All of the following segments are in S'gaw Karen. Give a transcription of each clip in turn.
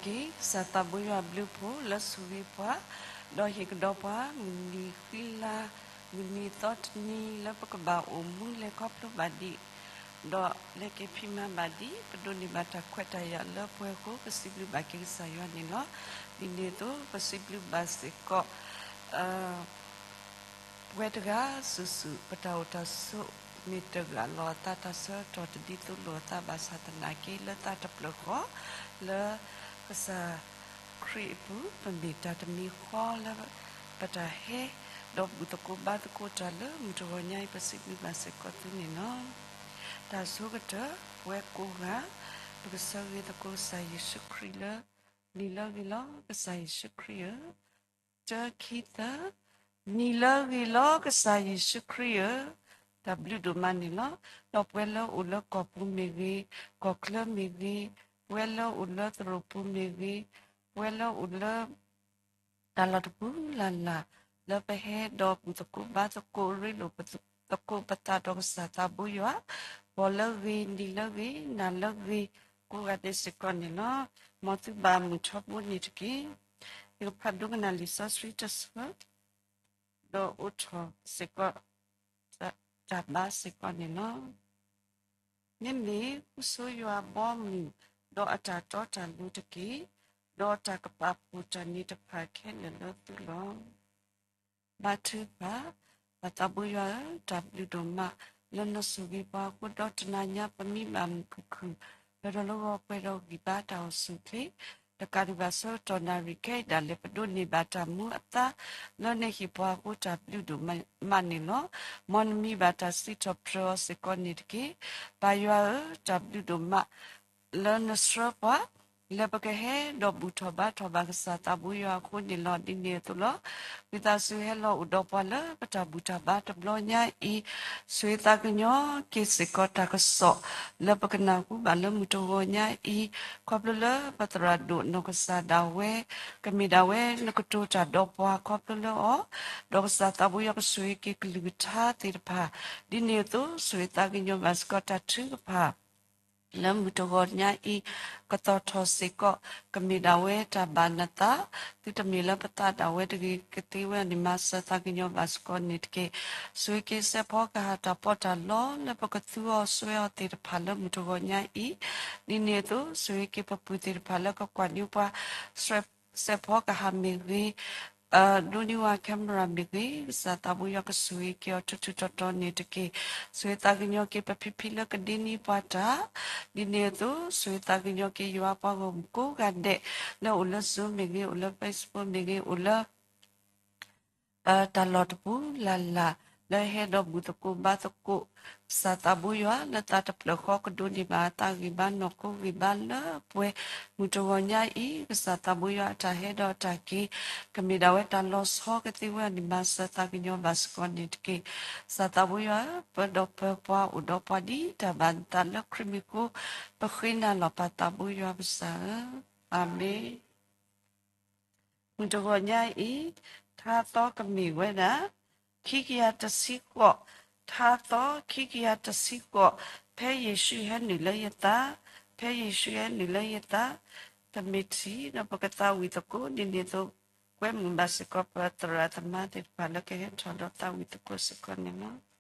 ပစံးဘျုးဘၣ်စ့ၢ်ကီးက့ၤ ကစၢ်သးဘိယွၤအဘျုးအဖှိၣ်လၢဆိၣ်ဂ့ၤပှၤ, ဒီးဟ့ၣ်ကဒီးပှၤ မုၢ်နံၤဃံလၤ မုၢ်နံၤသီတနံၤ လၢပကဘၣ်အိၣ်မူလဲၤခီဖျိဘၣ်ဒံး, ဒီးလဲၤက့ၤဖံးမၤဘၣ်ဒံး ပဒိးန့ၢ်ဘၣ်တၢ်ခွဲးတၢ်ယာ်လၢပှဲၤအဃိ ပစံးဘျုးဘၣ်က့ၤကစၢ်ယွၤန့ၣ်လီၤ. ဒ်န့ၣ်အသိး ပစံးဘျုးဘၣ်စ့ၢ်ကီး ပဝဲတဂၤစုာ်စုာ် ပတၢ်အိၣ်တၢ်ဆိး မ့ၢ်တဂၢ်လီၤအသး တၢ်ဆၢကတီၢ်တဒ်သိးလိာ်အသးဘၣ်ဆၣ်သနာ်က့ လၢသးတဖျၢၣ်ဃီ လၢကစၢ်ခရံာ်အပူၤ ပမ့ၢ်တၢ်တမံၤဃီလၢ ပတၢ်ဟဲ ဒီးဘူၣ်သကိးဘါသကိးတၢ်လၢမုၢ်တဂီၤညါအံၤ ပစံးဘျုးဘၣ်စ့ၢ်ကီးသုန့ၣ်လီၤ. တၢ်ဆိကတၢၢ် ပဝဲကိးဂၤ ပကဆၢဂ့ၤသကိးကစၢ်ယ့ၣ်ၡူးခရံာ်လၢ နံၤလၢဂ့ၤလီၤ ကစၢ်ယ့ၣ်ၡူးခရံာ်ဧၢ, တၢ ခံ သၢ, နံၤလၢဂ့ၤလီၤ ကစၢ်ယ့ၣ်ၡူးခရံာ်ဧၢ, တၢ်ဘျုးဒိၣ်မးန့ၣ်လီၤ. ဒီးပဝဲလၢအိၣ်လၢကီၢ်ပူၤမ့ၢ်ဂ့ၤ, ကီၢ်ချၢမ့ၢ်ဂ့ၤ, ပဝဲလၢအိၣ်လၢသရိာ်ပူၤမ့ၢ်ဂ့ၤ, ပဝဲလၢအိၣ်လၢ တၢ်လီၢ်တပူၤလၢ်လၢ် လၢပဟဲဒီးဘူၣ်သကိးဘါသကိး ရ့လိာ်သကိးပသးဒီးကစၢ်သးဘိယွၤ, ဂီၤလၢဂ့ၤ, နံၤလၢဂ့ၤ, နၤလၢဂ့ၤ, ကိးဂၤဒဲးစ့ၢ်ကီးန့ၣ်လီၤ. မ်သုဘၣ်မုာ်ထီဘိန့ၣ်တက့ၢ်. ယကဖးဒိကနၣ်လံာ်စီဆှံတဆၢ, ဒီးအိးထီၣ်စ့ၢ်ကီး တၢ်ဘါစ့ၢ်ကီးန့ၣ်လီၤ. မ့မ့ၢ်ဃုဆိယွၤဘီမုၢ်ဒီးအတၢ်တီတၢ်လိၤတက့ၢ်, ဒီးတၢ်ကပာ်ဖှိၣ်တၢ်န့ၣ်တဖၣ်ခဲလၢာ်လၢသုလီၤ. ဘါထုကဖၣ်, ပၢ်သးဘိယွၤဧၢ, တၢ်ဘျုးဒိၣ်မး လၢနဆိၣ်ဂ့ၤပှၤအဃိ ဒီးတနၤညါပမံဘၣ်မုာ်ခုၣ်ခုၣ်, ပဒီးလၢဂီၤပှဲၤဒီးဂံၢ်ဘါတၢ်အိၣ်ဆူၣ်အိၣ်ချ့, တကးဒံးဘၣ်ဆၢကတီၢ်နၣ်ရံၣ်ခဲအံၤဒၣ်လဲာ် ပဒိးန့ၢ်ဘၣ်တၢ်မူအသါ လၢနဟ့ၣ်ပှၤအဃိ တၢ်ဘျုးဒိၣ်မးန့ၣ်လီၤ. မ်နမံဘၣ်တၢ်စံးထီၣ်ပတြၢၤအီၤစ့ၢ်ကီးန့ၣ်တက့ၢ်. ပၢ်ယွၤဧၢ, တၢ်ဘျုးဒိၣ်မး လၢနဆှၢပှၤ လၢပကဟဲဒီးဘူၣ်ထီၣ်ဘါထီၣ်ဘၣ်ကစၢ်သးဘိယွၤအဃိန့ၣ်လီၤ. ဒ်န့ၣ်အသိးလီၤ. ဝံသးစူၤဟဲလီၤအိၣ်ဒီးပှၤလၢပတၢ်ဘူၣ်တၢ်ဘါတဘျီညါအံၤ, ဆိၣ်ဂ့ၤသးကညီၤက့ၤစ့ၢ်ကီးတၢ်ကစီၣ် လၢပကနၢ်ဟူဘၣ်လၢမုၢ်တဂီၤညါအံၤ, ခီဖျိလၢပသရၣ်ဒိၣ်နီၢ်ကစၢ်ဒၣ်ဝဲ ကမ့ၢ်ဒၣ်ဝဲနကတိၤတၢ်ဒီးပှၤခီဖျိလၢအီၤ, ဒီးကစၢ်သးဘိယွၤကဆိၣ်ဂ့ၤက့ၤကလုၢ်ကထါသ့ၣ်တဖၣ်, ဒ်န့ၣ်အသိး ဆိၣ်ဂ့ၤသးကညီၤဘၣ်စ့ၢ်ကီးတၢ်ထုကဖၣ် လၢမုၢ်တဂီၤညါအံၤ ကသီၣ်ထီၣ်စ့ၢ်ကီး, ကမ့ၢ်ဒၣ်ဝဲတၢ်ဘၣ်နသး, သုတမ့ၢ်လၢပသးဒၣ်ဝဲတဂ့ၤ, ကသ့ဝဲန့ၣ် မၤစၢၤသးကညီၤဘၣ်စ့ၢ်ကီးန့ၣ်တက့ၢ်. ဆိၣ်ဂ့ၤက့ၤစဲးဖီကဟၣ်တၢ်ပီးတၢ်လီ လၢပကသူအီၤစွဲအီၤသ့ၣ်တဖၣ်လၢမုၢ်တဂီၤညါအံၤ, ဒ်န့ၣ်အသိး ဆိၣ်ဂ့ၤက့ၤပပုၢ်သ့ၣ်တဖၣ်လၢကကွၢ်န့ၢ်ပှၤ စဲးဖီကဟၣ်မ့ၢ်ဂ့ၤ, ဒိးန့ၢ်ဝဲ camera မ့ၢ်ဂ့ၤ, ကစၢ်သးဘိယွၤကဆိၣ်ဂ့ၤက့ၤအီၤထူထူတီတီန့ၣ်တက့ၢ်. ဆိၣ်ဂ့ၤသးကညီၤက့ၤပဖံဖံလၢကဒ့န့ၢ်ပှၤတၢ်, ဒ်န့ၣ်အသိး ဆိၣ်ဂ့ၤသးကညီၤက့ၤယွၤပှၤဂီၢ်မုၢ်ကိးဂၤဒဲး လၢအိၣ်လၢ Zoom မ့ၢ်ဂ့ၤ, အိၣ်လၢ Facebook မ့ၢ်ဂ့ၤ, အိၣ်လၢ တၢ်လီၢ်တပူၤလၢ်လၢ် လၢဟဲဒီးဘူၣ်သကိးဘါသကိး ကစၢ်သးဘိယွၤလၢသးတဖျၢၣ်ဃီကဒိးန့ၢ်ဘၣ်အသးဂံၢ်ဘါနီၢ်ခိဂံၢ်ဘါလၢပှဲၤမုၢ်တဂီၤညါအံၤ, ကစၢ်သးဘိယွၤအတၢ်ဟဲဒီးအတၢ်က့ၤ ကမ့ၢ်ဒၣ်ဝဲတၢ်လီၤဆီကသ့ဝဲန့ၣ် မၤစၢၤသးကညီၤဘၣ်စ့ၢ်ကီးန့ၣ်တက့ၢ်. ကစၢ်သးဘိယွၤဧၢ, ပၢဒီးပၢပှၤအိၣ်ဒီးပှၤဒ်တၢ်ဘၣ်နသးလၢခရံာ်မံၤအဃိ, ပဃ့နၤလီၤပၢ်သးဘိယွၤပစၢ်ဧၢ, အၤမ့ၣ်. မုၢ်တဂီၤညါအံၤ, ထါသီကမ့ၢ်ဝဲဒၣ် ခံကယၤတဆံဃိး, ထါသီ ခံကယၤတဆံဃိး, ဖဲယ့ၣ်ၡူးဟဲနုာ်လၢယသး, ဖဲယ့ၣ်ၡူးဟဲနုာ်လၢယသး, တမ့ၢ်ထံၣ်ဒီးပကသးဝံၣ်သကိး ဒ်န့ၣ်အသိး ကွဲမုာ်ဘၣ်စ့ၢ်ကီးပသရၣ်သမါသ့ၣ်တဖၣ်လၢကဟဲထီၣ်ဒီးသးဝံၣ်သကိးစ့ၢ်ကီးန့ၣ်လီၤ.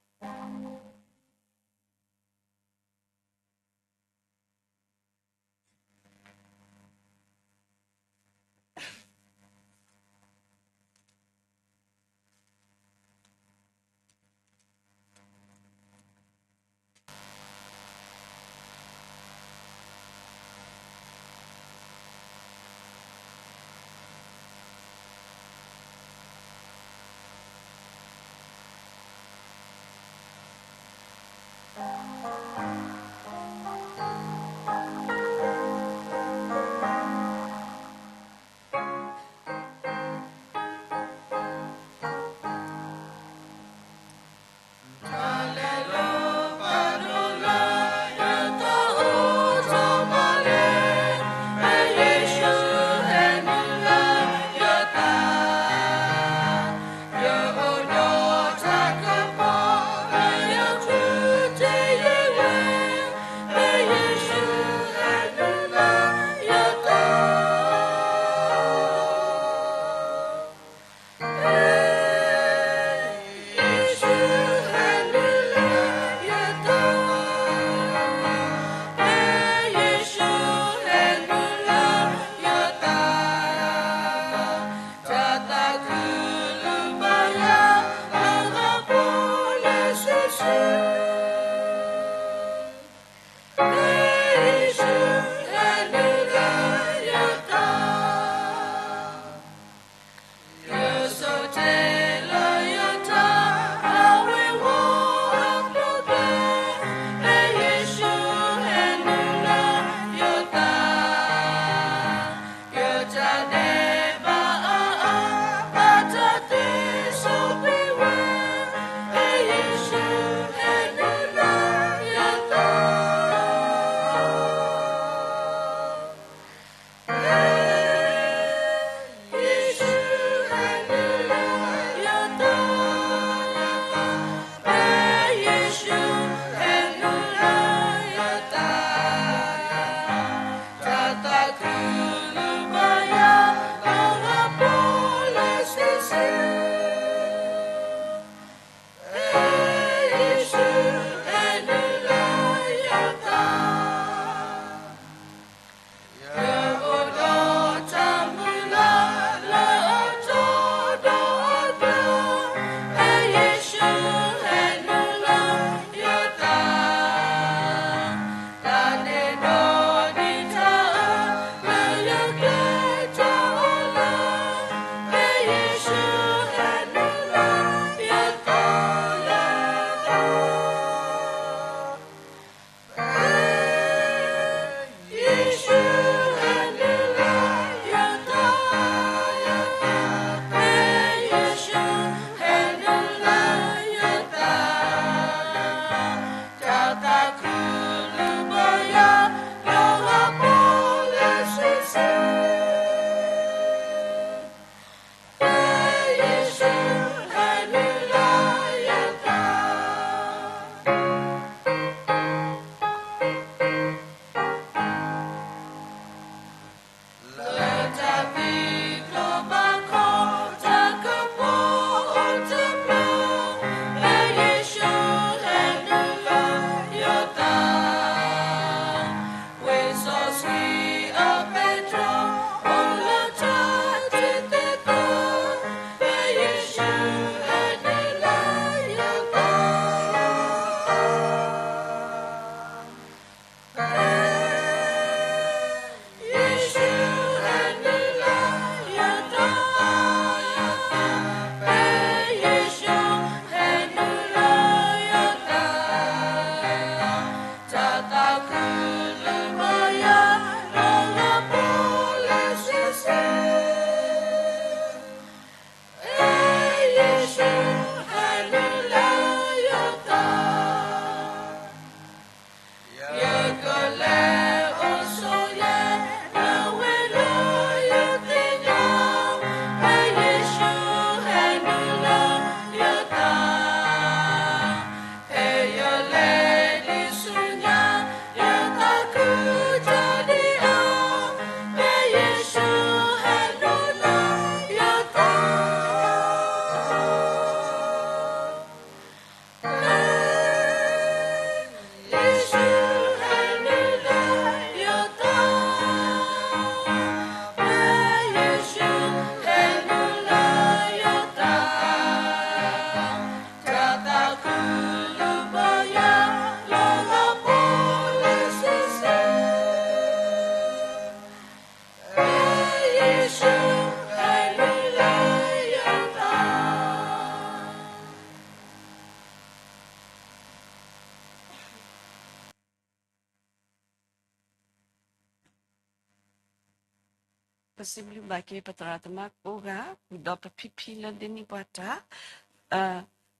စံးဘျုးဘၣ်က့ၤပသရၣ်သမါကိးဂၤ ဒီးပဖံဖံလၢဒ့နံၣ်ပှၤတၢ်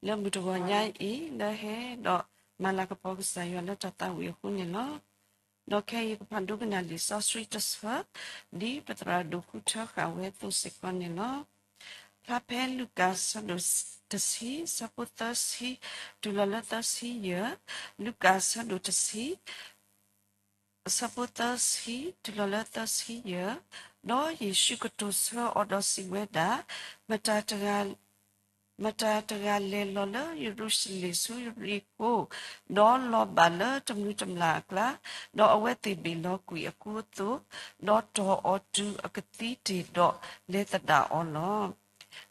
လၢမုၢ်တဂီၤညါအံၤ လၢဟဲဒီးမၤလၤကပီၤကစၢ်ယွၤလၢတၢ်သးဝံၣ်အဃိန့ၣ်လီၤ. ဒီးခဲအံၤပဖးဒိကနၣ်လံာ်စီဆှံတဆၢ ဒ်ပသရၣ်ဒိၣ်ဃုထၢဃာ်ဝဲအသိးစ့ၢ်ကီးန့ၣ်လီၤ. ဖျါဖဲလူၤကၣ်အဆၢဒိၣ်တဆံ အဆၢဖိသၢဆံ တုၤလီၤလၢသၢဆံယဲၢ်, လူၤကၣ်အဆၢဒိၣ်တဆံ အဆၢဖိသၢဆံ တုၤလီၤလၢသၢဆံယဲၢ်, ဒီးယ့ၣ်ၡူးကတိၤဆၢအီၤဒီးစံးဝဲဒၣ်, မတၤတဂၤ မတၤတဂၤလဲၤလီၤလၢယရူၤၡလ့ၣ်ဆူယရံၣ်ခိၣ်, ဒီးလီၤဘၣ်လၢတမုာ်တမျၢ်အကျါ, ဒီးအဝဲသ့ၣ်ဘ့ၣ်လီၤကွံာ်အကူအသိး, ဒီးတီၢ်အီၤတုၤအကသံတ့ၢ်ဒီးလဲၤသဒၣ်အီၤလီၤ.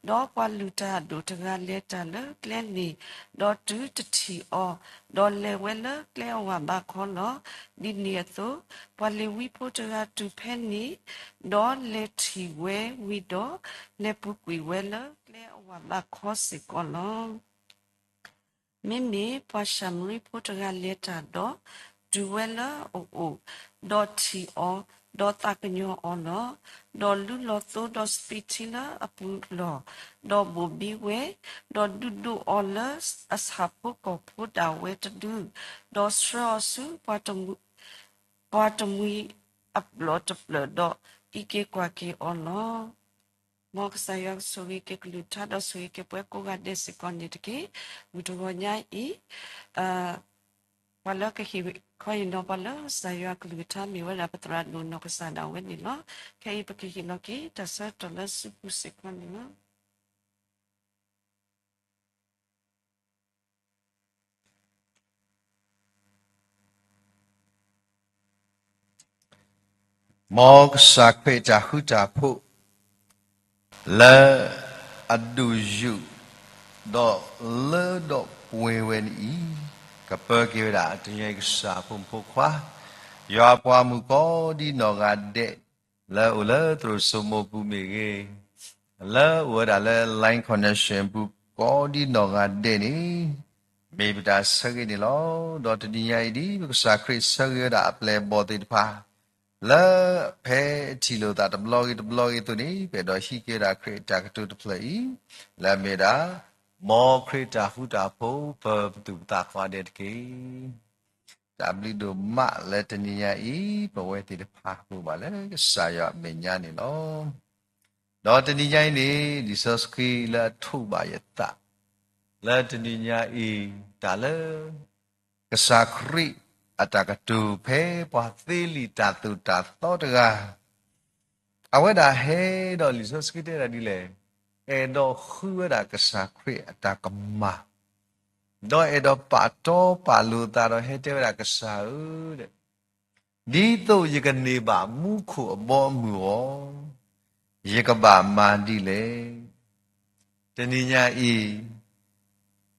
ဒီးပှၤလုၢ်တၢ်အဒိၣ်တဂၤလဲၤတၢ်လၢကျဲန့ၣ်, ဒီးတုၤတထံၣ်အီၤ, ဒီးလဲၤဝဲလၢကျဲအဝၣ်ဘးခီလီၤ. ဒ်န့ၣ်အသိး, ပှၤလ့ၤဝံဖိတဂၤတုၤဖဲန့ၣ်, ဒီးလဲၤထံၣ်ဝဲဝံၤဒီး, လဲၤပူၤကွံာ်ဝဲလၢကျဲအဝၣ်ဘးခီစ့ၢ်ကီးလီၤ. မ့မ့ၢ်ပှၤၡၤမရံဖိတဂၤလဲၤတၢ်ဒီး, တုၤဝဲလၢအအိၣ်, ဒီးထံၣ်အီၤ, ဒီးသးကညီၤအီၤလီၤ. ဒီးလူလီၤသိဒီးစပံးထံလၢအပူၤလီၢ်, ဒီးဘိၣ်ဘံဝဲ, ဒီးဒုးဒိးအီၤလၢအဆၣ်ဖိကီၢ်ဖိဒၣ်ဝဲတဒု, ဒီးဆှၢအီၤဆူ ပှၤတမှံၤအပျီၢ်တဖျၢၣ်, ဒီးအံးက့ၤကွၢ်က့ၤအီၤလီၤ. မ်ကစၢ်ယွၤဆိၣ်ဂ့ၤက့ၤကလုၢ်ကထါ ဒီးဆိၣ်ဂ့ၤက့ၤပှၤကိးဂၤဒဲးစ့ၢ်ကီးန့ၣ်တက့ၢ်. မုၢ်တဂီၤညါအံၤ, ပှၤလၢကဟ့ၣ်ခီဟ့ၣ်နီၤပှၤလၢကစၢ်ယွၤကလုၢ်ကထါ မ့ၢ်ဝဲဒၣ်ပသရၣ်ဒိၣ်နီၢ်ကစၢ်ဒၣ်ဝဲန့ၣ်လီၤ. ခဲအံၤပကဟ့ၣ်လီၤက့ၤတၢ်ဆၢကတီၢ်လၢစုပူၤစ့ၢ်ကီးန့ၣ်လီၤ. မ်ကစၢ်ခရံာ်အတၢ်ဃူတၢ်ဖိး လၢအဒိၣ်ယုာ် ဒီးလၢဒီးပှဲၤဝဲန့ၣ်အံၤ, ကပၢက့ၤဝဲဒၣ် တနံၤအံၤကစၢ်အဖိမုၣ်ဖိခွါ, ယွၤအပှၤမုၣ်ကိးဒ်နီၢ်ဂၤဒဲး, လၢအအိၣ်လၢသရိာ်စိမိပူၤမ့ၢ်ဂ့ၤ, လၢအအိၣ်ဝဲဒၣ်လၢ Line Connection ပူၤ ကိးဒ်နီၢ်ဂၤဒဲးန့ၣ်, မ့ၢ်ပတၢ်ဆၢဂ့ၤန့ၣ်လီၤ. ဒီးတနံၤညါအံၤဒ်ပကစၢ်ခရံာ်ဆၢဂ့ၤဝဲဒၣ်အပျဲၢ်အဘီၣ်သ့ၣ်တဖၣ် လၢဖဲထံၣ်လိာ်သးတဘျီဂ့ၤတဘျီဂ့ၤအသိးန့ၣ်, ပအဲၣ်ဒိးဟံးက့ၤဝဲဒၣ်ခရံာ်အတၢ်ကတိၤတဖျၢၣ်အံၤ, လၢအမ့ၢ်ဝဲဒၣ်, မ်ခရံာ်တၢ်ဃူတၢ်ဖိး ပပသူၣ်ပသးကိးဂၤဒဲးတက့ၢ်. တၢ်ဘျုးဒိၣ်မးလၢတနံၤညါအံၤ ပဝဲသ့ၣ်တဖၣ်အိၣ်ဘၣ်လၢကစၢ်ယွၤအမဲာ်ညါန့ၣ်လီၤ. ဒီးတနံၤညါအံၤန့ၣ် လံာ်စီဆှံလၢအထိးဘၣ်ယသး လၢတနံၤညါအံၤ တၢ်လၢ ကစၢ်ခရံာ်အတၢ်ကတိၤဖဲပှၤသ့လံာ်တၢ်သိၣ်တၢ်သီတဂၤ, အဝဲဒၣ်ဟဲဒီးလံာ်စီဆှံတဲဝဲဒၣ်ဒ်လဲၣ်, အဲၣ်ဒိးဃုဝဲဒၣ်ကစၢ်ခရံာ်အတၢ်ကမၣ်, ဒီးအဲၣ်ဒိးပာ်တီပာ်လိၤသးဒီးဟဲတဲဝဲဒၣ်ကစၢ်ဧၢ, ဒ်သိးယကန့ၢ်ဘၣ်မူခိၣ်အဘီအမုၢ်အဂီၢ်, ယကဘၣ်မၤဒ်လဲၣ်. တနံၤညါအံၤ,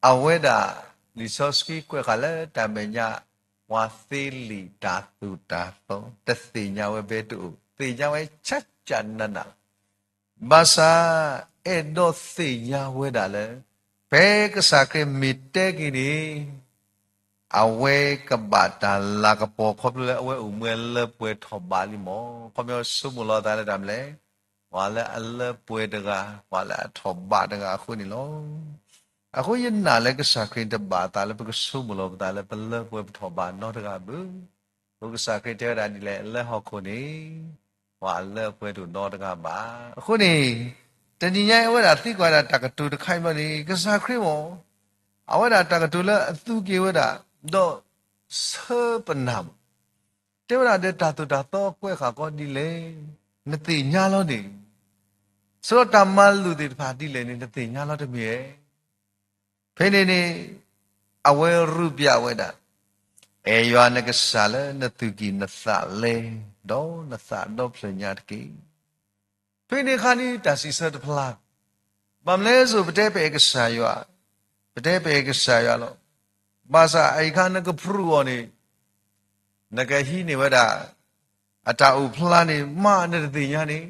အဝဲဒၣ် လံာ်စီဆှံကွဲးဃာ်လၢတၢ်မဲာ်ညါ, ပှၤသ့လံာ်တၢ်သိၣ်တၢ်သီ တသ့ၣ်ညါဝဲဘၣ်တအိၣ်, သ့ၣ်ညါဝဲဆးကနးနး, ဘၣ်ဆၣ် အဲၣ်ဒိးသ့ၣ်ညါဝဲဒၣ်လၢ ဖဲကစၢ်ခရံာ်မ့ၢ်တဲက့ၤန့ၣ် အဝဲကဘၣ်တၢ်လၤကပီၤခီဖျိလၢအဝဲအိၣ်မူလၢပှဲၤထီၣ်ဘးလံမး, ခီပညီဆိကမိၣ်လီၤသးလၢတၢ်မနုၤလဲၣ်, ပှၤလၢအလၢပှဲၤတဂၤ, ပှၤလၢအထီၣ်ဘးတဂၤအဃိန့ၣ်လီၤ. အဃိယနာ်လၢကစၢ်ခရံာ်တဘၣ်သးလၢပကဆိကမိၣ်လီၤပသးလၢပလၢပှဲၤပထီၣ်ဘးနီတဂၤဘၣ်. အဃိကစၢ်ခရံာ်တဲဝဲဒၣ်ဒ်လဲၣ်, လၢဟီၣ်ခိၣ်န့ၣ် ပှၤအလၢအပှဲၤတအိၣ်နီတဂၤဘၣ်. အဃိန့ၣ် တနံၤညါအံၤအဝဲဒၣ်သံကွၢ်ဒၣ်တၢ်ကတိၤတခါအံၤဘျီန့ၣ် ကစၢ်ခရံာ်မး အဝဲဒၣ်တၢ်ကတိၤလၢအသူက့ၤဝဲဒၣ် ဒီးဆၢပနၢ်မး တဲဝဲဒၣ်ဒီးတၢ်သိၣ်တၢ်သီကွဲးဃာ်ကီးဒ်လဲၣ်, နသ့ၣ်ညါလီၤန့ၣ်, ဆိဒီးတၢ်မၤလိာ်သ့ၣ်တဖၣ်ဒ်လဲၣ်န့ၣ် နသ့ၣ်ညါလီၤတမ့ၢ်ဧါ. ဖဲန့ၣ်န့ၣ် အဝဲရူးပျးဝဲဒၣ်, အဲၣ်ယွၤနကစၢ်လၢနသူၣ်ကံၢ်နသးလဲ, ဒီးနသးဒီဖျၢၣ်ညါတက့ၢ်. ဖဲန့ၣ်အခါန့ၣ် တၢ်စံးဆၢတဖျါ, ဘၣ်မနုၤလဲၣ်စိ ပတဲပအဲၣ်ကစၢ်ယွၤ, ပတဲပအဲၣ်ကစၢ်ယွၤလီၤ. ဘၣ်ဆၣ်အအံၤအခါနကဖရူးအီၤန့ၣ် နကဟံးန့ၢ်ဝဲဒၣ် အတၢ်အိၣ်ဖျါန့ၣ် မ့ၢ်နတသ့ၣ်ညါန့ၣ်,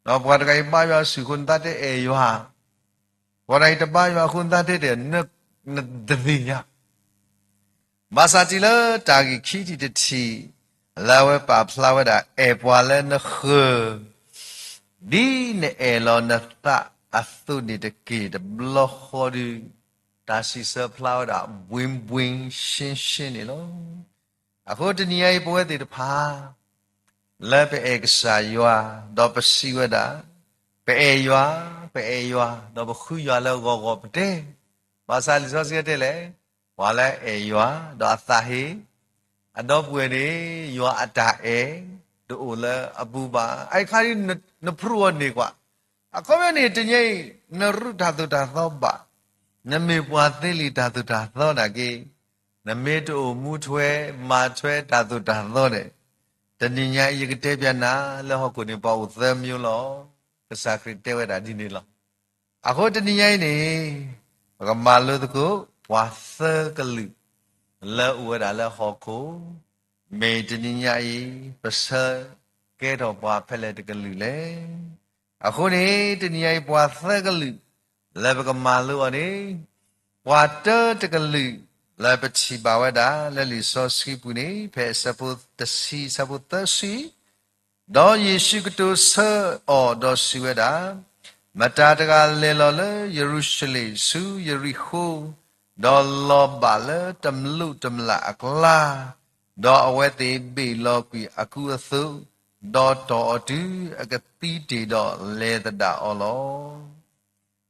ဒီးပှၤတဂၤအံၤဘါယွၤဆူၣ်အဃိ နသးတအဲၣ်ယွၤ, ပှၤတဂၤအံၤတဘါယွၤအဃိ နသးတအဲၣ်, နတသ့ၣ်ညါ. ဘၣ်ဆၣ်တုၤလၢတၢ်ဂ့ၢ်ခံထံၣ်တထံၣ် လၢအဝဲပာ်ဖျါဝဲဒၣ် အဲၣ်ပှၤလၢနဃၢၤ, ဒ်နအဲၣ်လီၤနသးအသိးန့ၣ်တက့ၢ်. တဘျီဃီဒီး တၢ်စံးဆၢဖျါဝဲဒၣ် ဘှ့ဘှ့ရှ့ရှ့န့ၣ်လီၤ. အဃိတနံၤညါအံၤ ပဝဲသ့ၣ်တဖၣ် လၢပအဲၣ်ကစၢ်ယွၤ, ဒီးပစံးဝဲဒၣ်, ပအဲၣ်ယွၤ, ပအဲၣ်ယွၤ, ဒီးပဃုယွၤလၢဂီၤဂီၤပတဲ, ဘၣ်ဆၣ်လံာ်စီဆှံတဲလဲၣ်, ပှၤလၢအအဲၣ်ယွၤ, ဒီးအသးဟ့ အဒီပုၢ်ဝဲၢ်န့ၣ် ယွၤအတၢ်အဲၣ် တအိၣ်လၢအပူၤဘၣ်. အအံၤခါဒ် နဖျိအီၤန့ၢ်ကွၢ်, အခီပညီန့ၣ် တနံၤညါအံၤ နရူးတၢ်သိၣ်တၢ်သီဘၣ်, နမ့ၢ်ပှၤသ့လံာ်တၢ်သိၣ်တၢ်သီနာ်က့, နမ့ၢ်တအိၣ်မူထွဲ မၤထွဲတၢ်သိၣ်တၢ်သီန့ၣ်, တနံၤညါအံၤ ယကတဲပျးနၤလၢဟီၣ်ခိၣ်န့ၣ် ပှၤအိၣ်သၢမျိုးလီၤ. ကစၢ်ခရံာ်တဲဝဲဒၣ်ဒ်န့ၣ်လီၤ. အဃိတနံၤညါအံၤန့ၣ် ပကမၤလိသကိး ပှၤသၢကလုာ် လၢအိၣ်ဝဲဒၣ်လၢဟီၣ်ခိၣ်, မ့ၢ်တနံၤညါအံၤ ပဆၢကဲထီၣ်ပှၤဖဲလဲၣ်တကလုာ်လဲၣ်. အဃိန့ၣ် တနံၤညါအံၤ ပှၤသၢကလုာ် လၢပကမၤလိအီၤန့ၣ်, ပှၤတၢတကလုာ် လၢပထံၣ်ဘၣ်ဝဲဒၣ် လၢလံာ်စီဆှံပူၤန့ၣ် ဖဲအဆၢဖိတဆံ အဆၢဖိသၢဆံ ဒီးယ့ၣ်ၡူးကတိၤဆၢအီၤဒီးစံးဝဲဒၣ်, မတၤတဂၤလဲၤလီၤလၢယရူၤၡလ့ၣ် ဆူယရံၣ်ဃိၣ်, ဒီးလီၤဘၣ်လၢတမျိးတမျာ်အကျါ, ဒီးအဝဲသ့ၣ်ဘ့ၣ်လီၤကွံာ်အကူအသိး, ဒီးတီၢ်အီၤတုၤအကသံတ့ၢ်ဒီးလဲၤသဒၣ်အီၤလီၤ.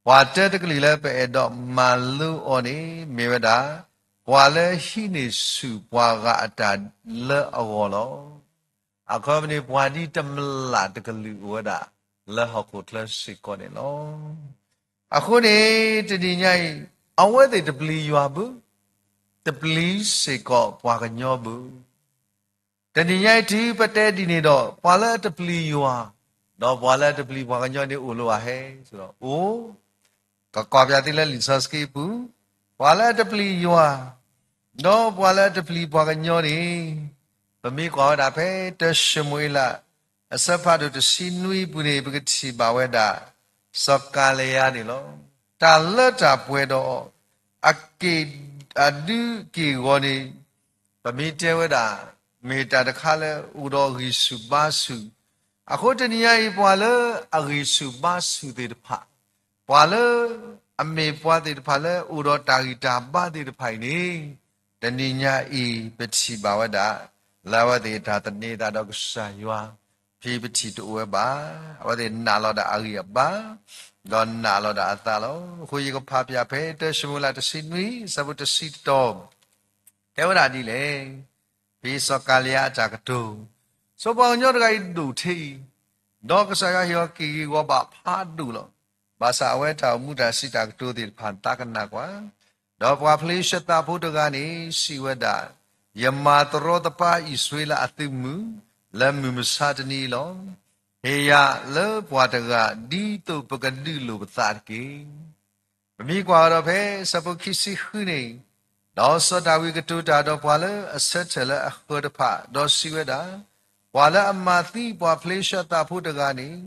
ပှၤတၢတကလုာ်လၢပအဲၣ်ဒိးမၤလိအီၤန့ၣ် မ့ၢ်ဝဲဒၣ် ပှၤလၢဟံးန့ၢ်ဆူၣ်ပှၤဂၤအတၢ်လၢအဂီၢ်လီၤ. အခီပညီန့ၣ် ပှၤဒ်တမျာ်တကလုာ်အိၣ်ဝဲဒၣ် လၢဟီၣ်ခိၣ်ချၢစ့ၢ်ကီးန့ၣ်လီၤ. အဃိန့ၣ် တနံၤညါအံၤ အဝဲသ့ၣ်တပျံၤယွၤဘၣ်, တပျံၤစ့ၢ်ကီးပှၤကညီဘၣ်. တနံၤညါအံၤတုၤပတဲဒ်န့ၣ်ဒီး ပှၤလၢအတပျံၤယွၤ, ဒီးပှၤလၢအတပျံၤပှၤကညီန့ၣ် အိၣ်လၢၤဧါဟဲ ဆိုတော့, အိၣ်, ကကွၢ်ပျးသုလၢလံာ်စီဆှံပူၤ, ပှၤလၢအတပျံၤယွၤ, ဒီးပှၤလၢအတပျံၤပှၤကညီန့ၣ်, ပမ့ၢ်ကွၢ်ဝဲဒၣ်ဖဲတၢၡမူၤအ့လး အဆၢဖးဒိၣ်တဆံနွံပူၤန့ၣ် ပကထံၣ်ဘၣ်ဝဲဒၣ် စီၤကၤလံယါန့ၣ်လီၤ. တၢ်လၢတၢ်ပှဲၤဒီး အက့ၢ်အဒုးက့ၢ်ဂီၤန့ၣ် ပမ့ၢ်တဲဝဲဒၣ် မ့ၢ်တၢ်တခါလၢအိၣ်ဒီးအဂံၢ်ဆူၣ်ဘါဆူၣ်, အဃိတနံၤညါအံၤ ပှၤလၢအဂံၢ်ဆူၣ်ဘါဆူၣ်သ့ၣ်တဖၣ်, ပှၤလၢအမ့ၢ်ပှၤသ့ၣ်တဖၣ်လၢအိၣ်ဒီးတၢ်ဂံၢ်တၢ်ဘါသ့ၣ်တဖၣ်အံၤန့ၣ်, တနံၤညါအံၤ ပထံၣ်ဘၣ်ဝဲဒၣ် လၢအဝဲသ့ၣ်တၢ်သန့ၤသးဒီးကစၢ်ယွၤ ဖဲပထံၣ်တအိၣ်ဝဲဘၣ်. အဝဲသ့ၣ်နာ်လီၤဒၣ်အဂံၢ်အဘါ, ဒီးနာ်လီၤဒၣ်အသးလီၤ. အဃိယကဖးပၠးဖဲ တၢၡမူၤအ့လးတဆံနွံ အဆၢဖိတဆံတတီၤ, တဲဝဲဒၣ်ဒ်လဲၣ်. ဖဲစီၤကၤလံယါအတၢ်ကတိၤ, စီၤပှၤကညီတဂၤအံၤဒိၣ်ထဲအံၤ, ဒီးကစၢ်ယွၤဟ့ၣ်အီၤက့ၢ်ဂ့ၤဂီၤဘၣ်ဖးဒိၣ်လီၤ. ဘၣ်ဆၣ်အဝဲတၢ်အိၣ်မူတၢ်စံးတၢ်ကတိၤသ့ၣ်တဖၣ်သးကနၣ်ကွၢ်, ဒီးပှၤဖလ့ၡသးဖိတဂၤန့ၣ် စံးဝဲဒၣ်, ယမၤတရီတပါအံၣ်စရ့လးအသုးမုၢ် လၢမုၢ်မဆါတနံၤအံၤလီၤ. ဟ့ၣ်ယၤလၢပှၤတဂၤ ဒ်သိးပကဒုးလိာ်ပသးတက့ၢ်. ပမ့ၢ်ကွၢ်ကဒီးဖဲဆၢဖိခံဆံဃုန့ၣ်, ဒီးစီၤဒၤဝံးကတိၤတၢ်ဒီးပှၤလၢအဆၢထၢၣ်လၢအဃၢၤတဖၣ်, ဒီးစံးဝဲဒၣ်, ပှၤလၢအမၤသံပှၤဖလ့ၡသးဖိတဂၤန့ၣ်,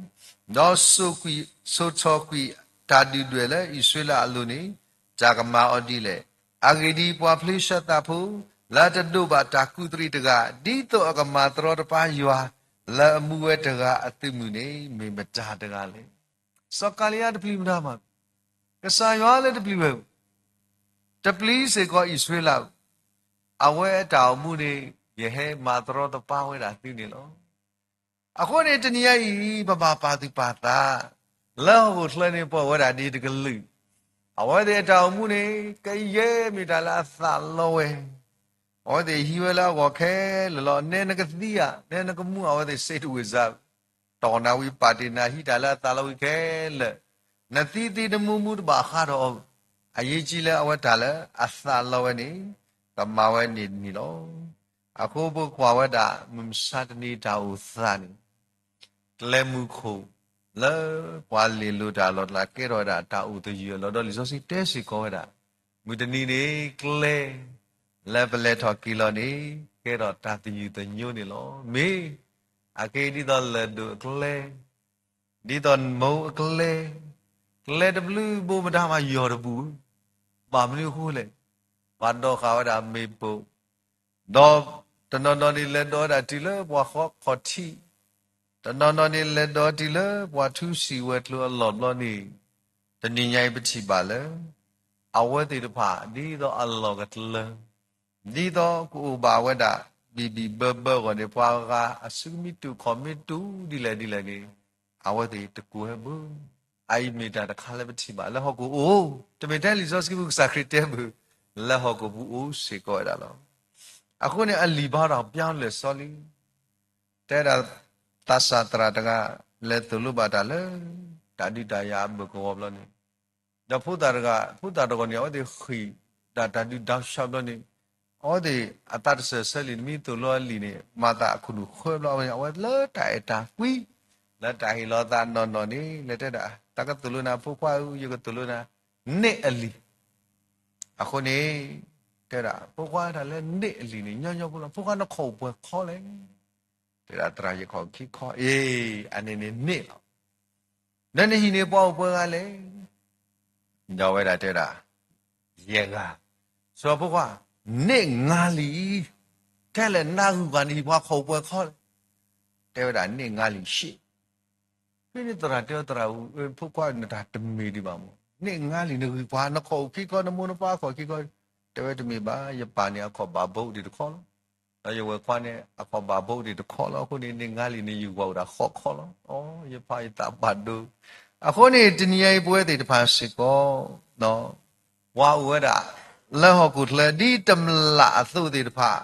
ဒီးစိာ်ကွံာ်, စိာ်ထီၣ်ကွံာ်တၢ်ဒုၣ်ဒွဲၣ်လၢအံၣ်စရ့လးအလိၤန့ၣ်, တၢ်ကမၤအီၤဒ်လဲၣ်. အဂ့ၢ်ဒ်အံၤ, ပှၤဖလ့ၡသးဖိ လၢအတဒိးဘၣ်တၢ်ကူၣ်သရံးတဂၤ, ဒ်သိးအကမၤတရီတပါယွၤ လၢအမူဝဲတဂၤအသုးမုၢ်န့ၣ် မ့ၢ်မတၤတဂၤလဲၣ်. စီၤကၤလံယါတပျံၤမတၤမး, ကစၢ်ယွၤလၢတပျံၤဝဲ, တပျံၤစ့ၢ်ကီးအံၣ်စရ့လး, အဝဲအတၢ်အိၣ်မူန့ၣ် ယဟဲမၤတရီတပါဝဲဒၣ်သုန့ၣ်လီၤ. အဃိန့ၣ် တနံၤညါအံၤ ပဘၣ်ပာ်သူၣ်ပာ်သး, လၢဟီၣ်ခိၣ်ချၢန့ၣ် ပှၤဝဲဒၣ်ဒ်တကလုာ်, အဝဲသ့ၣ်အတၢ်အိၣ်မူန့ၣ် ကယဲၢ်မ့ၢ်တၢ်လၢအသးလီဝဲ, အဝဲသ့ၣ်ဟံးဝဲလၢအဂီၢ်ခဲလၢာ်လီၤ. နဲနကသံဧါ, နဲနကမူ အဝဲသ့ၣ်စ့တဝ့ၢ်စါ တီၢ်နၤဝံၤပာ်တ့ၢ်နၤ ဟံးတၢ်လၢအသးလီဝံၤခဲလၢာ်, နသံသံနမူမူတဘၣ်ဃးဒီးအီၤ, အရေးကြီးလၢအဝဲတၢ်လၢအသးလီဝဲန့ၣ် ကမၤဝဲန့ၣ်တမံၤလီၤ. အဃိပကွၢ်ဝဲဒၣ် မုၢ်မဆါတနံၤတၢ်အိၣ်သးန့ၣ်, ကျဲမုၢ်ခိၣ်လၢပှၤလ့ၤလိၤတၢ်လီၢ်တလၢ် ကဲထီၣ်ဝဲဒၣ်တၢ်အိၣ်သယုၢ်အလီၢ်, ဒီးလံာ်စီဆှံတဲစ့ၢ်ကီးဝဲဒၣ်, မုၢ်တနံၤန့ၣ် ကျဲလၢပလဲၤထီၣ်က့ၤလီၤန့ၣ် ကဲထီၣ်တၢ်သယုၢ်သညိန့ၣ်လီၤ. မ့ၢ်အက့ၤဒ်သိးလၢၢ်ဒိၣ်အကျဲ, ဒ်သိးမူအကျဲ, ကျဲတဘျုးဘိမတၤမးယီၢ်တဘူၣ်, ဘၣ်မနုၤအဃိလဲၣ်, ပှၤဒိးဃာ်ဝဲဒၣ်မ့ၣ်ပိၢ်, ဒီးတနီၤနီၤန့ၣ် လဲၤဒိးဝဲဒၣ်တုၤလၢပှၤဃီခီၣ်ထံး, တနီၤနီၤန့ၣ် လဲၤဒီးတံၢ်လၢပှၤထူစံးဝဲၤကျိၤအလီၢ်ဘျီန့ၣ်, တနံၤညါအံၤပထံၣ်ဘၣ်လၢ အဝဲသ့ၣ်တဖၣ် ဒ်သိးအလီၢ်ကတၢၢ်, ဒ်သိးကအိၣ်ဘၣ်ဝဲဒၣ် ဘံၣ်ဘံၣ်ဘၢဘၢအဂီၢ်န့ၣ် ပှၤဂၤအစုမ့ၢ်တူၢ်ခီၣ်မ့ၢ်တူၢ်ဒ်လဲၣ်ဒ်လဲၣ်န့ၣ် အဝဲသ့ၣ်တကိးဟဲဘၣ်. အအံၤမ့ၢ်တၢ်တခါလၢပထံၣ်ဘၣ်လၢဟီၣ်ခိၣ်အိၣ်, တမ့ၢ်ထဲလံာ်စီဆှံပူၤ ကစၢ်ခရံာ်တဲဘၣ်, လၢဟီၣ်ခိၣ်ပူၤအိၣ်စ့ၢ်ကီးဝဲဒၣ်လီၤ. အဃိန့ၣ် အလံာ်ဘၣ်ဒီးပျၢ်လၢာ်စီလံ တဲဒၣ် သးစၢ်သရၣ်တဂၤ လဲၤသိၣ်လိဘၣ်တၢ်လၢ တၢ်ဒုးတၢ်ယၤအဘၢၣ်ကဝီၤဘျီန့ၣ်, ဒီးဖိသၣ်တဂၤ, ဖိသၣ်တဂၤန့ၣ် အဝဲသ့ၣ်ဃံၣ်ဒၣ်တၢ်ဒုးဒီးဆှါဘျီန့ၣ်, အဝဲသ့ၣ်အသးတစၢၢ်ဆၢလံာ် နမ့ၢ်သိၣ်လိအလံာ်န့ၣ် မၤသးအခိၣ်နူာ်ဃၢဘျီန့ၣ် အဝဲလၢတၢ်အဲၣ်တၢ်ကွံ, လၢတၢ်ဟ့ၣ်လီၤသးနီၢ်နီၢ်န့ၣ် လဲၤတဲဒၣ် တၢ်ကသိၣ်လိနၤဖိခွါဧၢ, ယကသိၣ်လိနၤ န့ၢ်အလံာ် အဃိန့ၣ် တဲဒၣ် ဖိခွါတၢ်လၢန့ၢ်အလံာ်န့ၣ် ညီညီဖိလီၤ, ဖိခွါနခီၣ်အိၣ်ပှဲၤခီလဲၣ်. တဲဒၣ် သရၣ်ယခီၣ်ခံခီ, အ့ အန့ၣ်န့ၣ်န့ၢ်လီၤ. ဒီးနဟံၣ်န့ၣ်ပှၤအိၣ်ပှဲၤဂၤလဲၣ်. ဒီးဝဲဒၣ်တဲဒၣ် ယဲၢ်ဂၤ. စီၤဖိခွါ န့ၢ်ငါးလံာ်, ထဲလဲၣ်နဂုၤပှၤနဟံၣ်ပှၤခီၣ်အိၣ်ပှဲၤခီလဲၣ်. တဲဝဲဒၣ်န့ၢ်ငါးလံာ်ရှ့ ဖဲန့ၣ်သရၣ်တဲအီၤ သရၣ်ဧၢ, ဖိခွါန့ၣ်တၢ်တမ့ၢ်ဒံးဘၣ်မး, န့ၢ်ငါးလံာ်နဂုၤပှၤ နခီၣ်အိၣ်ခံခီ နမိၢ်နပၢ်ခီၣ်ခံခီ, တဲဝဲတမ့ၢ်ဘၣ်, ယပၢ်န့ၣ်အခီၣ်ဘၣ်ဘိးဒံးတခီလီၤ. ဒီးယဝဲၢ်ခွါန့ၣ် အခီၣ်ဘၣ်ဘိးဒံးတခီလီၤ, အဃိန့ၣ် န့ၢ်ငါးလံာ်န့ၣ်ယုၢ်ဝဲအိၣ်ဒၣ်ဃိးခီလီၤ. အိ ယဖးယသးဘၣ်ဒိ. အဃိန့ၣ် တနံၤညါအံၤပဝဲသ့ၣ်တဖၣ်စ့ၢ်ကီး ပှၤအိၣ်ဝဲဒၣ် လၢဟီၣ်ခိၣ်ချၢ ဒ်တမျးအသိးသ့ၣ်တဖၣ်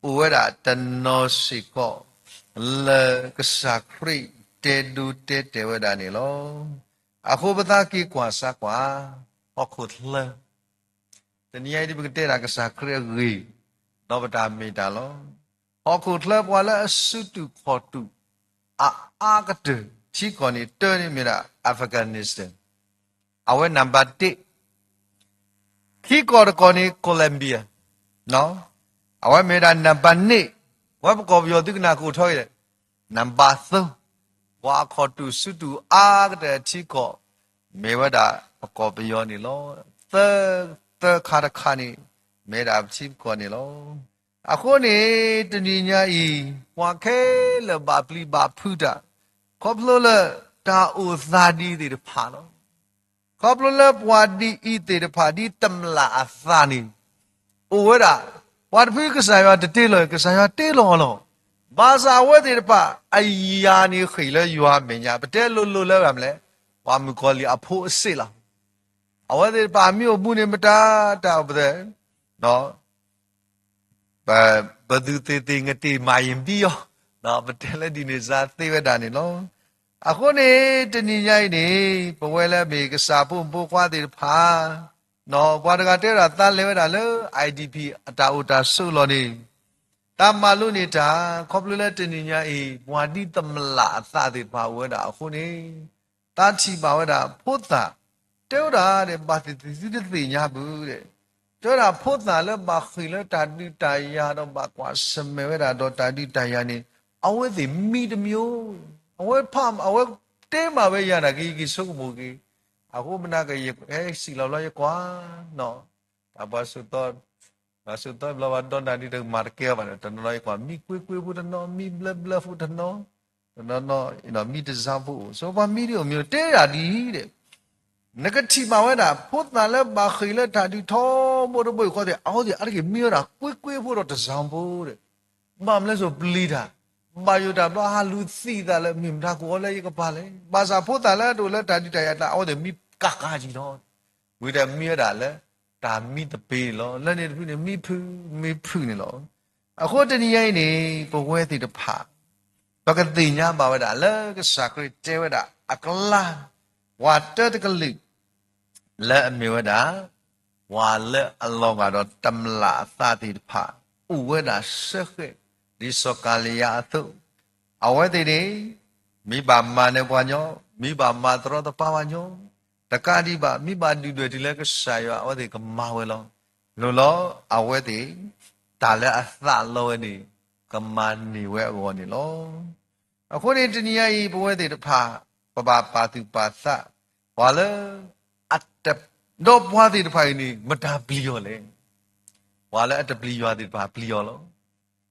အိၣ်ဝဲဒၣ်တနီၤစ့ၢ်ကီး လၢကစၢ်ခရံာ်တဲဒိတဲတဲာ်ဝဲဒၣ်န့ၣ်လီၤ. အဃိပသးက့ၤကွၢ်စၢ်ကွၢ် ဟီၣ်ခိၣ်ချၢ တနံၤညါအံၤဒ်ပကတဲဒၣ်ကစၢ်ခရံာ်အဂ့ၢ် ဒီးပတၢ်မ့ၢ်တၢ်လီၤ. ဟီၣ်ခိၣ်ချၢပှၤလၢအစုတူာ်ခီၣ်တူာ် အအါကတၢၢ် ထံကီၢ်န့ၣ် တၢန့ၣ်မ့ၢ်ဒၣ် Afghanistan, အဝဲနံပါတ်တစ်, ခံကီၢ်တကီၢ်န့ၣ် Colombia, အဝဲမ့ၢ်ဒၣ်နံပါတ်နှစ်, ဝဲပကီၢ်ပယီၤသုကနၣ်ကအိၣ်ထီၣ်ဂ့ၤလဲၣ်, နံပါတ်သုံး, ပှၤအခီၣ်တူာ်စုတူာ်အါကတၢၢ်ထံကီၢ် မ့ၢ်ဝဲဒၣ်ပကီၢ်ပယီၤန့ၣ်လီၤ. သၢ, သၢခါတခါန့ၣ် မ့ၢ်ဒၣ်ပထံပကီၢ်န့ၣ်လီၤ. အဃိန့ၣ် တနံၤညါအံၤ ပှၤခဲလၢာ်ဘၣ်ပျံၤဘၣ်ဖုးတၢ် ခီဖျိလၢတၢ်အိၣ်သးဒ်အံၤသ့ၣ်တဖၣ်လီၤ. ခီဖျိလၢပှၤဒ်အံၤသ့ၣ်တဖၣ် ဒ်တမျးအသးန့ၣ် အိၣ်ဝဲဒၣ်, ပှၤတဖုကစၢ်ယွၤတတ့လီၤ, ကစၢ်ယွၤတ့လီၤလီၤ. ဘၣ်ဆၣ်အဝဲသ့ၣ်တဖၣ် အယၤန့ၣ်ဃ့ၢ်လၢယွၤမဲာ်ညါ, ပတဲလိၤလိၤလၢဂၤမနုၤလဲၣ်, ပှၤမုၣ်ကီၤလံၢ်အဖိအစ့လီၤ. အဝဲသ့ၣ်တဖၣ်မ့ၢ်အိၣ်မူန့ၣ် မတၤတၢ်အိၣ်ပသဲ ပ, ပသူသေသေ ငါတေးမါရင်ပြီးရော, ပတဲလၢဒ်န့ၣ်စ့ၢ်သ့ဝဲဒၣ်န့ၣ်လီၤ. အဃိန့ၣ် တနံၤညါအံၤန့ၣ် ပဝဲလၢအမ့ၢ်ကစၢ်ဖိမုၣ်ဖိခွါသ့ၣ်တဖၣ်, ပှၤတဂၤတဲဝဲဒၣ် သးလဲၤဝဲဒၣ်လၢ IDP အတၢ်အိၣ်တၢ်ဆိးလီၢ်န့ၣ် တၢ်မၤလိန့ၢ်တၢ် ခီဖျိလၢတနံၤညါအံၤ ပှၤဒ်တမျးအသးသ့ၣ်တဖၣ်အိၣ်ဝဲဒၣ်အဃိန့ၣ်, သးထံၣ်ဘၣ်ဝဲဒၣ်ဖိသၣ်, တဲဝဲဒၣ်ဒီး ဘၣ်သ့ၣ်သ့ၣ်သုတသ့ၣ်ညါဘၣ်ဒီး, တဲဝဲဒၣ်ဖိသၣ်လၢဘၣ်ဃ့ၢ်လၢတၢ်ဒုးတၢ်ယၤဒီးဘၣ်ကွၢ်ဆၢၣ်မဲာ်ဝဲဒၣ်ဒီးတၢ်ဒုးတၢ်ယၤန့ၣ်, အဝဲသ့ၣ်မံတမံၤ, အဝဲဖး အဝဲတဲမးဝဲယၤနာ်က့ ယက့ၤဆိကမိၣ်က့ၤ, အဃိမနုၤက့ ယဟဲစံၣ်လီၤဘျီယကွၢ် တၢ်ပှၤစိာ်သီ, ပှၤစိာ်သီဘျီဘၣ်ဒီးနၤဒ်တမၤတကဲဘၣ်ဒီး တနီၤနီၤယကွၢ် မံကွ့ကွ့ဖိတနီၤ, မံဘျၢဘျၢဖိတနီၤ, တနီၤနီၤ မံတစၢ်ဖိအိၣ်, ဆိပှၤမံဒ်အိၣ်မံအိၣ် တဲဒၣ်ဒ်အံၤဒီး, နကထံၣ်ဘၣ်ဝဲဒၣ် ဖိသၣ်လၢဘၣ်ဃ့ၢ်လၢတၢ်ဒုးထီဘိတဘိယူၢ်ဃီသ့ၣ် အဝဲသ့ၣ်အါတက့ၢ်မံဝဲဒၣ်ကွ့ကွ့ဖိဒီးတစၢ်ဖိဒီး, ဘၣ်မနုၤလဲၣ်ဆိပျံၤတၢ်, ဘၣ်ယိၣ်တၢ်ဘျီဟးလူၤသံသးလၢ မ့ၢ်မတၤကအိၣ်လၢယကပၤလဲၣ်, ဘၣ်ဆၣ်ဖိသၣ်လၢတအိၣ်လၢတၢ်ဒုးတၢ်ယၤတၢ် အဝဲသ့ၣ်မံကးကးကံၤလီၤ. ဝံၤဒီးမံဝဲဒၣ်လၢ တၢ်မံသပ့ၤန့ၣ်လီၤ. လၢန့ၣ်တဖုန့ၣ် မံဖုး မံဖုးန့ၣ်လီၤ. အဃိတနံၤညါအံၤန့ၣ် ပဝဲသ့ၣ်တဖၣ် ပကသ့ၣ်ညါဘၣ်ဝဲဒၣ်လၢကစၢ်ခရံာ်တဲဝဲဒၣ်အကျါ ပှၤတၢတကလုာ် လၢအမ့ၢ်ဝဲဒၣ် ပှၤလၢအလီၤဂာ်ဒီးတမျးအသးသ့ၣ်တဖၣ် အိၣ်ဝဲဒၣ်စ့ၢ်ကီး ဒ်စီၤကၤလံယါအသိး, အဝဲသ့ၣ်န့ၣ် မ့ၢ်ဘၣ်မၤနၢၤပှၤညီ, မ့ၢ်ဘၣ်မၤတရီတပါပှၤညီ, တကးဒံးဘၣ် မ့ၢ်ဘၣ်ဒုၣ်ဒွဲၣ်တုၤလၢကစၢ်ယွၤ အဝဲသ့ၣ်ကမၤဝဲလီၤ. လိၣ်လီၤ အဝဲသ့ၣ် တၢ်လၢအသးလီဝဲန့ၣ် ကမၤန့ၢ်ဝဲအဂီၢ်န့ၣ်လီၤ. အဃိန့ၣ် တနံၤညါအံၤ ပဝဲသ့ၣ်တဖၣ် ပဘၣ်ပာ်သူၣ်ပာ်သး ပှၤလၢ အတ, ဒီးပှၤသ့ၣ်တဖၣ်အံၤန့ၣ် မတၤပျံၤအီၤလဲၣ်. ပှၤလၢအတပျံၤယွၤသ့ၣ်တဖၣ်ပျံၤအီၤလီၤ.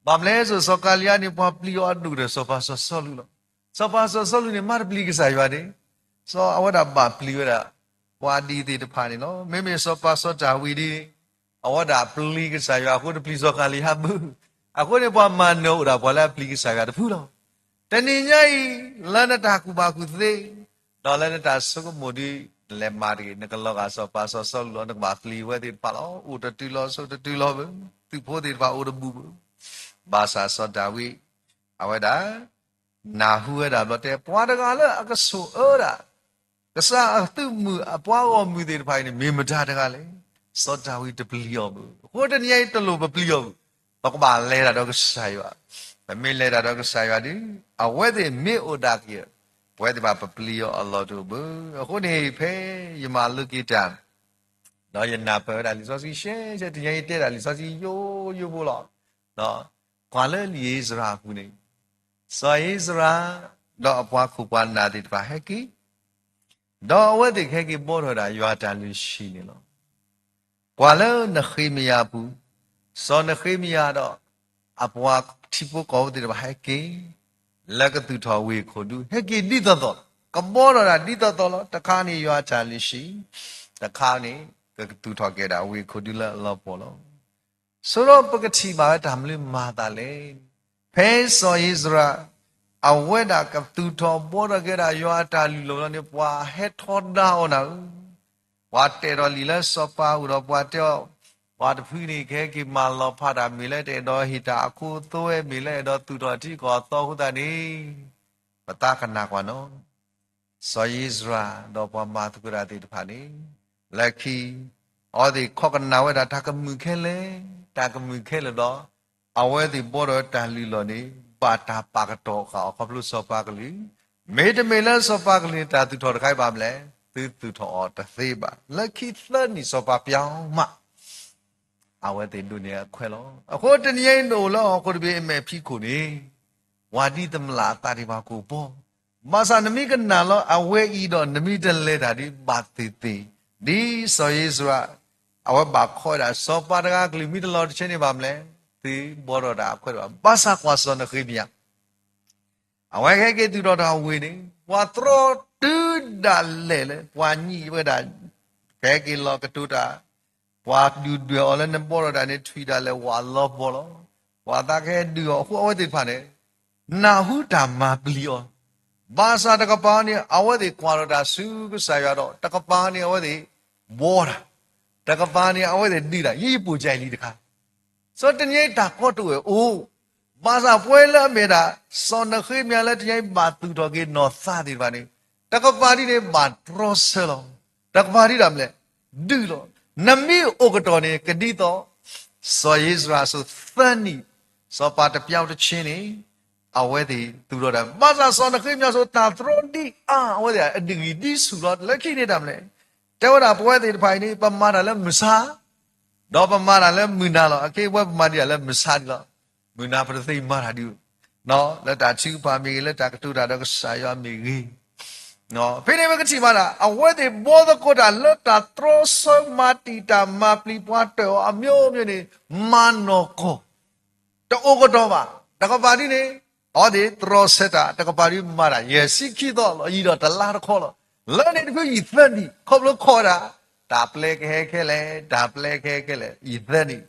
ဘၣ်မနုၤလဲၣ်, စီၤကၤလံယါန့ၣ် ပှၤပျံၤအီၤအဒိၣ်ကတၢၢ် စီၤပၤစီၤစီလူးလီၤ. စီၤပၤစီၤစီလူးန့ၣ် မ့ၢ်တပျံၤကစၢ်ယွၤန့ၣ်, စီၤအဝဲဒၣ်ဘၣ်ပျံၤဝဲဒၣ် ပှၤဒ်သ့ၣ်တဖၣ်န့ၣ်လီၤ. မ့မ့ၢ်စီၤပၤစီၤဒၤဝံးဒ်န့ၣ်, အဝဲဒၣ်ပျံၤကစၢ်ယွၤအဃိတပျံၤစီၤကၤလံၤဟးဘၣ်. အဃိန့ၣ် ပှၤမၤနၢၤအိၣ်ဒၣ်ပှၤလၢအပျံၤကစၢ်ယွၤတဖုလီၤ. တနံၤညါအံၤ, လၢနတၢ်ကူၣ်ဘၣ်ကူၣ်သ့, ဒီးလၢနတၢ်ဆိကမိၣ်ဒ် နလဲၤမၤတဂ့ၤ, နကလီၤဂာ်စီၤပၤစီၤစီလူးလီၤ. နကဘၣ်ပျံၤဝဲသ့ၣ်တဖၣ်လီၤ. အိၣ်တတုၤလီၤ, ဆိးတတုၤလီၤဘၣ်, သုးဖိသ့ၣ်တဖၣ်အိၣ်တဘူၣ်ဘၣ်. ဘၣ်ဆၣ်စီၤဒၤဝံး အဝဲဒၣ် နၢ်ဟူဝဲဒၣ်ဘျီတဲ, ပှၤတဂၤလၢအကဆိၣ်အၢဒၣ် ကစၢ်အသုးမုၢ်အပှၤဂီၢ်မုၢ်သ့ၣ်တဖၣ်အံၤန့ၣ် မ့ၢ်မတၤတဂၤလဲၣ်. စီၤဒၤဝံးတပျံၤအီၤဘၣ်. အဃိတနံၤအံၤ တလိၣ်ပပျံၤအီၤဘၣ်. ပကဘၣ်လဲၤတၢ်ဒီးကစၢ်ယွၤ. ပမ့ၢ်လဲၤတၢ်ဒီးကစၢ်ယွၤဒီး, အဝဲသ့ၣ်မ့ၢ်အိၣ်ဒၣ်က့ၤ, ပဝဲသ့ၣ်တဖၣ်ပပျံၤအီၤအလီၢ်တအိၣ်ဘၣ်. အဃိန့ၣ် ဖဲယမၤလိက့ၤတၢ် ဒီးယနၢ်ပၢၢ်ဝဲဒၣ်လံာ်စီဆှံရှဲရှဲ, တနံၤအံၤတဲဒၣ်လံာ်စီဆှံယိယိဖိလီၤ. ကွၢ်လၢလံာ်အ့စြၤအပူၤန့ၣ်, စီၤအ့စြၤ ဒီးအပှၤခိၣ်ပှၤနၢ်သ့ၣ်တဖၣ်ဟဲက့ၤ, ဒီးအဝဲသ့ၣ်ကဟဲက့ၤဘှီထီၣ်ဝဲဒၣ်ယွၤအတၢ်လုၢ်ဟံၣ်န့ၣ်လီၤ. ကွၢ်လၢနဃ့မယၤအပူၤ, စီၤနဃ့မယၤဒီး အပှၤထံဖိကီၢ်ဖိသ့ၣ်တဖၣ်ဟဲက့ၤ လၢကသူၣ်ထီၣ်ဝ့ၢ်ခိၣ်ဒူ ဟဲက့ၤဒ်သိးသိးလီၤ. ကဘှီထီၣ်တၢ်ဒ်သိးသိးလီၤ. တခါန့ၣ်ယွၤအတၢ်လုၢ်ဟံၣ်, တခါန့ၣ် ကသူၣ်ထီၣ်က့ၤဒၣ်ဝ့ၢ်ခိၣ်ဒူလၢအလီၤပှီၢ်လီၤ. ဆိဒီးပကထံၣ်ဘၣ်ဝဲတၢ်မနုၤမၤသးလဲၣ်. ဖဲစီၤအ့စြၤ အဝဲဒၣ်ကသူၣ်ထီၣ်ဘှီထီၣ်က့ၤဒၣ်ယွၤအတၢ်လုၢ်လီၢ်လီၤန့ၣ် ပှၤဟဲထီဒါအီၤနၤဧၢ. ပှၤတဲထီၣ်လံာ်လၢစီၤပၤအအိၣ်ဒီးပှၤတဲအီၤ, ပှၤတဖုန့ၣ် ကဟဲက့ၤမၤလီၤဖးတၢ်မ့ၢ်လၢတအဲၣ်ဒိးဟ့ၣ်တၢ်အခိအသွဲ မ့ၢ်လၢအဲၣ်ဒိးသူၣ်ထီၣ်ထံကီၢ်အသီအဃိသတးန့ၣ်, ပသးကနၣ်ကွၢ်နီၤ. စီၤအ့စြၤဒီးပှၤမၤသကိးတၢ်သ့ၣ်တဖၣ်န့ၣ်, လၢခံ အဝဲသ့ၣ်ခိးကနၣ်ဝဲဒၣ်တၢ်ကမုာ်ခဲလၢာ်, တၢ်ကမုာ်ခဲလၢာ်ဒီး အဝဲသ့ၣ်ဘှီထီၣ်တၢ်လုၢ်လီၢ်န့ၣ် ဘၣ်တၢ်ပာ်ကတီၤဃာ်အီၤ ခီဖျိစီၤပၤကလုာ်, မ့တမ့ၢ်လၢစီၤပၤကလုာ်န့ၣ် တၢ်သူၣ်ထီၣ်တခါအံၤဘၣ်မလဲၣ်, သုသူၣ်ထီၣ်အီၤတသ့ဘၣ်. လၢခံသၢနံၣ်စီၤပၤပျီမး အဝဲသ့ၣ်ဒိးန့ၢ်အခွဲးလီၤ. အဃိတနံၤအံၤနအိၣ်လၢဟီၣ်ခိၣ်တဘ့ၣ်အမဲာ်ဖံးခိၣ်န့ၣ်, ပှၤဒ်သမလၣ်အသးဒံးဘၣ်ကိၢ်ဘီ, ဘၣ်ဆၣ်နမ့ၢ်ကနၣ်လီၤအဝဲအံၤဒီး နမ့ၢ်တလဲၤတၢ်ဒ်ဘၣ်သ့ၣ်သ့ၣ်, ဒ်စီၤအ့စြၤ အဝဲဘၣ်ခိးဝဲဒၣ် စီၤပၤတဂၤကလုၢ်မ့ၢ်တလီၤတဆဲန့ၣ်ဘၣ်မလဲၣ်, သုဘှီထီၣ်တၢ်အခွဲးတဘၣ်. ဘၣ်ဆၣ်ကွၢ်စီၤနဃ့မယၤ အဝဲကဟဲက့ၤသူၣ်ထီၣ်တၢ်ဝ့ၢ်န့ၣ်, ပှၤတြီတုၤဒၣ်လဲာ်လၢ ပှၤညံးဝဲဒၣ်, ကဟဲက့ၤလီၤကတိၤတၢ်, ပှၤဒုၣ်ဒွဲၣ်အီၤလၢနဘှီထီၣ်တၢ်န့ၣ် ထွံၣ်ဒၣ်လဲာ်ဝးလီၤပှီၢ်လီၤ. ပှၤသးကဟဲဒုးအီၤအဃိ အဝဲသ့ၣ်တဖၣ်န့ၣ် နၢ်ဟူတၢ်မၤပျံၤအီၤ, ဘၣ်ဆၣ်တကပၤန့ၣ် အဝဲသ့ၣ်ကွၢ်ထီၣ်တၢ်ဆူကစၢ်ယွၤဒီး တကပၤန့ၣ် အဝဲသ့ၣ်ဘှီတၢ်, တကပၤန့ၣ် အဝဲသ့ၣ်ဒုးတၢ်, ယံယပိာ်ကၢအံၤလံတခါ စီၤတနံၤအံၤတၢ်ကီတအိၣ်ဝဲအိၣ်, ဘၣ်ဆၣ်ပဝဲလၢအမ့ၢ်ဒၣ် စီၤနဃ့မယၤလၢတနံၤအံၤဘၣ်သူၣ်ထီၣ်က့ၤနီၢ်သးသ့ၣ်တဖၣ်န့ၣ်, တကပၤဒ်န့ၣ်ဘၣ်တြီဆၢလီၤ, တကပၤဒ်ဒၣ်မလဲၣ်, ဒုးလီၤ. နမ့ၢ်အိၣ်ကတီၢ်န့ၣ် ကဒ်သိး စီၤအ့စြၤအစိၤသၢနံၣ်, စီၤပၤတပျီတဆဲန့ၣ်, အဝဲသ့ၣ်သူၣ်ထီၣ်တၢ်, ဘၣ်ဆၣ်စီၤနဃ့မယၤအစိၤတၢ်တြီဒ်အါ အဝဲသ့ၣ်အဒုးဂံၢ်ဒ်ဆူၣ်လီၤ. လၢခံန့ၣ်တၢ်မလဲၣ်, တဲဝဲဒၣ်ပဝဲသ့ၣ်တဖၣ်အံၤန့ၣ် ပမၤတၢ်လၢမုၢ်ဆါ ဒီးပမၤတၢ်လၢမုၢ်နၤလီၤ. အခဲအံၤပဝဲပမၤဒံးတၢ်လၢမုၢ်ဆါဒံးလီၤ. မုၢ်နၤပတသ့မၤတၢ်ဒံး, လၢတၢ်ထုကဖၣ်မ့ၢ်ဂ့ၤ, လၢတၢ်ကတိၤတၢ်ဒီးကစၢ်ယွၤမ့ၢ်ဂ့ၤ, ဖဲန့ၣ်ပကထံၣ်ဘၣ်ဒၣ် အဝဲသ့ၣ်ဘှီသကိးတၢ်လၢတၢ်တြီဆၢမၤတံာ်တာ်မၤပျံၤပှၤတၢၣ်အီၤအမျိုးမျိုးန့ၣ် မၤနီၢ်ကီၢ် တအိၣ်ကတီၢ်ဘၣ်. တကပၤဒ်န့ၣ် အဝဲသ့ၣ်တြီဆၢတၢ်, တကပၤဒ်မၤတၢ်, ယဲၢ်ဆံခံသီလီၤ, ယံာ်ဒီးတလါတခီလီၤ. လၢန့ၣ်တဖုယံာ်သၢနံၣ်, ခီဖျိခိးဒၣ် တၢ်ပျဲကဟဲခဲလၢာ်, တၢ်ပျဲကဟဲခဲလၢာ်, ယံာ်သၢနံၣ်.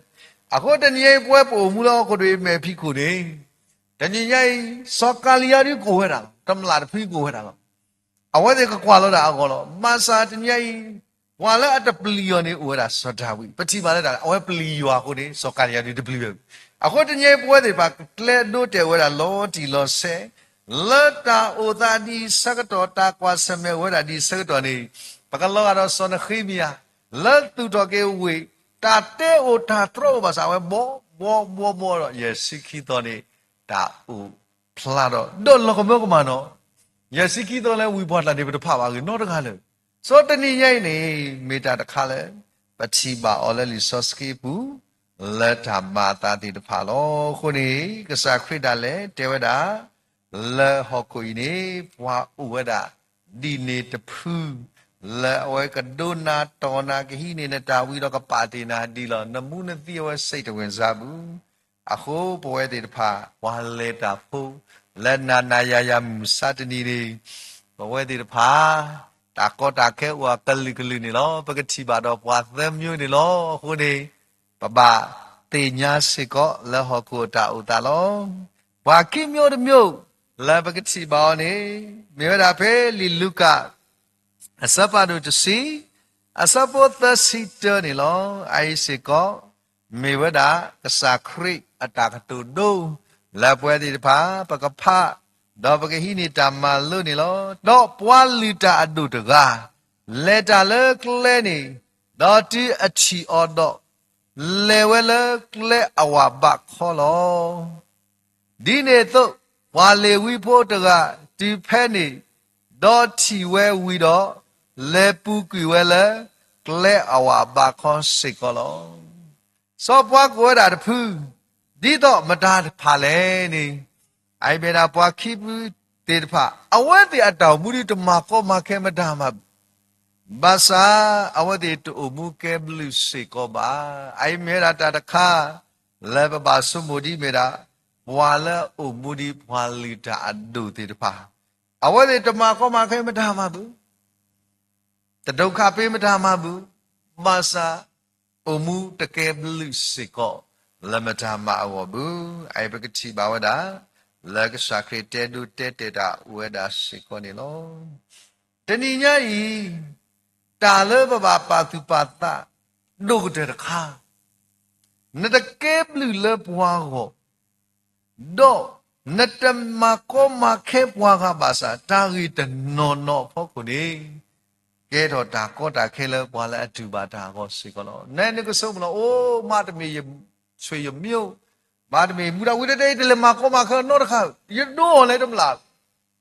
အဃိတနံၤအံၤပဝဲပအိၣ်မူလၢဟီၣ်ခိၣ်တဘ့ၣ်အမဲာ်ဖံးခိၣ်န့ၣ်, တနံၤညါအံၤ စီၤကၤလံယၤဒုးကအိၣ်ဝဲဒၣ်လီၤ, တမျၢ်တဖုကအိၣ်ဝဲဒၣ်လီၤ. အဝဲသ့ၣ်ကကွၢ်လီၤဒၣ်အဂီၢ်လီၤ. ဘၣ်ဆၣ်တနံၤညါအံၤ ပှၤလၢအတပျံၤအီၤန့ၣ်အိၣ်ဝဲဒၣ်စီၤဒၤဝံး, ပထံၣ်ဘၣ်လၢတၢ်လၢ အဝဲပျံၤယွၤအဃိန့ၣ် စီၤကၤလံယၤဒုးတပျံၤဝဲ. အဃိတနံၤညါအံၤပဝဲသ့ၣ်တဖၣ်ကျဲဒိတဲာ်ဝဲဒၣ်လီၤတံၢ်လီၤဆဲး, လၢတၢ်အိၣ်သးဒ်ဆၢကတီၢ် တၢ်ကွၢ်ဆၢၣ်မဲာ်အိၣ်ဝဲဒၣ်ဒ်ဆၢကတီၢ်န့ၣ်, ပကလီၤဂာ်ဒီးစီၤနဃ့မယၤ လၢသူၣ်ထီၣ်က့ၤဝ့ၢ်, တၢ်တဲအိၣ်တၢ်တြီအိၣ်ဘၣ်ဆၣ် အဝဲဘှီဘှီဘှီဘှီဒီး ယဲၢ်ဆံခံသီန့ၣ် တၢ်အိၣ်ဖျါထီၣ် ဒီးလီၤကမၢကမၣ်နီၤ. ယဲၢ်ဆံခံသီလၢဝံၤပှၢ်တၢ်န့ၣ် ပတဖးဘၣ်ဂ့ၤနီတဂၤလၢာ်. စီၤတနံၤညါအံၤန့ၣ် မ့ၢ်တၢ်တခါလၢ ပထံၣ်ဘၣ်အီၤလၢလံာ်စီဆှံပူၤ လၢတၢ်မၤအသးသ့ၣ်တဖၣ်လီၤ. အဃိန့ၣ် ကစၢ်ခရံာ်ဒၣ်လဲာ်တဲဝဲဒၣ် လၢဟီၣ်ခိၣ်အံၤန့ၣ် ပှၤအိၣ်ဝဲဒၣ်ဒ်န့ၣ်တဖု လၢအဝဲကဒိနၤတီၢ်နၤ ကဟံးန့ၢ်နတၢ်ဝံဒီးကပာ်တ့ၢ်နၤဒ်လီၤ. နမူနသံအဝဲ စိတ်တဝင်စားဘူး. အဃိပဝဲသ့ၣ်တဖၣ် ပှၤလဲၤတၢ်ဖိ လၢနၤနၤယၤယၤမုၢ်မဆါတနံၤန့ၣ် ပဝဲသ့ၣ်တဖၣ် တၢ်ကီတၢ်ခဲအိၣ်အကလုာ်ကလုာ်န့ၣ်လီၤ. ပကထံၣ်ဘၣ်ဒီးပှၤသၢမံၤန့ၣ်လီၤ. အဃိန့ၣ် ပဘၣ်သ့ၣ်ညါစ့ၢ်ကီးလၢဟီၣ်ခိၣ်အတၢ်အိၣ်သးလီၤ. ပှၤခံမံၤတမံၤ လၢပကထံၣ်ဘၣ်အီၤန့ၣ် မ့ၢ်ဝဲဒၣ်ဖဲလံာ်လူၤကၣ် အဆၢဖးဒိၣ်တဆံ, အဆၢဖိသၢဆံတၢန့ၣ်လီၤ. အအံၤစ့ၢ်ကီး မ့ၢ်ဝဲဒၣ်ကစၢ်ခရံာ်အတၢ်ကတိၤဒိ လၢပဝဲသ့ၣ်တဖၣ် ပကဖး ဒီးပကဟံးန့ၢ်တၢ်မၤလိန့ၣ်လီၤ. ဒီးပှၤလုၢ်တၢ်အဒိၣ်တဂၤ လဲၤတၢ်လၢကျဲန့ၣ်, ဒီးတုၤအထံၣ်အီၤဒီး လဲၤဝဲလၢကျဲအဝၤဘးခီလီၤ. ဒ်န့ၣ်အသိး ပှၤလ့ၤဝံဖိတဂၤတုၤဖဲန့ၣ်, ဒီးထံၣ်ဝဲဝံၤဒီး လဲၤပူၤကွံာ်ဝဲလၢကျဲအဝၤဘးခီစ့ၢ်ကီးလီၤ. စီၤပှၤကိးဝဲဒၣ်တဖု, ဒ်သိးမတၤတဖၣ်လဲၣ်န့ၣ်, အအံၤမ့ၢ်ဒၣ်ပှၤခံဖုသ့ၣ်တဖၣ် အဝဲသ့ၣ်အတၢ်အိၣ်မူဒ်တမၤကီမၤခဲမတၤမၤဘၣ် ဘၣ်ဆၣ် အဝဲသ့ၣ်တအိၣ်မူကဲဘျုးစ့ၢ်ကီးဘၣ်. အအံၤမ့ၢ်ဝဲဒၣ်တၢ်တခါ လၢပဘၣ်ဆိကမိၣ်ဒ်မ့ၢ်ဒၣ် ပှၤလၢအအိၣ်မူဒ်ပှၤလုၢ်တၢ်အဒိၣ်သ့ၣ်တဖၣ်, အဝဲသ့ၣ်တမၤကီမၤခဲမတၤမၤဘၣ်, တဒုက္ခပေးမတၤမၤဘၣ်, ဘၣ်ဆၣ် အိၣ်မူတကဲဘျုးစ့ၢ်ကီး လၢမတၤမၤအဂီၢ်ဘၣ်. အအံၤပကထံၣ်ဘၣ်ဝဲဒၣ် လၢကစၢ်ခရံာ်တဲဒိတဲတဲာ်တၢ်အိၣ်ဝဲဒၣ်စ့ၢ်ကီးန့ၣ်လီၤ. တနံၤညါအံၤ တၢ်လၢပဘၣ်ပာ်သူၣ်ပာ်သး ဒိၣ်ကတၢၢ်တခါ နတကဲဘျုးလၢပှၤဂီၢ်, ဒီးနတမၤကီမၤခဲပှၤဂၤဘၣ်ဆၣ် တၢ်ဂ့ၢ်တနီၤနီၤအဖီခိၣ်န့ၣ် ကဲထီၣ်တၢ်ကီတၢ်ခဲလၢပှၤလၢအတူၢ်ဘၣ်တၢ်အဂီၢ်စ့ၢ်ကီးလီၤ. နကဆိကမိၣ်လီၤ, အိၣ် မ့တမ့ၢ်ယဆွေယမျိုး, မ့တမ့ၢ်မူဒါဝံၤတဲတဲ ယတလဲၤမၤကီမၤခဲနီတခါ, ယဒိအီၤလၢတမျၢ်,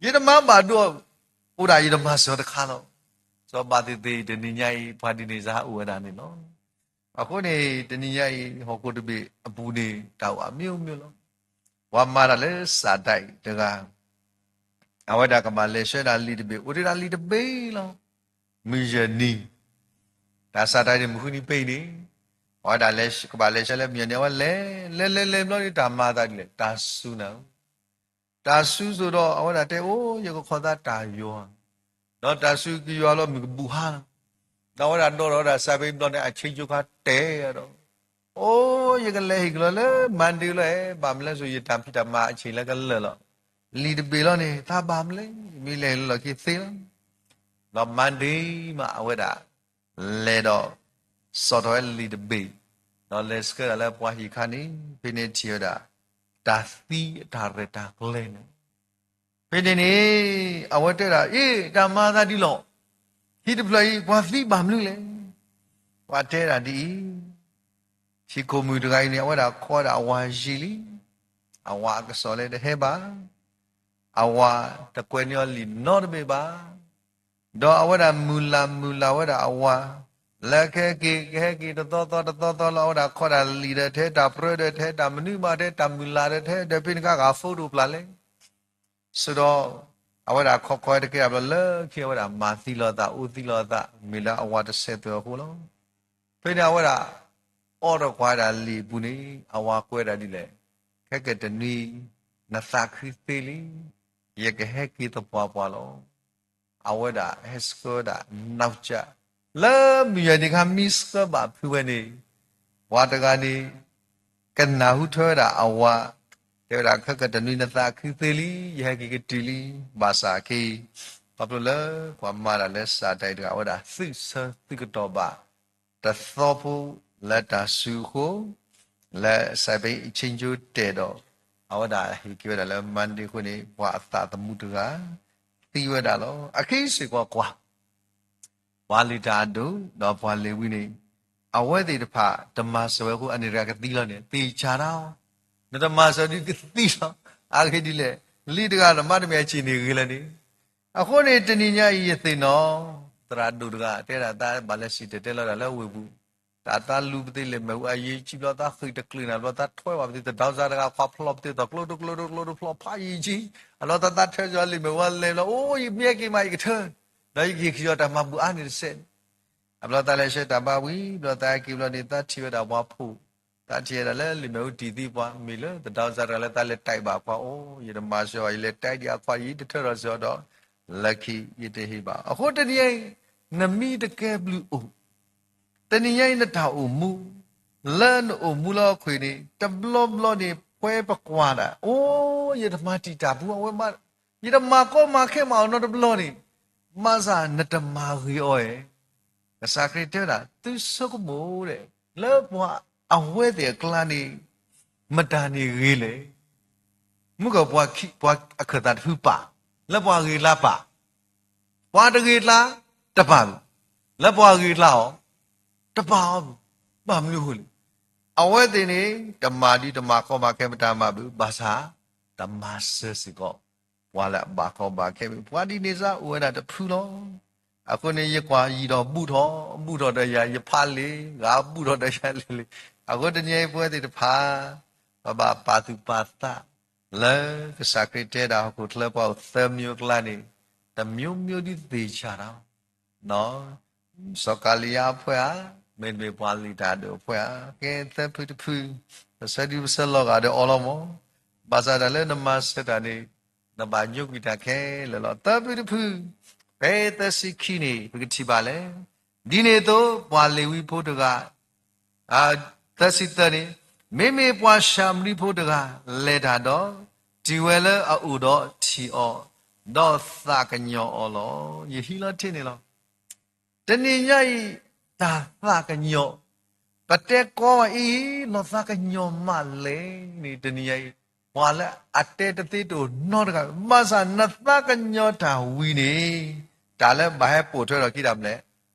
ယတမၤဘၣ်ဒိ, အိၣ်ဒၣ်ယတမၤစၢၤတခါလီၤ. စီၤဘၣ်သ့ၣ်သ့ၣ် တနံၤညါအံၤ ပှၤဒ်န့ၣ်စ့ၢ်အိၣ်ဝဲဒၣ်န့ၣ်လီၤ. အဃိန့ၣ် တနံၤညါအံၤ ဟီၣ်ခိၣ်တဘ့ၣ်အပူၤန့ၣ် တၢ်အိၣ်အမျိုးမျိုးလီၤ. ပှၤမၤတၢ်လၢစးဒၣ်အံၤတဂၤ, အဝဲဒၣ်ကဘၣ်လဲၤဆှၢဒၣ်လံာ်တဘ့ၣ်, အိၣ်တ့ၢ်ဒၣ်လံာ်တဘ့ၣ်လီၤ. မုၢ်ယဲၢ်နံၤ, တၢ်စးဒၣ်အံၤန့ၣ် မုၢ်ဃုနံၤပဲအံၤန့ၣ်, အဝဲဒၣ်ကဘၣ်လဲၤဆှၢလၢမုၢ်ယဲၢ်နံၤ အဝဲလဲၤ, လဲၤလဲၤလဲၤဘျီန့ၣ် တၢ်မၤအသးဒ်လဲၣ်, တၢ်စူၤနၤ တၢ်စူၤစိၤဒီး အဝဲဒၣ်တဲ အိၣ် ယကခီၣ်သးတၢ်ယွၤ, ဒီးတၢ်စူၤကယွၤလီၤ မုၢ်ကဘူၣ်ဟါလီၤ. ဒီးအဝဲဒၣ်ဒိးထီၣ်ဝဲဒၣ်စးဖဲဘျီန့ၣ် အဆ့ကၠိခါတဲဒီး, အိၣ် ယကလဲၤဟ့ၣ်ကလီလၢ Monday လီၤ, ဘၣ်မနုၤလဲၣ်စိၤ ယတၢ်ဖံးတၢ်မၤအဆ့ၣ်လၢကလၢာ်လီၤ. လံာ်တဘ့ၣ်လီၤန့ၣ် သးဘၣ်မနုၤလဲၣ်, မ့ၢ်လဲၤလီၢ်ခံသ့လီၤ. ဒီး Monday မး အဝဲဒၣ် လဲၤဒီး စိာ်ထီၣ်ဝဲလံာ်တဘ့ၣ်, ဒီးလဲၤဆှၢဒၣ်လၢပှၤဟံၣ်ခါန့ၣ် ဖဲန့ၣ်ထံၣ်ဝဲဒၣ် တၢ်သံအတၢ်ရဲၣ်တၢ်ကျဲၤန့ၣ်, ဖဲန့ၣ်န့ၣ် အဝဲတဲဒၣ် အ့ တၢ်မၤအသးဒ်လဲၣ်, ဟံၣ်တဖျၢၣ်အံၤ ပှၤသံဘၣ်မနုၤလဲၣ်. ပှၤတဲဒၣ်ဒ်အံၤ, ဟံၣ်ခိၣ်မုၣ်တဂၤအံၤန့ၣ် အဝဲဒၣ်ခီဒၣ်အဝၤယံာ်လံ, အဝၤအကစီၣ်လၢတဟဲဘၣ်, အဝၤတကွဲးန့ၢ်အီၤလံာ်နီတဘ့ၣ်ဘၣ်. ဒီးအဝဲဒၣ်မုၢ်လၢ်မုၢ်လၢ်ဝဲဒၣ်အဝၤ, လၢကဟဲက့ၤ ကဟဲက့ၤတသီသီတသီသီလၢ အဝဲဒၣ်ခီဒၣ်လံာ်ဒီး တဟဲတၢ်ပြၢဒီး တဟဲတၢ်မနုၤမး တဟဲတၢ်မုၢ်လၢ်ဒီး တဟဲဒီး ဖဲန့ၣ်ခါဂၤ phone တအိၣ်ပျၢ်လဲၣ်. ဆိဒီး အဝဲဒၣ်ခီခီတကဲအဘျီ လၢခံအဝဲဒၣ်မၤသံလီၤအသး အိၣ်သံလီၤအသး မ့ၢ်လၢအဝၤတဆဲးသွဲၣ်အဃိလီၤ. ဖဲန့ၣ်အဝဲဒၣ် အိးထီၣ်ကွၢ်ဝဲဒၣ်လံာ်အပူၤန့ၣ် အဝၤကွဲးဒၣ်ဒ်လဲၣ်, ခဲကနွံ နသးခုသ့လံ, ယကဟဲက့ၤသပှၢ်ပှၢ်လီၤ. အဝဲဒၣ်ဟဲဆှၢဝဲဒၣ်နီၢ်ကၠၢ်, လၢမုၢ်ယဲၢ်နံၤခါ မ့ၢ်ဆှၢဘၣ်ဖုးဝဲန့ၣ်, ပှၤတဂၤန့ၣ် ကနၢ်ဟူထွဲဝဲဒၣ်အဝၤ, တဲဝဲဒၣ် ခဲကနွံနသးခုသ့လံ, ယဟဲက့ၤကတုၤလံ. ဘၣ်ဆၣ်ခဲအံၤ ခီဖျိလၢပှၤမၤတၢ်လၢစးဒၣ်အံၤတဂၤ အဝဲဒၣ်သုးဆၢသုးကတီၢ်ဘၣ် တသီဖိလၢတၢ်စုအဃိ, လၢစးဖဲ exchange တဲာ်ဒီး အဝဲဒၣ်ဟ့ၣ်က့ၤဝဲဒၣ်လၢ Monday အဃိန့ၣ် ပှၤအသးသမူတဂၤ သံဝဲဒၣ်လီၤ. အခဲအံၤစ့ၢ်ကီးကွၢ် ပှၤလုၢ်တၢ်အဒိၣ် ဒီးပှၤလ့ၤဝံန့ၣ် အဝဲသ့ၣ်တဖၣ် တမၤစၢၤဝဲအဃိ အန့ၣ်တဂၤကသံလီၤန့ၣ် သ့ၣ်ဆၣ်တၢ်, နတမၤစၢၤဒုးကသံလီၤ. အဂ့ၢ်ဒ်လဲၣ်, လံတဂၤဒီး မ့တမ့ၢ်အစ့ၢ်န့ၣ်ဂ့ၤလၢၤန့ၣ်. အဃိန့ၣ် တနံၤညါအံၤယသ့ၣ်နီၣ် သရၣ်ဒိၣ်တဂၤ တဲဒၣ်သးဘၣ်လဲၤစံၣ်တဲၤတဲလီၤဒၣ်လၢဝ့ၢ်ပူၤ, တၢ်သးလူၤပသ့လံာ်မဲာ်ဝူအယံၤကံဘျီ သးဃ့ၢ်တကျၢၤနၤဘျီ သးထွဲဘၣ်ပသ့ တဒီသးတဂၤ ခွါဖျီၣ်ပသ့ သီကျိတကျိတကျိတဖျီၣ်ဖးယံၤကံ, အဘျီသးသးထၢကီၤလံာ်မဲာ်ဝူအလဲၤဘျီ အိၣ် ယမ့ၢ်ဟဲက့ၤမး ယကထၢ ဒီးယကဟ့ၣ်က့ၤအီၤတၢ်မၤဘူၣ်အါန့ၣ်တစဲးန့ၣ်. အဘျီသးလဲၤဆှၢတၢ်ဘါဝံၤ ဘျီသးဟဲက့ၤဘျီန့ၣ် သးထံၣ်ဝဲဒၣ်ပှၤဖှိၣ်, ပ သးထံၣ်ဝဲဒၣ်လၢလံာ်မ့ၣ်အူတံၢ်သံပှၤ မ့ၢ်လၢသဒါစၢ်တဂၤလၢသးလဲၤတဲဘၣ်ပှၤအိၣ် ယတမၤစၢၤအီၤ ယလဲၤတဲဒံးအခွါ ယတထၢထီၣ်စၢၤအီၤဒီး လၢခံယတဟ့ၣ်ဘၣ်. အဃိတနံၤအံၤ နမံတကဲဘျုးအိၣ် တနံၤညါအံၤနတၢ်အိၣ်မူ လၢနအိၣ်မူလၢဟီၣ်ခိၣ်န့ၣ် တဘျီဘျီန့ၣ် ပှၤပကွၢ်ဒၣ် အိၣ် ယတမၤတံာ်တာ်ပူၤအဝဲမး, ယတမၤကီမၤခဲမၤအီၤနီတဘျီန့ၣ်, ဘၣ်ဆၣ်နတမၤဂ့ၤအီၤဧါ. ကစၢ်ခရံာ်တဲဝဲဒၣ် သုဆိကမိၣ်ဒဲး လၢပှၤအဝဲသ့ၣ်အကျါန့ၣ် မတၤန့ၣ်ဂ့ၤလဲၣ်. မုၢ်ကီၢ်ပှၤခံ ပှၤအခၢၣ်သးတဖုပာ်, လၢပှၤဂ့ၤလၢပာ်, ပှၤတဂ့ၤလၢ တပာ်ဘၣ်, လၢပှၤဂ့ၤလၢအီၤ တပာ်အီၤဘၣ်. ဘၣ်မနုၤအဃိလဲၣ်. အဝဲသ့ၣ်န့ၣ် တမၤဒ်တမၤကီမၤခဲမတၤမၤဘၣ်, ဘၣ်ဆၣ် တမၤစၢၤစ့ၢ်ကီး ပှၤလၢအဘၣ်ကီဘၣ်ခဲမ့ၢ် ပှၤဒ်န့ၣ်စ့ၢ်အိၣ်ဝဲဒၣ်တဖုလီၤ. အဃိန့ၣ် ယကွၢ်ယံာ်ဒီးဘူၣ်ထီၣ်, ဘူၣ်ထီၣ်ဒီးယၤယဖးလံာ်, ဂၤဘူၣ်ထီၣ်ဒီးယၤလဲၤလံာ်. အဃိတနံၤအံၤပဝဲသ့ၣ်တဖၣ် ပဘၣ်ပာ်သူၣ်ပာ်သး လၢကစၢ်ခရံာ်တဲဒၣ်ဟီၣ်ခိၣ်ချၢပှၤအိၣ်သၢမံၤအကျါန့ၣ် တမံၤမံၤဒ်သ့ၣ်ဆၣ်ဒီး စီၤကၤလံယါအဖှဲဧါ, မ့တမ့ၢ်ပှၤလံာ်တၢ်ဒိၣ်အဖှဲဧါ, ကဲသၢဖုတဖု, ပဆၢဒုပဆၢလီၤဂာ်ဒီးအီၤလီၤမး. ဘၣ်ဆၣ်တၢ်လၢနမၤစၢၤတၢ်န့ၣ် နဘၣ်ညိကွံာ်တၢ်ခဲလၢာ်လီၤ. သၢဖုတဖု, ဖဲသၢဆံခံန့ၣ် ပကထံၣ်ဘၣ်လဲၣ်. ဒ်န့ၣ်အသိး ပှၤလ့ၤဝံဖိတဂၤ သၢဆံသၢန့ၣ်, မ့မ့ၢ်ပှၤၡၤမရံဖိတဂၤ လဲၤတၢ်ဒီး တုၤဝဲလၢအအိၣ်ဒီးထံၣ်အီၤ, ဒီးသးကညီၤအီၤလီၤ. ယဟံးလီၤထံၣ်န့ၣ်လီၤ. တနံၤညါအံၤ တၢ်သးကညီၤ, ပတဲကီအံၤ လီၤသးကညီၤမးလဲၣ်န့ၣ် တနံၤညါအံၤ ပှၤလၢအတဲတသ့တအိၣ်နီတဂၤ, ဘၣ်ဆၣ်နသးကညီၤတၢ်ဝံၤန့ၣ် တၢ်လၢဘၣ်ဟဲပိာ်ထွဲထီၣ်ခံတၢ်မနုၤလဲၣ်,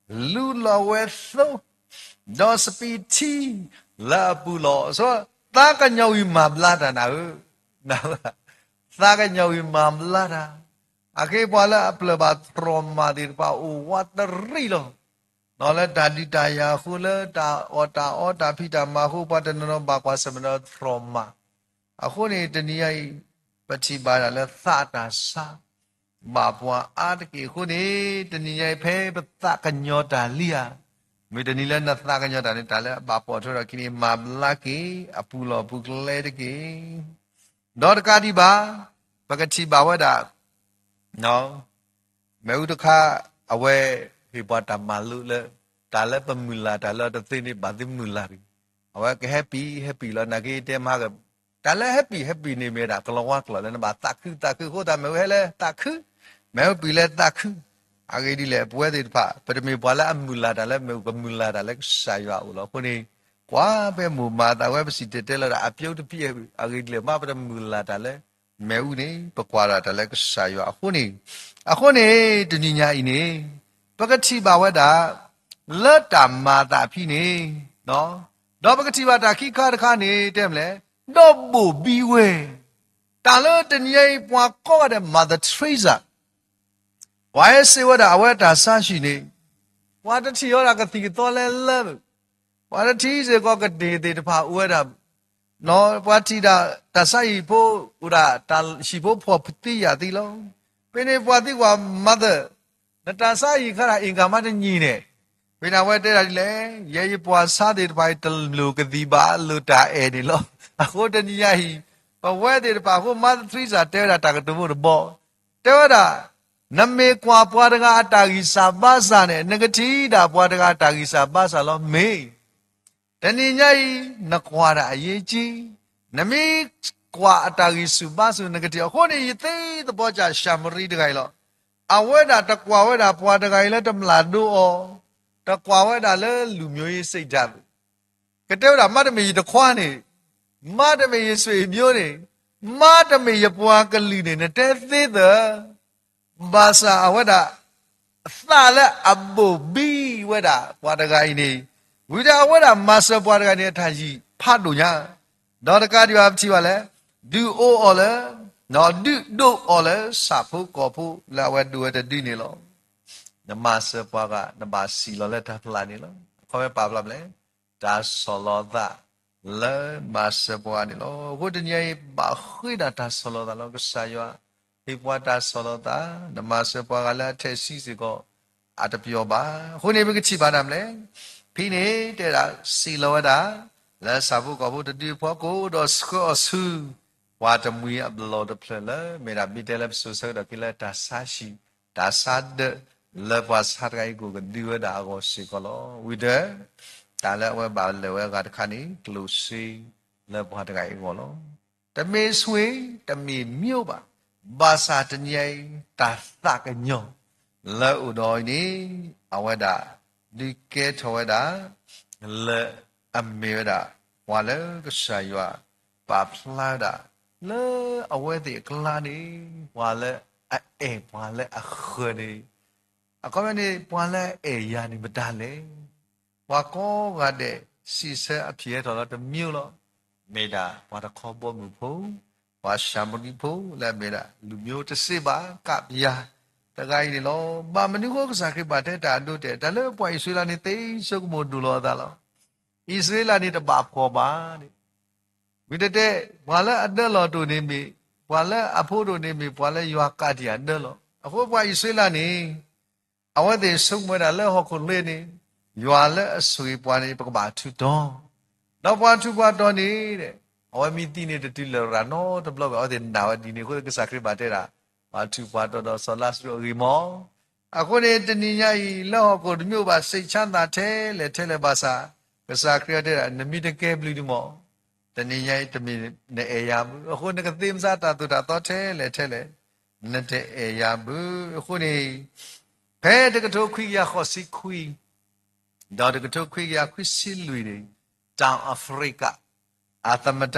လူလီၤဝဲသိ ဒီးစပံးထံ လၢအပူၤလီၤ. သးကညီၤဝံၤမၤဘျါတၢ်နၤဧၢ, သးကညီၤဝံၤမၤဘျါတၢ်. အဃိပှၤလၢအပျၢၢ်ဘၣ် trauma သ့ၣ်တဖၣ်အိၣ်ဝးတရံးလီၤ. လၢတၢ်ဒုးတၢ်ယၤအဃိ လၢတၢ်အီၣ်တၢ်အီတၢ်ဖံးတၢ်မၤအဃိ ပှၤတနီၤနီၤဘၣ်ကွၢ်ဆၢၣ်မဲာ်ဒီး trauma. အဃိန့ၣ် တနံၤညါအံၤ ပထံၣ်ဘၣ်ဒၣ်လၢသးတၢ်ဆါ ဘၣ်ပှၤအါတက့ၢ်အဃိန့ၣ် တနံၤညါအံၤ ဖဲပသးကညီၤတၢ်လံဧါ, မ့ၢ်တနံၤလၢနသးကညီၤတၢ်န့ၣ် တၢ်လၢအဘၣ်ပိာ်ထွဲထီၣ်ခံန့ၣ် မၤဘျါက့ၤ အပူၤလီၢ်ပူၤကျဲတက့ၢ်. ဒီးတကးဒံးဘၣ် ပကထံၣ်ဘၣ်ဝဲဒၣ် မ့ၣ်အူတခါ အဝဲ ဟ့ၣ်ပှၤတၢ်မၤလိလၢ တၢ်လၢပမုၢ်လၢ်တၢ်လၢအတသ့န့ၣ် ဘၣ်သ့ၣ်မုၢ်လၢ်တဂ့ၤ. အဝဲက happy happy လီၤ နာ်က့တဲမဟါက တၢ်လၢ happy happy န့ၣ်မ့ၢ်ဒၣ် ကလီၤဝါကျိာ်လၢနဘၣ် သးခု သးခု အဃိသတး မ့ၣ်အူဟဲလၢသးခု, မ့ၣ်အူပံၤလၢသးခု. အဂ့ၢ်ဒ်လဲၣ် ပဝဲသ့ၣ်တဖၣ် ပတမ့ၢ်ပှၤလၢအမုၢ်လၢ်တၢ်လၢမ့ၣ်အူ ပမုၢ်လၢ်တၢ်လၢကစၢ်ယွၤအအိၣ်လီၤ. အဃိန့ၣ် ကွၢ်ဖဲမိၢ်မၤသးဝဲ ပစံၣ်တဲၤတဲလီၤဒၣ် အပျိတပျဲၢ် အဂ့ၢ်ဒ်လဲၣ် မ့ၢ်ပတမုၢ်လၢ်တၢ်လၢ မ့ၣ်အူန့ၣ် ပကွၢ်ဒၣ်တၢ်လၢကစၢ်ယွၤအဃိန့ၣ်, အဃိန့ၣ် တနံၤညါအံၤန့ၣ် ပကထံၣ်ဘၣ်ဝဲဒၣ် လၢတၢ်မၤအသးဖဲန့ၣ်, ဒီးပကထံၣ်ဘၣ်တၢ်ခံခါတခါန့ၣ် တဲမ့ၢ်လဲၣ်, ဒီးဘိၣ်ဘံဝဲ, တၢ်လၢတနံၤညါအံၤ ပှၤကိးဂၤဒဲး Mother Teresa ပှၤဟဲစံးဝဲဒၣ် အဝဲတၢ်ဆါဟံၣ်န့ၣ် ပှၤတထံၣ်ဝဲဒၣ်ကသံၣ်ကသီလဲလဲ, ပှၤတထံၣ်စ့ၢ်ကီးကတ့ၢ်သ့ၣ်တဖၣ်အိၣ်ဝဲဒၣ်, ပှၤထံၣ်ဒၣ်တၢ်ဆါဟံၣ်ဖိ အိၣ်ဒၣ်တၢ်ဟံၣ်ဖိဖှီၣ်သံယာ်သံလီၤ. ဖဲန့ၣ်ပှၤသံကွၢ် mother နတၢ်ဆါဟံၣ်ခါတၢ် အ့ၣ်ကၣ်မးတနံၤန့ၣ်, ဖဲန့ၣ်အဝဲတဲဒၣ်ဒ်လဲၣ်, ယဲယပှၤဆါသ့ၣ်တဖၣ်အံၤ တလိၣ်ကသံၣ်ဘၣ် လိၣ်တၢ်အဲၣ်န့ၣ်လီၤ. အဃိတနံၤညါအံၤ ပဝဲသ့ၣ်တဖၣ်အဃိ Mother Teresa တဲဝဲဒၣ်တၢ်ကတိၤဖိတဘီ တဲဝဲဒၣ်, နမ့ၢ်ကွၢ်ပှၤတဂၤအတၢ်ဂံၢ်စၢ်ဘါစၢ်န့ၣ် နကထံၣ်ဒၣ်ပှၤတဂၤအတၢ်ဂံၢ်စၢ်ဘါစၢ်လီၤ. မ့ၢ် တနံၤညါအံၤ နကွၢ်ဒၣ်အရေးကြီး, နမ့ၢ်ကွၢ်အတၢ်ဂံၢ်ဆူၣ်ဘါဆူၣ် နကထံၣ်အဃိန့ၣ် ယသ့သဘီကၢ်ၡၤမရံတဂၤအံၤလီၤ. အဝဲဒၣ်တကွၢ်ဝဲဒၣ်ပှၤတဂၤအံၤလၢတမျၢ်ဒိအီၤ, တကွၢ်ဝဲဒၣ်လၢလူၤမျိုးရေးစိတ်ဓာတ် ကတဲဝဲဒၣ် မ့တမ့ၢ်ယတခွါန့ၣ်, မ့တမ့ၢ်ယစွ့ၣ်မျိုးန့ၣ်, မ့တမ့ၢ်ယပှၤကလုာ်န့ၣ် နတဲသ့သၢ, ဘၣ်ဆၣ်အဝဲဒၣ် သးလၢအဘိၣ်ဘံဝဲဒၣ်ပှၤတဂၤအံၤန့ၣ်, ဝံၤဒီးအဝဲဒၣ်မၤစၢၤပှၤတဂၤန့ၣ် အတၢ်ဟံၣ်ဖးဒိၣ်ညါ, ဒီးတကးဒံးဘၣ်ပထံၣ်ဘၣ်လဲၣ်, ဒုးအိၣ်အီၤလၢ, ဒုးဒိးအီၤလၢဆၣ်ဖိကီၢ်ဖိလၢအဝဲဒိးဝဲတဒုန့ၣ်လီၤ. နမၤစၢၤပှၤဂၤ နဘၣ်စံၣ်လီၤလၢတၢ်ဖျါန့ၣ်လီၤ. အခီပညီပာ်ဖျါမနုၤလဲၣ်, တၢ်ဆီၣ်လီၤသး လၢမၤစၢၤပှၤဂၤန့ၣ်လီၤ. အဃိတနံၤအံၤ ဘၣ်ဃ့ဒၣ်တၢ်ဆီၣ်လီၤသးလီၤ. ကစၢ်ယွၤ ဟ့ၣ်ပှၤတၢ်ဆီၣ်လီၤသး, နမၤစၢၤပှၤဂၤလၢအထဲးဆံးစ့ၢ်ကီး အတပျီၤဘၣ်. အဃိန့ၣ် ပကထံၣ်ဘၣ်ဒၣ်မနုၤလဲၣ်, ဖဲန့ၣ်တဲဒၣ် စံၣ်လီၤဝဲဒၣ် လၢဆၣ်ဖိကီၢ်ဖိတဒုအဖီခိၣ် ဒီးဆှၢအီၤဆူ ပှၤတမှံၤအလီၢ်တဖျၢၣ်လၢ မ့ၢ်ဒၣ်ဘ့တဲလၢပစိၤဆၢကတီၢ်ခဲလၢာ် တၢ်ဆါဟံၣ် တၢ်ဆါဒၢး လၢပှၤဆါတဂၤအံၤကအိၣ်ကဒုဝဲဒၣ်အဂီၢ်စ့ၢ်ကီးလီၤ. ဝံၤဒီး တၢ်လၢအဝဲဘၣ်လဲၤဝဲအဂၤတခါန့ၣ် ကျိၣ်စ့လၢပှၤတဂၤအံၤအဂီၢ်လီၤ. တမ့ၢ်ဆွ့ တမ့ၢ်မၠိဘၣ်. ဘၣ်ဆၣ်တနံၤအံၤ တၢ်သးကညီၤလၢအအိၣ်ဒီးအံၤန့ၣ် အဝဲဒၣ်ဒုးကဲထီၣ်ဝဲဒၣ် လၢအမ့ၢ်ဝဲဒၣ် ပှၤလၢကစၢ်ယွၤပာ်ဖျါဝဲဒၣ် လၢအဝဲသ့ၣ်အကျါန့ၣ် ပှၤလၢအအဲၣ်ပှၤလၢအဃၢၤန့ၣ် အခီပညီန့ၣ် ပှၤလၢအအဲၣ်ယၤန့ၣ်မတၤလဲၣ်. ပှၤကိးဂၤဒဲး စံးဆၢအဖံးဟဲထီၣ်လီၤတမံၤလီၤ. မ့ၢ်ဒၣ်ပှၤတခီဘီမုၢ်ဖိ, ပှၤၡၤမရံဖိ လၢအမ့ၢ်ဒၣ်လူၤမျိုးတစ့ဘၣ် ကပျၢ်တဂၤအံၤန့ၣ်လီၤ. ဘၣ်မနုၤဃိကစၢ်ခရံာ်ဘၣ်တဲတၢ်အဒိတဲာ် တၢ်လၢပှၤအံၣ်စရ့လးန့ၣ် သ့ဆိကမိၣ်ဒိၣ်လီၤအသးလီၤ. အံၣ်စရ့လးန့ၣ်တဘၣ်ဖှီၣ်ဘၣ်န့ၣ် ဝံၤတဲတဲ ပှၤလၢအဒၢလီၤတအိၣ်န့ၣ်မ့ၢ်, ပှၤလၢအဖိတအိၣ်န့ၣ်မ့ၢ် ပှၤလၢယွၤကးတံာ်အဒၢလီၤ. အဃိပှၤအံၣ်စရ့လးန့ၣ် အဝဲသ့ၣ်ဆိကမိၣ်ဝဲဒၣ်လၢဟီၣ်ခိၣ်ချၢန့ၣ် ယွၤလၢအဆိၣ်ဂ့ၤပှၤန့ၣ် ပကဘၣ်ထူးတီၤ, ဒီးပှၤထူးပှၤတီၤန့ၣ် အဝဲမ့ၢ်သံန့ၣ်တတုၤလၢၤရၤနီတဘျီဘၣ် အဝဲသ့ၣ်နာ်ဝဲဒ်န့ၣ်အဃိ ကစၢ်ခရံာ်ဘၣ်တဲဒၣ် ပှၤထူးပှၤတီၤဒီးစီၤလါစရူးအဂ့ၢ်မီၢ် အဃိန့ၣ် တနံၤညါအံၤ လၢဟီၣ်ခိၣ်တမံၤအိၣ်ဘၣ် စိတ်ချမ်းသာထဲလဲၣ်ထဲလဲၣ်ဘၣ်ဆၣ် ကစၢ်ခရံာ်အတဲဒၣ် နမ့ၢ်တကဲဘျုးဒံးမီၢ် တနံၤညါအံၤ တမ့ၢ်နအဲၣ်ယၤဘၣ်. အဃိနကသ့မစါတၢ်သိၣ်တၢ်သီထဲလဲၣ်ထဲလဲၣ် နတအဲၣ်ယၤဘၣ်. အဃိန့ၣ် ဖဲတကထိခွံကယၤဃိးဆံခွံ ဒီးတကထိခွံကယၤခွံဆံလွံၢ်န့ၣ် တောင်အာဖရိက အသမ္မတ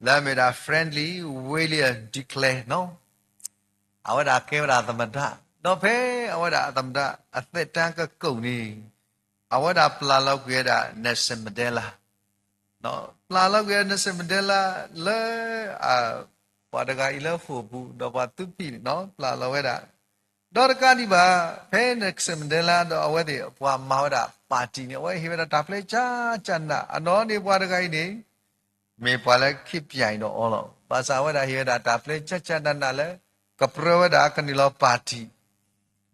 လၢအမ့ၢ်ဒၣ် Friendly William de Klerk နီၤ အဝဲဒၣ်ကဲဝဲဒၣ်သမ္မတ ဒီးဖဲအဝဲဒၣ်အသမ္မတ အသက်တမ်းကကုာ်န့ၣ် အဝဲဒၣ်ပျၢ်လီၤကွံာ်ဝဲဒၣ် Nelson Mandela ပျၢ်လီၤကွံာ်ဝဲ Nelson Mandela လၢ ပှၤတဂၤအံၤလၢဃိာ်ပူၤ ဒီးပှၤသူဖံးန့ၣ် ပျၢ်လီၤဝဲဒၣ် ဒီးတကးဒံးဘၣ် ဖဲ Nelson Mandela ဒီးအဝဲသ့ၣ်ပှၤမၤဝဲဒၣ် party န့ၣ် အဝဲဟ့ၣ်ဝဲဒၣ်တၢ်ဖျဲးကၠၢ်ကၠၢ်နးနး အနီၢ်န့ၣ်ပှၤတဂၤအံၤန့ၣ် မ့ၢ်ပှၤလၢခံပၠၣ်အံၤဒီးအီၤလီၤ. ဘၣ်ဆၣ်အဝဲဒၣ်ဟ့ၣ်ဝဲဒၣ်တၢ်ဖျဲးကၠၢ်ကၠၢ်နးနးလၢ ကပြၢဝဲဒၣ်ကန့ၢ်လီၤ party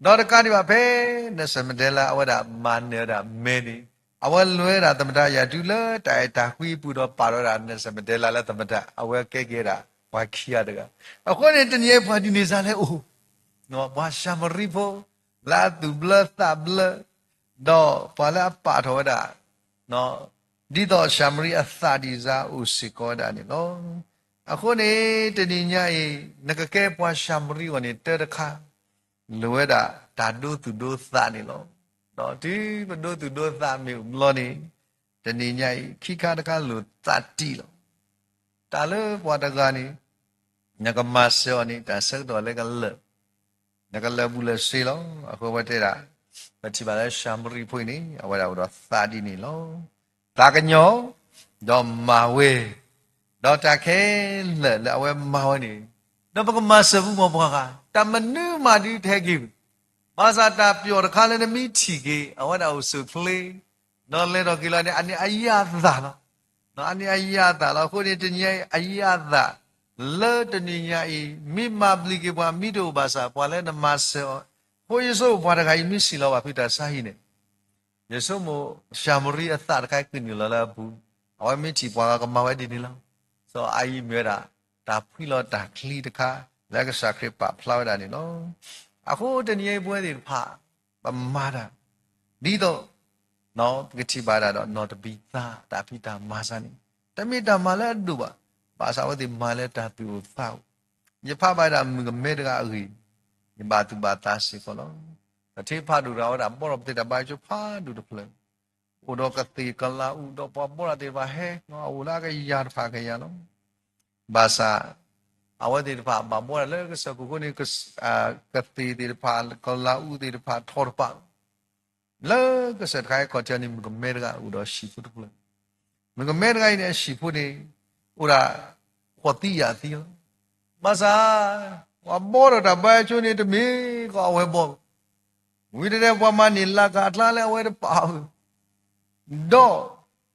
ဒီးတကးဒံးဘၣ်ဖဲ Nelson Mandela အဝဲဒၣ်မၤနၢၤဝဲဒၣ်မဲန့ၣ် အဝဲလဲၤဝဲဒၣ်သမ္မတရာထူးလၢတၢ်အဲၣ်တၢ်ကွံအပူၤဒီးပာ်ထီၣ်ဝဲဒၣ် Nelson Mandela လၢသမ္မတ အဝဲကဲက့ၤဝဲဒၣ်ပှၤခံဂၤတဂၤ. အဃိန့ၣ် တနံၤအံၤပှၤဒ်န့ၣ်စ့ၢ်လဲၣ်အိၣ် ပှၤၡၤမရံဖိ လၢအသူၣ်ဘျၢသးဘျၢ ဒီးပှၤလၢအပာ်ထီၣ်ဝဲဒၣ် ဒ်သိးၡၤမရံအသးဒ်န့ၣ်စ့ၢ်အိၣ်စ့ၢ်ကီးဝဲဒၣ်န့ၣ်လီၤ. အဃိန့ၣ် တနံၤညါအံၤ နကကဲပှၤၡၤမရံအဂီၢ်န့ၣ် တၢ်တခါ လိၣ်ဝဲဒၣ်တၢ်ဒိသူၣ်ဒိသးန့ၣ်လီၤ. ဒီးတုၤပဒိသူၣ်ဒိသးမ့ၢ်အိၣ်ဘျီန့ၣ် တနံၤညါအံၤ ခံခါတခါလိၣ်သးတံၢ်လီၤ. တၢ်လၢပှၤတဂၤန့ၣ် နကမၤစၢၤအီၤန့ၣ် တၢ်ဆၢကတီၢ်လၢကလၢာ် နကလၢာ်ဘူးလၢာ်စ့လီၤ. အဃိဝဲတဲဒၣ် ပထံၣ်ဘၣ်လၢၡၤမရံဖိအံၤန့ၣ် အဝဲဒၣ်အိၣ်ဒီးသးဒ်န့ၣ်လီၤ. သးကညီၤ ဒီးမၤဝဲ ဒီးတၢ်ခဲလၢာ်လၢအဝဲမၤဝဲန့ၣ် ဒီးပကမၤစၢၤပှၤဂၤ တၢ်မနုၤမးဒုးတဟဲက့ၤဘၣ်. ဘၣ်ဆၣ်တၢ်ပျီၣ်တခါလၢနမ့ၢ်ထံၣ်က့ၤ အဝဲဒၣ်အိၣ်ဆူၣ်ချ့ ဒီးလဲၤထီၣ်က့ၤလီၤန့ၣ် အန့ၣ်အယၣ်သၣ်လီၤ. အန့ၣ်အယၣ်သၣ်လီၤ. အဃိန့ၣ် တနံၤညါအံၤ အယၣ်သၣ်လၢတနံၤညါအံၤ မ့ၢ်မၤဘျံးက့ၤပှၤ မ့ၢ်တအိၣ်ဘၣ်ဆၣ် ပှၤလၢနမၤစၢၤအီၤ အဃိယဆိကမိၣ်ပှၤတဂၤအံၤမ့ၢ်စံၣ်လီၤဘၣ်ဖုတၢ်ဆါဟံၣ်န့ၣ် ယဆိကမိၣ် ၡၤမရံအသးတခါအံၤကနုာ်လီၤလၢအပူၤ, အဝဲမ့ၢ်ထံၣ်ပှၤဂၤကမၤဝဲဒ်န့ၣ်လီၤ. စီၤအၤယံးမ့ၢ်ဝဲဒၣ် တၢ်ဖှံလီၤတၢ်ချံတခါ လၢကစၢ်ခရံာ်ပာ်ဖျါဝဲဒၣ်န့ၣ်လီၤ. အဃိတနံၤအံၤပဝဲသ့ၣ်တဖၣ် ပမၤတၢ် ဒ်သိး ပကထံၣ်ဘၣ်ဒၣ်ဒီးနီၢ်တဘံသး တၢ်ဖံးတၢ်မၤစၢၤန့ၣ် တမ့ၢ်တၢ်မၤလၢအဒိၣ်ဘၣ်, ဘၣ်ဆၣ်အဝဲသ့ၣ်မၤလၢတၢ်သူၣ်အိၣ်သးအိၣ်, ယဖးဘၣ်ဒၣ်မုၣ်ကမဲတဂၤအဂ့ၢ်, ယဘၣ်သူၣ်ဘၣ်သးစ့ၢ်ကီးလီၤ. ပထံၣ်ဖးဒိၣ်တဂၤဝဲဒၣ် ဘီထီၣ်ပသ့ၣ်တၢ်ဘါကၠိဖးဒိၣ်တဖျၢၣ်, အိၣ်ဒီးကသ့ၣ်ကလးအူ ဒီးပှၤဘီထီၣ်သ့ၣ်တဖၣ်ဟဲ အအိၣ်လၢအကယၤတဖၣ်ကယၤလီၤ. ဘၣ်ဆၣ် အဝဲသ့ၣ်တဖၣ်ဘၣ်ဘီဒၣ်လၢကစၢၢ်ခိၣ်အဃိန့ၣ် ကသ့ၣ်သ့ၣ်တဖၣ် ကလးအူသ့ၣ်တဖၣ်ထီၣ်တပာ် လၢကစၢၢ်တခါအံၤခီၣ်ထံးန့ၣ် မုၣ်ကမဲတဂၤအိၣ်ဒီးဟံၣ်ဖိတဖျၢၣ်, မုၣ်ကမဲတဂၤအံၤန့ၣ် အဟံၣ်ဖိန့ၣ် အိၣ်ဒၣ် ဃိးသံယဲၢ်သံလီၤ. ဘၣ်ဆၣ် ပှၤဘီထီၣ်တၢ်ဘါကၠိန့ၣ် တမ့ၢ်ကီးအဝဲဘီဘၣ်, ဝံၤတဒဲးပှၤမၤန့ၢ်လၢကၤအကျါလၢအဝဲတပာ်ဧါ ဒီး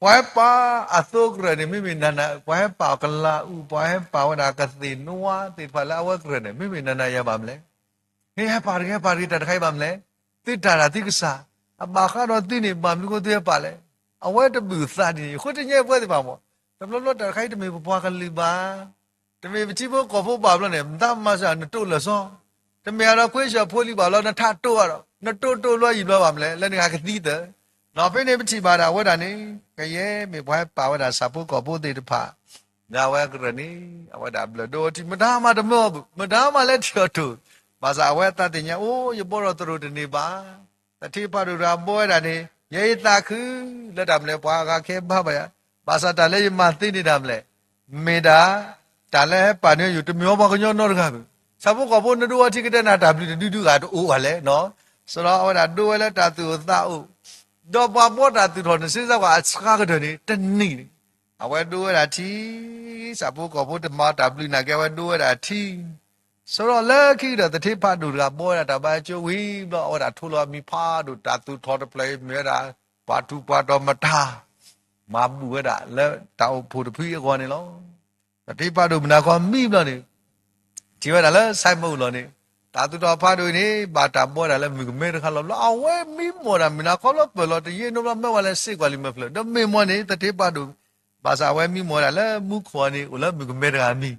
ပှၤဟဲပာ်အသိကရၢၢ်န့ၣ် မ့မ့ၢ်နၤနၤ ပှၤဟဲပာ်ကလးအူ ပှၤဟဲပာ်ဝဲဒၣ်ကသ့ၣ်နွါသ့ၣ်တဖၣ်လၢအဝဲကရၢၢ်န့ၣ် မ့မ့ၢ်နၤနၤယၤဘၣ်မလဲၣ်. ဟဲဟဲပာ်တဂ့ၤ ဟဲပာ်တဂ့ၤ တၢ်တခါအံၤဘၣ်မလဲၣ်. သုတၢ်တၢ်သုကစၢ် အဘၣ်ဃးဒီးသုန့ၣ် ဘၣ်မနုၤအဃိသုဟဲပာ်လဲၣ်. အဝဲတဘုၣ်သးဒ်န့ၣ် အဃိတနံၤညါအံၤပဝဲသ့ၣ်တဖၣ်မ့ၢ် တဘျီဘျီတၢ်တခါအံၤတမ့ၢ်ပပှၤကလုာ်ဘၣ်, တမ့ၢ်ပထံဖိကီၢ်ဖိဘၣ်ဘျီန့ၣ် မတၤမၤစၢၤနတိၢ်လၢာ်စီ, တမ့ၢ်အဒီးခွ့ဆၢဖိလံၤဘၣ်ဘျီ နထးတိၢ်အါဒီး နတိၢ်တိၢ်ဘျီယံာ်ဘျီဘၣ်မလဲၣ် လၢနကဟးကသံသၢ, နီၢ်ဖဲန့ၣ်ပထံၣ်ဘၣ်ဒၣ်အဝဲဒၣ်န့ၣ် ကယဲၢ်မ့ၢ်ပှၤဟဲပာ်ဝဲဒၣ်ဆၣ်ဖိကီၢ်ဖိသ့ၣ်တဖၣ် ဒီးအဝဲကရၢၢ်န့ၣ် အဝဲဒၣ်ဘျၢၣ်ဒိထံ မတၤမၤတမၢအီၤဘၣ်, မတၤမၤလဲၤထံၣ်အီၤတိၢ်, ဘၣ်ဆၣ်အဝဲအသးသ့ၣ်ညါ အိၣ် ယဘီထီၣ်သရိာ်တန့ၢ်ဘၣ်, သထ့ဖးဒိၣ်တဂၤဘီဝဲဒၣ်န့ၣ် ယဲယသးခုလၢတၢ်မနုၤလဲၣ် ပှၤဂၤခဲဘါဘၣ်ယၤ, ဘၣ်ဆၣ်တၢ်လၢယမၤသ့န့ၣ်တၢ်မနုၤလဲၣ်, မ့ၢ်ဒၣ် တၢ်လၢဟဲပာ်န့ၢ်ယိာ် တမ့ၢ်အီၤပှၤကညီနီတဂၤဘၣ်, ဆၣ်ဖိကီၢ်ဖိနဒိအီၤထံကတဲနၤတၢ်ဘျုးတဒုဒုဂၤတအိၣ်ဘၣ်လဲၣ်နီၤ, စရီအဝဲဒၣ်ဒိဝဲလၢတၢ်သူၣ်အိၣ်သးအိၣ်, ဒီးပှၤဘီတၢ်သူၣ်ထီၣ်န့ၣ် စ့စါကွၢ်အဆှါကတၢၢ်န့ၣ် တနံၣ်န့ၣ် အဝဲဒိဝဲဒၣ်ထံ ဆၣ်ဖိကီၢ်ဖိတမၤတၢ်ဘျုးနာ်က့ အဝဲဒိဝဲဒၣ်ထံ, စရီလၢခံကဒီး သထ့ဖးဒိၣ်တဂၤဘီဝဲဒၣ်တၢ်ဘါကၠိဝံၤဘျီ အဝဲဒၣ်ထိလီၤအမံၤဖးဒိၣ် တၢ်သူၣ်ထီၣ်တဖျၢၣ်အံၤ မ့ၢ်ဝဲဒၣ် ပှၤထူးပှၤတီၤမတၤ မၤဘူၣ်ဝဲဒၣ်လၢတၢ်အိၣ်ဖှိၣ်တဖုအဂီၢ်န့ၣ်လီၤ. သထ့ဖးဒိၣ်မုၢ်နၤခီမံဘျီန့ၣ် ထံၣ်ဝဲဒၣ်လၢ ဆိုင်မုန့် အလီၢ်န့ၣ် တၢ်သူၣ်ထီၣ်ဖးဒိၣ်အံၤန့ၣ် ဘၣ်တၢ်ဘီဝဲဒၣ်လၢမုၣ်ကမဲတခါလီၤ. ဘျီအဝဲမံမီၢ်ဒၣ်မုၢ်နၤခီလီၤ ပၢၢ်လီၤတယံာ်နီဘျီ မၢဝဲလၢစ့ၢ်ကီးလံမ့ၢ်ဖျၢၣ် ဒီးမ့ၢ်မီၢ်န့ၣ် သထ့ဖးဒိၣ်, ဘၣ်ဆၣ်အဝဲမံမီၢ်ဝဲဒၣ်လၢမူခိၣ်အံၤန့ၣ် အိၣ်လၢမုၣ်ကမဲတဂၤအမံၤ,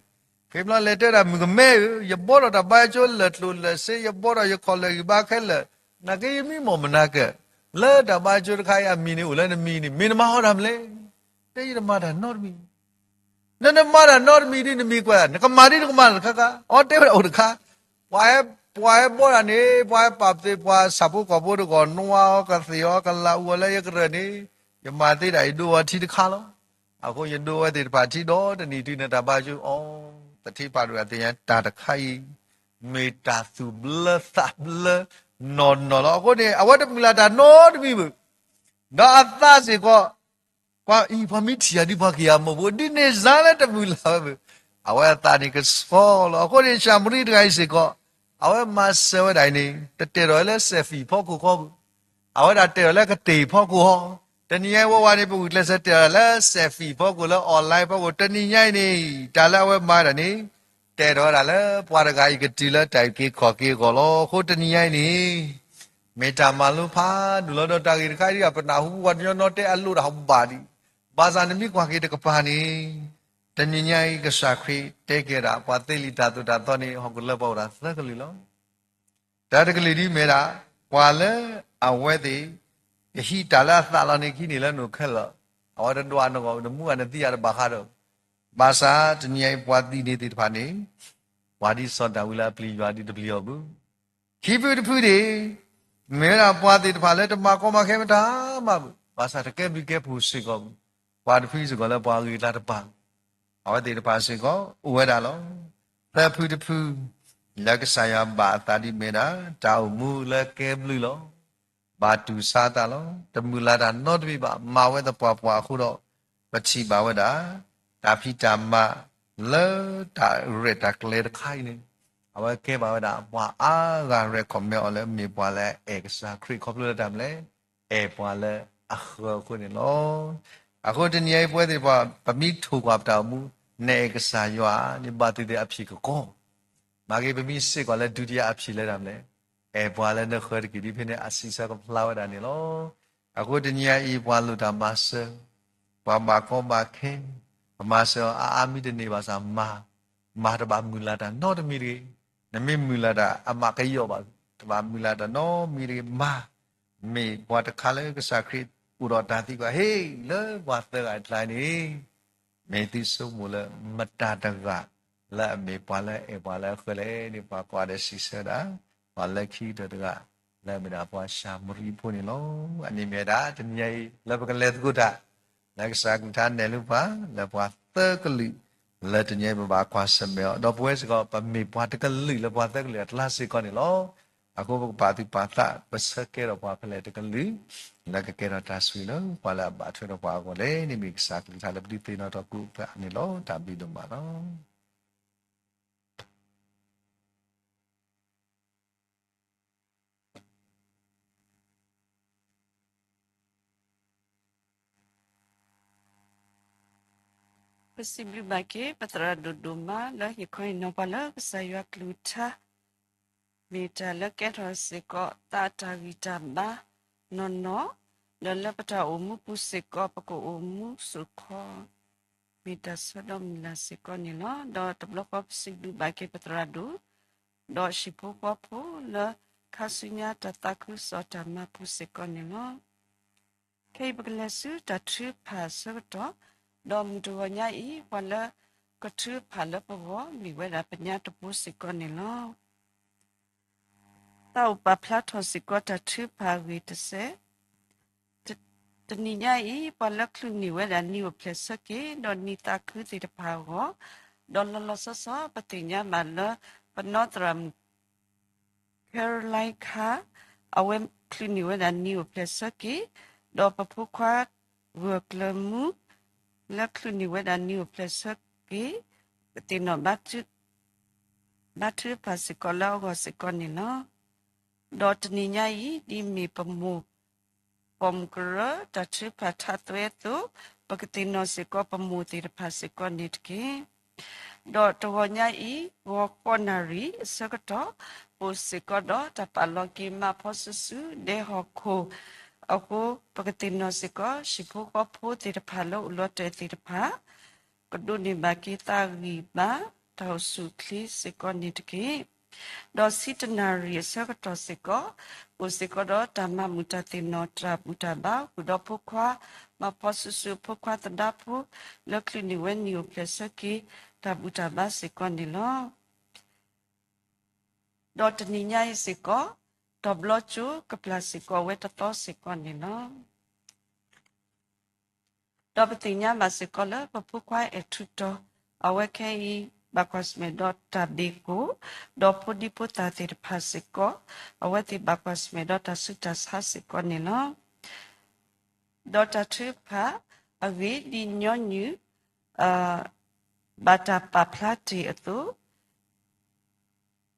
ဃ့ဘျီလဲၤတဲဒၣ်မုၣ်ကမဲဧၢ, ယဘီထီၣ်တၢ်ဘါကၠိလၢာ်ကျိၣ်လၢာ်စ့ ယဘီထီၣ်ယခီၣ်လၢာ်ဂံၢ်ဘါခဲလၢာ်, နာ်က့ယမံမီၢ်မုၢ်နၤကၢၢ်, လၢတၢ်ဘါကၠိတခါအံၤအမံၤန့ၣ် အိၣ်လၢနမံၤန့ၣ် မ့ၢ်နမၤအီၣ်တၢ်မနုၤလဲၣ်, တဲယတမၤတၢ်နီတမံၤ နနမၤတၢ်နီတမံၤဒ်နမံၤကွဲး နကမၤဒ်နကမၤတခါခါ, အီတဲဝဲဒၣ်အိၣ်တခါ, ပှၤဟဲပှၤဟဲဘီတၢ်န့ၣ် ပှၤဟဲပာ်သ့ၣ်ပှၤဆၣ်ဖိကီၢ်ဖိတဂီၢ် နွါအီၤကသ့ၣ်အီၤကလးအူအီၤလၢယကရၢၢ်န့ၣ်, ယမၤသ့ဒၣ်အံၤဒိအီၤထံတခါလီၤ. အဃိယဒိဝဲသ့ၣ်တဖၣ်ထံဒီတနံၤတုၤနတၢ်ဘါကၠိအီၤ, သထ့ဖးဒိၣ်အသ့ၣ်ညါတၢ်တခါအံၤ မ့ၢ်တၢ်သူၣ်ဘျၢသးဘျၢနီၢ်နီၢ်လီၤ. အဃိန့ၣ် အဝဲတမုၢ်လၢ်တၢ်နီတမံၤဘၣ် ဒီးအသးစ့ၢ်ကီး, ပှၤအံၤပှၤမ့ၢ်ထံၣ်ယၤဒ်ပှၤကယၤမိၢ်ဖိ ဒ်န့ၣ်စါလၢတမုၢ်လၢ်ဝဲဘၣ်, အဝဲအသးန့ၣ်ကဆှီလီၤ. အဃိန့ၣ် ၡၤမရံတဂၤအံၤစ့ၢ်ကီး, အဝဲမၤစၢၤဝဲဒၣ်အံၤန့ၣ် တတဲာ်ဒီးလၢ selfie ဖီခိၣ်ဃီဘၣ်, အဝဲဒၣ်တဲာ်ဒီးလၢကတ့ၢ်ဖီခိၣ်ဃီ, တနံၤညါအံၤဝဲဝဲန့ၣ် ပဂုာ်ကျဲးစၢးတဲာ်ဒီးလၢ selfie ဖီခိၣ်လၢ online ဖီခိၣ် တနံၤညါအံၤန့ၣ် တၢ်လၢအဝဲမၤဒၣ်န့ၣ် တဲာ်ထီၣ်ဝဲဒၣ်လၢပှၤတဂၤအံၤကတုၤလၢတၢ်အုၣ်က့ၤခီၣ်က့ၤအဂီၢ်လီၤ. အဃိတနံၤညါအံၤန့ၣ် မ့ၢ်တၢ်မၤလိဖးဒိၣ်လီၤ. ဒီးတၢ်ဂ့ၢ်တခါအံၤ ပနၢ်ဟူပှၤကညီနီၢ်တဲအလိၣ်ဒၣ်ဘၣ်ဒံး, ဘၣ်ဆၣ်နမ့ၢ်ကွၢ်က့ၤတကပၤန့ၣ် တနံၤညါအံၤ ကစၢ်ခရံာ်တဲက့ၤဒၣ် ပှၤသ့လံာ်တၢ်သိၣ်တၢ်သီန့ၣ် ဟီၣ်ခိၣ်လၢပှဲၤအိၣ်ဒၣ်သၢကလုာ်လီၤ. တၢ်တကလုာ်ဒ်မ့ၢ်ဒၣ် ပှၤလၢအဝဲသ့ၣ် ကဟံးတၢ်လၢအသးလီၤန့ၣ် ကဟံးန့ၢ်လၢနအိၣ်ခဲလၢာ်, အဝဲတဒွးနဂီၢ် နမူအနသံအတဘၣ်ဃးဒီး, ဘၣ်ဆၣ်တနံၤညါအံၤပှၤသံန့ၢ်သ့ၣ်တဖၣ်န့ၣ် ပှၤဒ်စီၤဒၤဝံးလၢအပျံၤယွၤဒ်တပျံၤအီၤဘၣ်. ခံဖုတဖုန့ၣ် မ့ၢ်ဝဲဒၣ်ပှၤသ့ၣ်တဖၣ်လၢတမၤကီမၤခဲမတၤမးဘၣ်, ဘၣ်ဆၣ်တကဲဘျုးကဲဖှိၣ်စ့ၢ်ကီးဘၣ်, ပှၤတဖုစ့ၢ်ကီးလၢပှၤဂ့ၤကျါတပၤ, အဝဲသ့ၣ်တဖၣ်စ့ၢ်ကီးအိၣ်ဝဲဒၣ်လီၤ. သၢဖုတဖု လၢကစၢ်ယွၤဘၣ်အသးဒ်မ့ၢ်ဒၣ် တၢ်အိၣ်မူလၢကဲဘျုးလီၤ. ဘၣ်တူၢ်ဆါအသးလီၤ. တမုၢ်လၢ်တၢ်နီတမံၤဘၣ်, မၤဝဲသပှၢ်ပှၢ်အဃိဒီး ပထံၣ်ဘၣ်ဝဲဒၣ် တၢ်ဖံးတၢ်မၤလၢတၢ်ရဲၣ်တၢ်ကျဲၤတခါအံၤန့ၣ် အဝဲကဲဘၣ်ဝဲဒၣ် ပှၤအါဂၤ recommend အီၤလၢမ့ၢ်ပှၤလၢအအဲၣ်ကစၢ်ခရံာ် ခီဖျိလၢတၢ်မနုၤလဲၣ်, အဲၣ်ပှၤလၢအဃၢၤအဃိန့ၣ်လီၤ. အဃိတနံၤအံၤပဝဲသ့ၣ်တဖၣ် ပမ့ၢ်ထိၣ်ကွၢ်ပတၢ်အိၣ်မူ နအဲၣ်ကစၢ်ယွၤန့ၣ် ဘၣ်သ့ၣ်သ့ၣ်အဖံးကကီ မ့ၢ်ဂ့ၤ ပမ့ၢ်စ့ၢ်ကီးလၢဒုတိယအဖံးလၢတၢ်မနုၤလဲၣ်, အဲၣ်ပှၤလၢနဃၢၤတက့ၢ် ဒ်ဖဲန့ၣ် အစံးဆၢကဖျါဝဲဒၣ်န့ၣ်လီၤ. အဃိတနံၤအံၤ ပှၤလိၣ်တၢ်မၤစၢၤ, ပှၤဘၣ်ကီဘၣ်ခဲ, ပမၤစၢၤအီၤအါအါမံတန့ၢ်ဘၣ်ဆၣ် မၤ, မၤတဘၣ်မုၢ်လၢ်တၢ်နီတမံၤတဂ့ၤ. နမ့ၢ်မုၢ်လၢ်တၢ်အမးကယီၣ်ဘၣ်, တဘၣ်မုၢ်လၢ်တၢ်နီတမံၤတဂ့ၤ, မၤ, မ့ၢ်ပှၤတခါလၢကစၢ်ခရံာ်အိၣ်ဒီးတၢ်သံကွၢ် ဟ့ၣ်လၢပှၤသၢဂၤအကျါန့ၣ် မ့ၢ်သုဆိကမိၣ်လၢမတၤတဂၤ လၢအမ့ၢ်ပှၤလၢအဲၣ်ပှၤလၢအဃၢၤလဲၣ်န့ၣ် ပှၤကိးဂၤဒဲးစံးဆၢဒၣ်, ပှၤလၢခံကတၢၢ်တဂၤ လၢအမ့ၢ်ဒၣ်ပှၤၡၤမရံဖိန့ၣ်လီၤ. အန့ၣ်မ့ၢ်ဝဲဒၣ်တနံၤအံၤ လၢပကလဲၤသကိးတၢ် လၢကစၢ်ကလုၢ်ကထါနဲၣ်လၢပှၤ လၢပှၤသၢကလုာ် လၢတနံၤအံၤပဘၣ်ကွၢ်ဆၢၣ်မဲာ်အီၤ ဒီးပဝဲစ့ၢ်ကီး ပမ့ၢ်ပှၤတကလုာ်လၢပှၤသၢကလုာ်အကျါစ့ၢ်ကီးန့ၣ်လီၤ. အဃိပကပာ်သူၣ်ပာ်သး ပဆၢကဲထီၣ်ပှၤဖဲလဲၣ်တကလုာ် လၢကကဲထီၣ်တၢ်ဆိၣ်ဂ့ၤလၢပှၤလၢအဘၣ်ထွဲဒီးပှၤအဂီၢ်လဲၣ်န့ၣ် မ့ၢ်ကစၢ်ကလုၢ်ကထါလၢပဒုးသ့ၣ်နီၣ်ထီၣ်ကိးဖျၢၣ်န့ၣ်လီၤ. တၢ်ဘျုးဒိၣ်မးလီၤ. ပစံးဘျုးဘၣ်က့ၤ ပသရၣ်ဒိၣ်ဒိၣ်မးလၢဟ့ၣ်ခီဟ့ၣ်နီၤပှၤလၢကစၢ်ယွၤကလုၢ်ကထါ မ့ၢ်တၢ်လၢကဲထီၣ်စ့ၢ်ကီးသးအတၢ်ဂံၢ်တၢ်ဘါနီၢ်နီၢ်, ဒီးလၢပတၢ်အိၣ်မူပူၤစ့ၢ်ကီး ပကအိၣ်မူစိာ်ခီ မ့ၢ်တၢ်ဆၢဒီးမုၢ်လၢ်စ့ၢ်ကီးန့ၣ်လီၤ. ဒီးတဘျီဃီပစံးဘျုးဘၣ်က့ၤပသရၣ်ဒိၣ် ဒီးဟံၣ်ဖိဃီဖိလၢခါဆူညါတၢ်သးခုကစီၣ်တၢ်မၤပူၤစ့ၢ်ကီးန့ၣ်လီၤ. ခဲအံၤပကလဲၤဆူတၢ်ထုကဖၣ်အဆၢကတီၢ်, ဒီးမုၢ်တဂီၤညါအံၤ ပှၤလၢကထုကဖၣ်လၢပဂီၢ် မ့ၢ်ဝဲဒၣ်ပညါတဘိစ့ၢ်ကီးန့ၣ်လီၤ. သးအိၣ်ပာ်ဖျါထီၣ်စ့ၢ်ကီးတၢ်ထုကဖၣ်အဂ့ၢ်တစဲး, တနံၤညါအံၤ ပှၤလၢချုးန့ၢ်ဝဲဒၣ်နံၤအိၣ်ဖျဲၣ်ဆၢက့ၤ ဒီးနံၤသးခုသ့ၣ်တဖၣ်အဂီၢ်, ဒီးလီၤလီၤဆီဆီပသ့ၣ်ညါဘၣ်လၢ ပနီၢ်သရၣ်မုၣ် Caroline Carr အဝဲချုးန့ၢ်ဝဲဒၣ်နံၤအိၣ်ဖျဲၣ်ဆၢက့ၤ, ဒီးပဖိခွါဂၢၢ်ကျၢၤမူ လၢချုးန့ၢ်ဝဲဒၣ်နံၤအိၣ်ဖျဲၣ်ဆၢက့ၤ ပသ့ၣ်နီၣ်ဘါထုကဖၣ်စ့ၢ်ကီးလၢအဂီၢ်စ့ၢ်ကီးန့ၣ်လီၤ. ဒီးတနံၤညါအံၤ ဒ်မ့ၢ်ပမိၢ် ပိာ်မုၣ်ကရၢ တၢ်ထုကဖၣ်ထးသွဲအသိး, ပကသ့ၣ်နီၣ်စ့ၢ်ကီးပမိၢ်သ့ၣ်တဖၣ်စ့ၢ်ကီးန့ၣ်တက့ၢ်. ဒီးတဂီၤညါအံၤ ဂီၤဃိးနၣ်ရံၣ်အဆၢကတီၢ် ပအိၣ်စ့ၢ်ကီးဒီးတၢ်ပာ်လီၤက့ၤမၤဖီစုာ်စုာ်ဒဲဟီၣ်ခိၣ်အဃိ, ပကသ့ၣ်နီၣ်စ့ၢ်ကီး ဟံၣ်ဖိဃီဖိသ့ၣ်တဖၣ်လၢအိၣ်လီၤတဲာ်သ့ၣ်တဖၣ် ကဒိးန့ၢ်ဘၣ်က့ၤသးဂံၢ်ဘါ တၢ်အိၣ်ဆူၣ်အိၣ်ချ့စ့ၢ်ကီးန့ၣ်တက့ၢ်. ဒီးဆံတနၣ်ရံၣ်အဆၢကတီၢ်စ့ၢ်ကီး အိၣ်စ့ၢ်ကီးဒီးတၢ်မၤမုာ်တၢ်သ့ၣ်နီၣ်တၢ်ဘူၣ်တၢ်ဘါ ဃုာ်ဒီးဖိခွါ မၤဖီစုာ်စုာ်ဖိခွါသဒါဖိ လၢချုးန့ၢ်ဝဲနံၤအိၣ်ဖျဲၣ်ဆၢက့ၤ တၢ်ဘူၣ်တၢ်ဘါစ့ၢ်ကီးန့ၣ်လီၤ. ဒီးတနံၤညါအံၤစ့ၢ်ကီး တီၤဘျီကၠိကပျၢ်စ့ၢ်ကီးဝဲတသီစ့ၢ်ကီးန့ၣ်လီၤ. ဒီးပသ့ၣ်ညါဘၣ်စ့ၢ်ကီးလၢ ပဖိခွါအဲၣ်ထူတီၤ အဝဲခဲအံၤ ဘၣ်ကွၢ်ဆၢၣ်မဲာ်ဒီးတၢ်ဘ့ၣ်ကိၣ်, ဒီးဖိဒံဖိသၣ်သ့ၣ်တဖၣ်စ့ၢ်ကီး အဝဲသ့ၣ်ဘၣ်ကွၢ်ဆၢၣ်မဲာ်ဒီးတၢ်ဆူးတၢ်ဆါစ့ၢ်ကီးန့ၣ်လီၤ. ဒီးတၢ်ထုကဖၣ်အဂ့ၢ်ဒ်ညီနုၢ် ဘၣ်တၢ်ပာ်ဖျါတ့ၢ်အသိး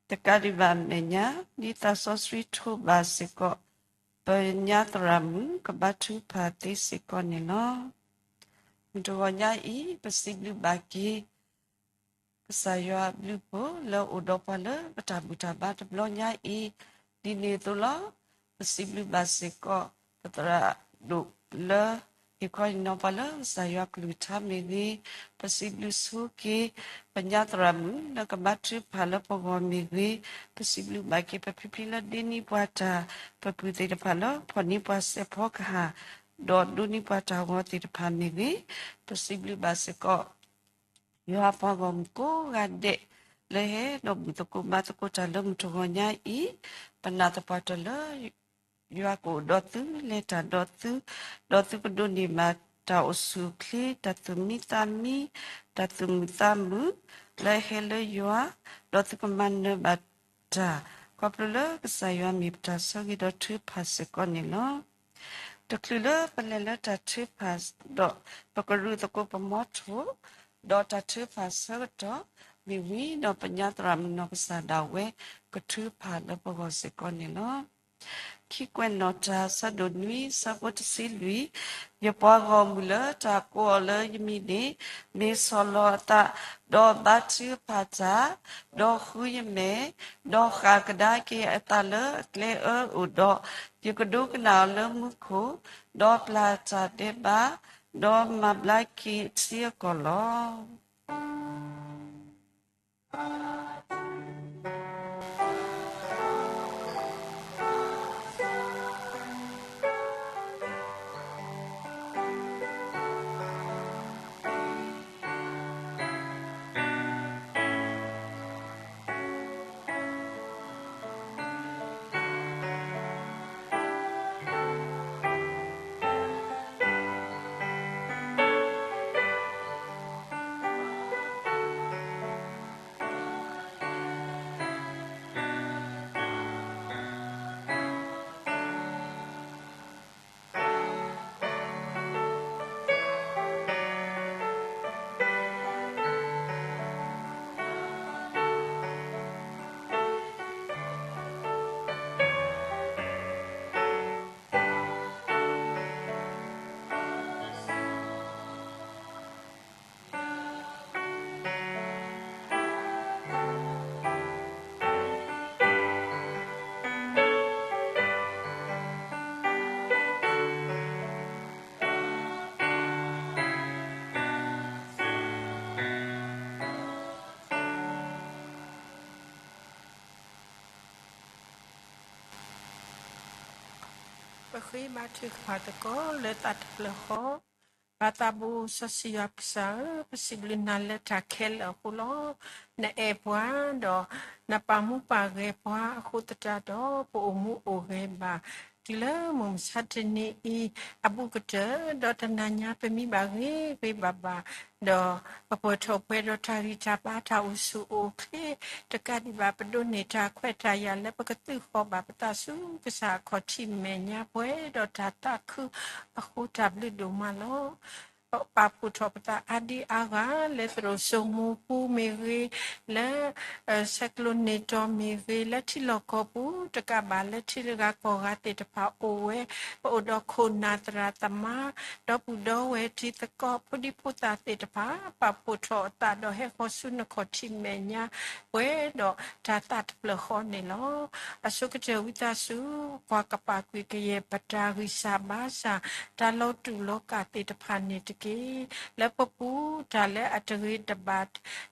တကးဒံးဘၣ်အမဲာ်ညါ ဒ်သးစီဆှံထိးဘၣ်စ့ၢ်ကီး ပညါသရၣ်မုၣ်ကဘါထုကဖၣ်သ့စ့ၢ်ကီးန့ၣ်လီၤ. မုၢ်တဂီၤညါအံၤ ပစံးဘျုးဘၣ်က့ၤ ကစၢ်ယွၤအဘျုးအဖှိၣ်လၢအိၣ်ဒီးပှၤလၢပတၢ်ဘူၣ်တၢ်ဘါတဘျီညါအံၤ, ဒ်န့ၣ်အသိးလီၤ. ပစံးဘျုးဘၣ်စ့ၢ်ကီး ပသရၣ်ဒိၣ်လၢ ဟ့ၣ်ခီဟ့ၣ်နီၤပှၤလၢကစၢ်ယွၤကလုၢ်ကထါမ့ၢ်ဂ့ၤ, ပစံးဘျုးဆိက့ၤ ပညါသရၣ်မုၣ်လၢကဘါထုကဖၣ်လၢပဂီၢ်မ့ၢ်ဂ့ၤ, ပစံးဘျုးဘၣ်က့ၤပဖံဖံလၢဒ့န့ၢ်ပှၤတၢ်, ပပုၢ်သ့ၣ်တဖၣ်လၢဖီၣ်န့ၢ်ပှၤစဲးဖီကဟၣ်, ဒီးဒိးန့ၢ်ပှၤတၢ်ဂီၤသ့ၣ်တဖၣ်မ့ၢ်ဂ့ၤ, ပစံးဘျုးဘၣ်စ့ၢ်ကီး ယွၤပှၤဂီၢ်မုၢ်ကိးဂၤဒဲး လၢဟဲဒီးဘူၣ်သကိးဘါသကိးတၢ်လၢမုၢ်တဂီၤညါအံၤ, ပနာ်သပှၢ်တၢၢ်လၢ ယွၤကအိၣ်ဒီးသု လဲၤတၢ်ဒီးသု, ဒီးသုကဒိးန့ၢ်ဘၣ်တၢ်အိၣ်ဆူၣ်အိၣ်ချ့, တၢ်သူၣ်မံသးမံ, တၢ်သူၣ်မုာ်သးမုာ် လၢဟဲလၢယွၤ, ဒီးသုကမၤနၢၤဘၣ်တၢ်, ခီဖျိလၢကစၢ်ယွၤမ့ၢ်ပတၢ်ဆၢဂ့ၤဒီးထုကဖၣ်စ့ၢ်ကီးန့ၣ်လီၤ. တချုးလၢပလဲၤလၢတၢ်ထုကဖၣ်ဒီး ပကရူၢ်သကိးပမီထိၣ်, ဒီးတၢ်ထုကဖၣ်ဆၢကတီၢ်မ့ၢ်ဝံၤဒီး ပညါသရၣ်မုၣ်နီၢ်ကစၢ်ဒၣ်ဝဲ ကထုကဖၣ်လၢပဂီၢ်စ့ၢ်ကီးန့ၣ်လီၤ. ခံကွဲးနီၣ်တၢ် ဆၢဒိၣ်နွံ ဆၢဖိတဆံလွံၢ်, ယပှၤဂီၢ်မုၢ်လၢတၢ်ကိးအီၤလၢယမံၤန့ၣ် မ့ၢ်ဆီၣ်လီၤအသး, ဒီးဘါထုကဖၣ်တၢ်, ဒီးဃုယမဲာ်, ဒီးဃၣ်ကဒါက့ၤအသးလၢအကျဲအၢအိၣ်ဒီး, ယကဒိကနၣ်အီၤလၢမူခိၣ်, ဒီးပျၢ်တၢ်ဒဲးဘး, ဒီးမၤဘျါက့ၤထံအကီၢ်လီၤ. ပဃ့ဘါထုကဖၣ်သကိးလၢသးတဖျၢၣ်ဃီ, ပၢ်သးဘိစီဆှံယွၤပကစၢ်ဧၢ, ပစံးဘျုးနၤလၢတၢ်ခဲလၢာ်အဃိလီၤ. နအဲၣ်ပှၤ, ဒီးနပာ်မူပာ်ဂဲၤပှၤအဃိသတးဒီး ပအိၣ်မူအိၣ်ဂဲၤဘၣ် တုၤလၢမုၢ်မဆါတနံၤအံၤ အဘူးကတၢၢ်, ဒီးတနၤညါပမံဘၣ်ဂ့ၤဂ့ၤဘၣ်ဘၣ်, ဒီးပပၢၢ်ထီၣ်ပှဲၤဒီးတၢ်ဂံၢ်တၢ်ဘါ တၢ်အိၣ်ဆူၣ်အိၣ်ချ့, တကးဒံးဘၣ် ပဒိးန့ၢ်တၢ်ခွဲးတၢ်ယာ်လၢပကသုးဃီၤဘၣ်ပသးဆူကစၢ်အခီၣ်ထံးမဲာ်ညါပှဲၤဒီးတၢ်သးခုအဃိ တၢ်ဘျုးဒိၣ်မးလီၤ. ပာ်ဖှိၣ်ထီၣ်ပသးအါဒံအါဂၤ လၢသရိာ်စိမိၤပူၤမ့ၢ်ဂ့ၤ, လၢ ဆဲးကျိးန့ၢ်တီၤမ့ၢ်ဂ့ၤ, လၢထံလီၢ်ကီၢ်ပူၤ တကးဘၣ်လၢထံဂၤကီၢ်ဂၤသ့ၣ်တဖၣ်အိၣ်ဝဲ, ပအိၣ်ဒီးခိၣ်နၢ်သရၣ်သမါ, ဒီပုၢ်ဒီဝဲၢ်တံၤသကိး ဖိဒံဖိသၣ်သ့ၣ်တဖၣ် ပာ်ဖှိၣ်ထီၣ်အသးဒီးဟဲဃီၤဆူနခီၣ်ထံးမဲာ်ညါပှဲၤဒီးတၢ်သးတဖျၢၣ်ဃီန့ၣ်လီၤ. အဆိကတၢၢ်ဝံသးစူၤ ကွၢ်ကပာ်ကွံာ်ကယဲၢ်ပတၢ်ဂံၢ်စၢ်ဘါစၢ် တၢ်လီၤတူာ်လီၤကာ်သ့ၣ်တဖၣ်န့ၣ်တက့ၢ်. လၢပပူၤတၢ်လၢအတဂ့ၤတဘၣ်,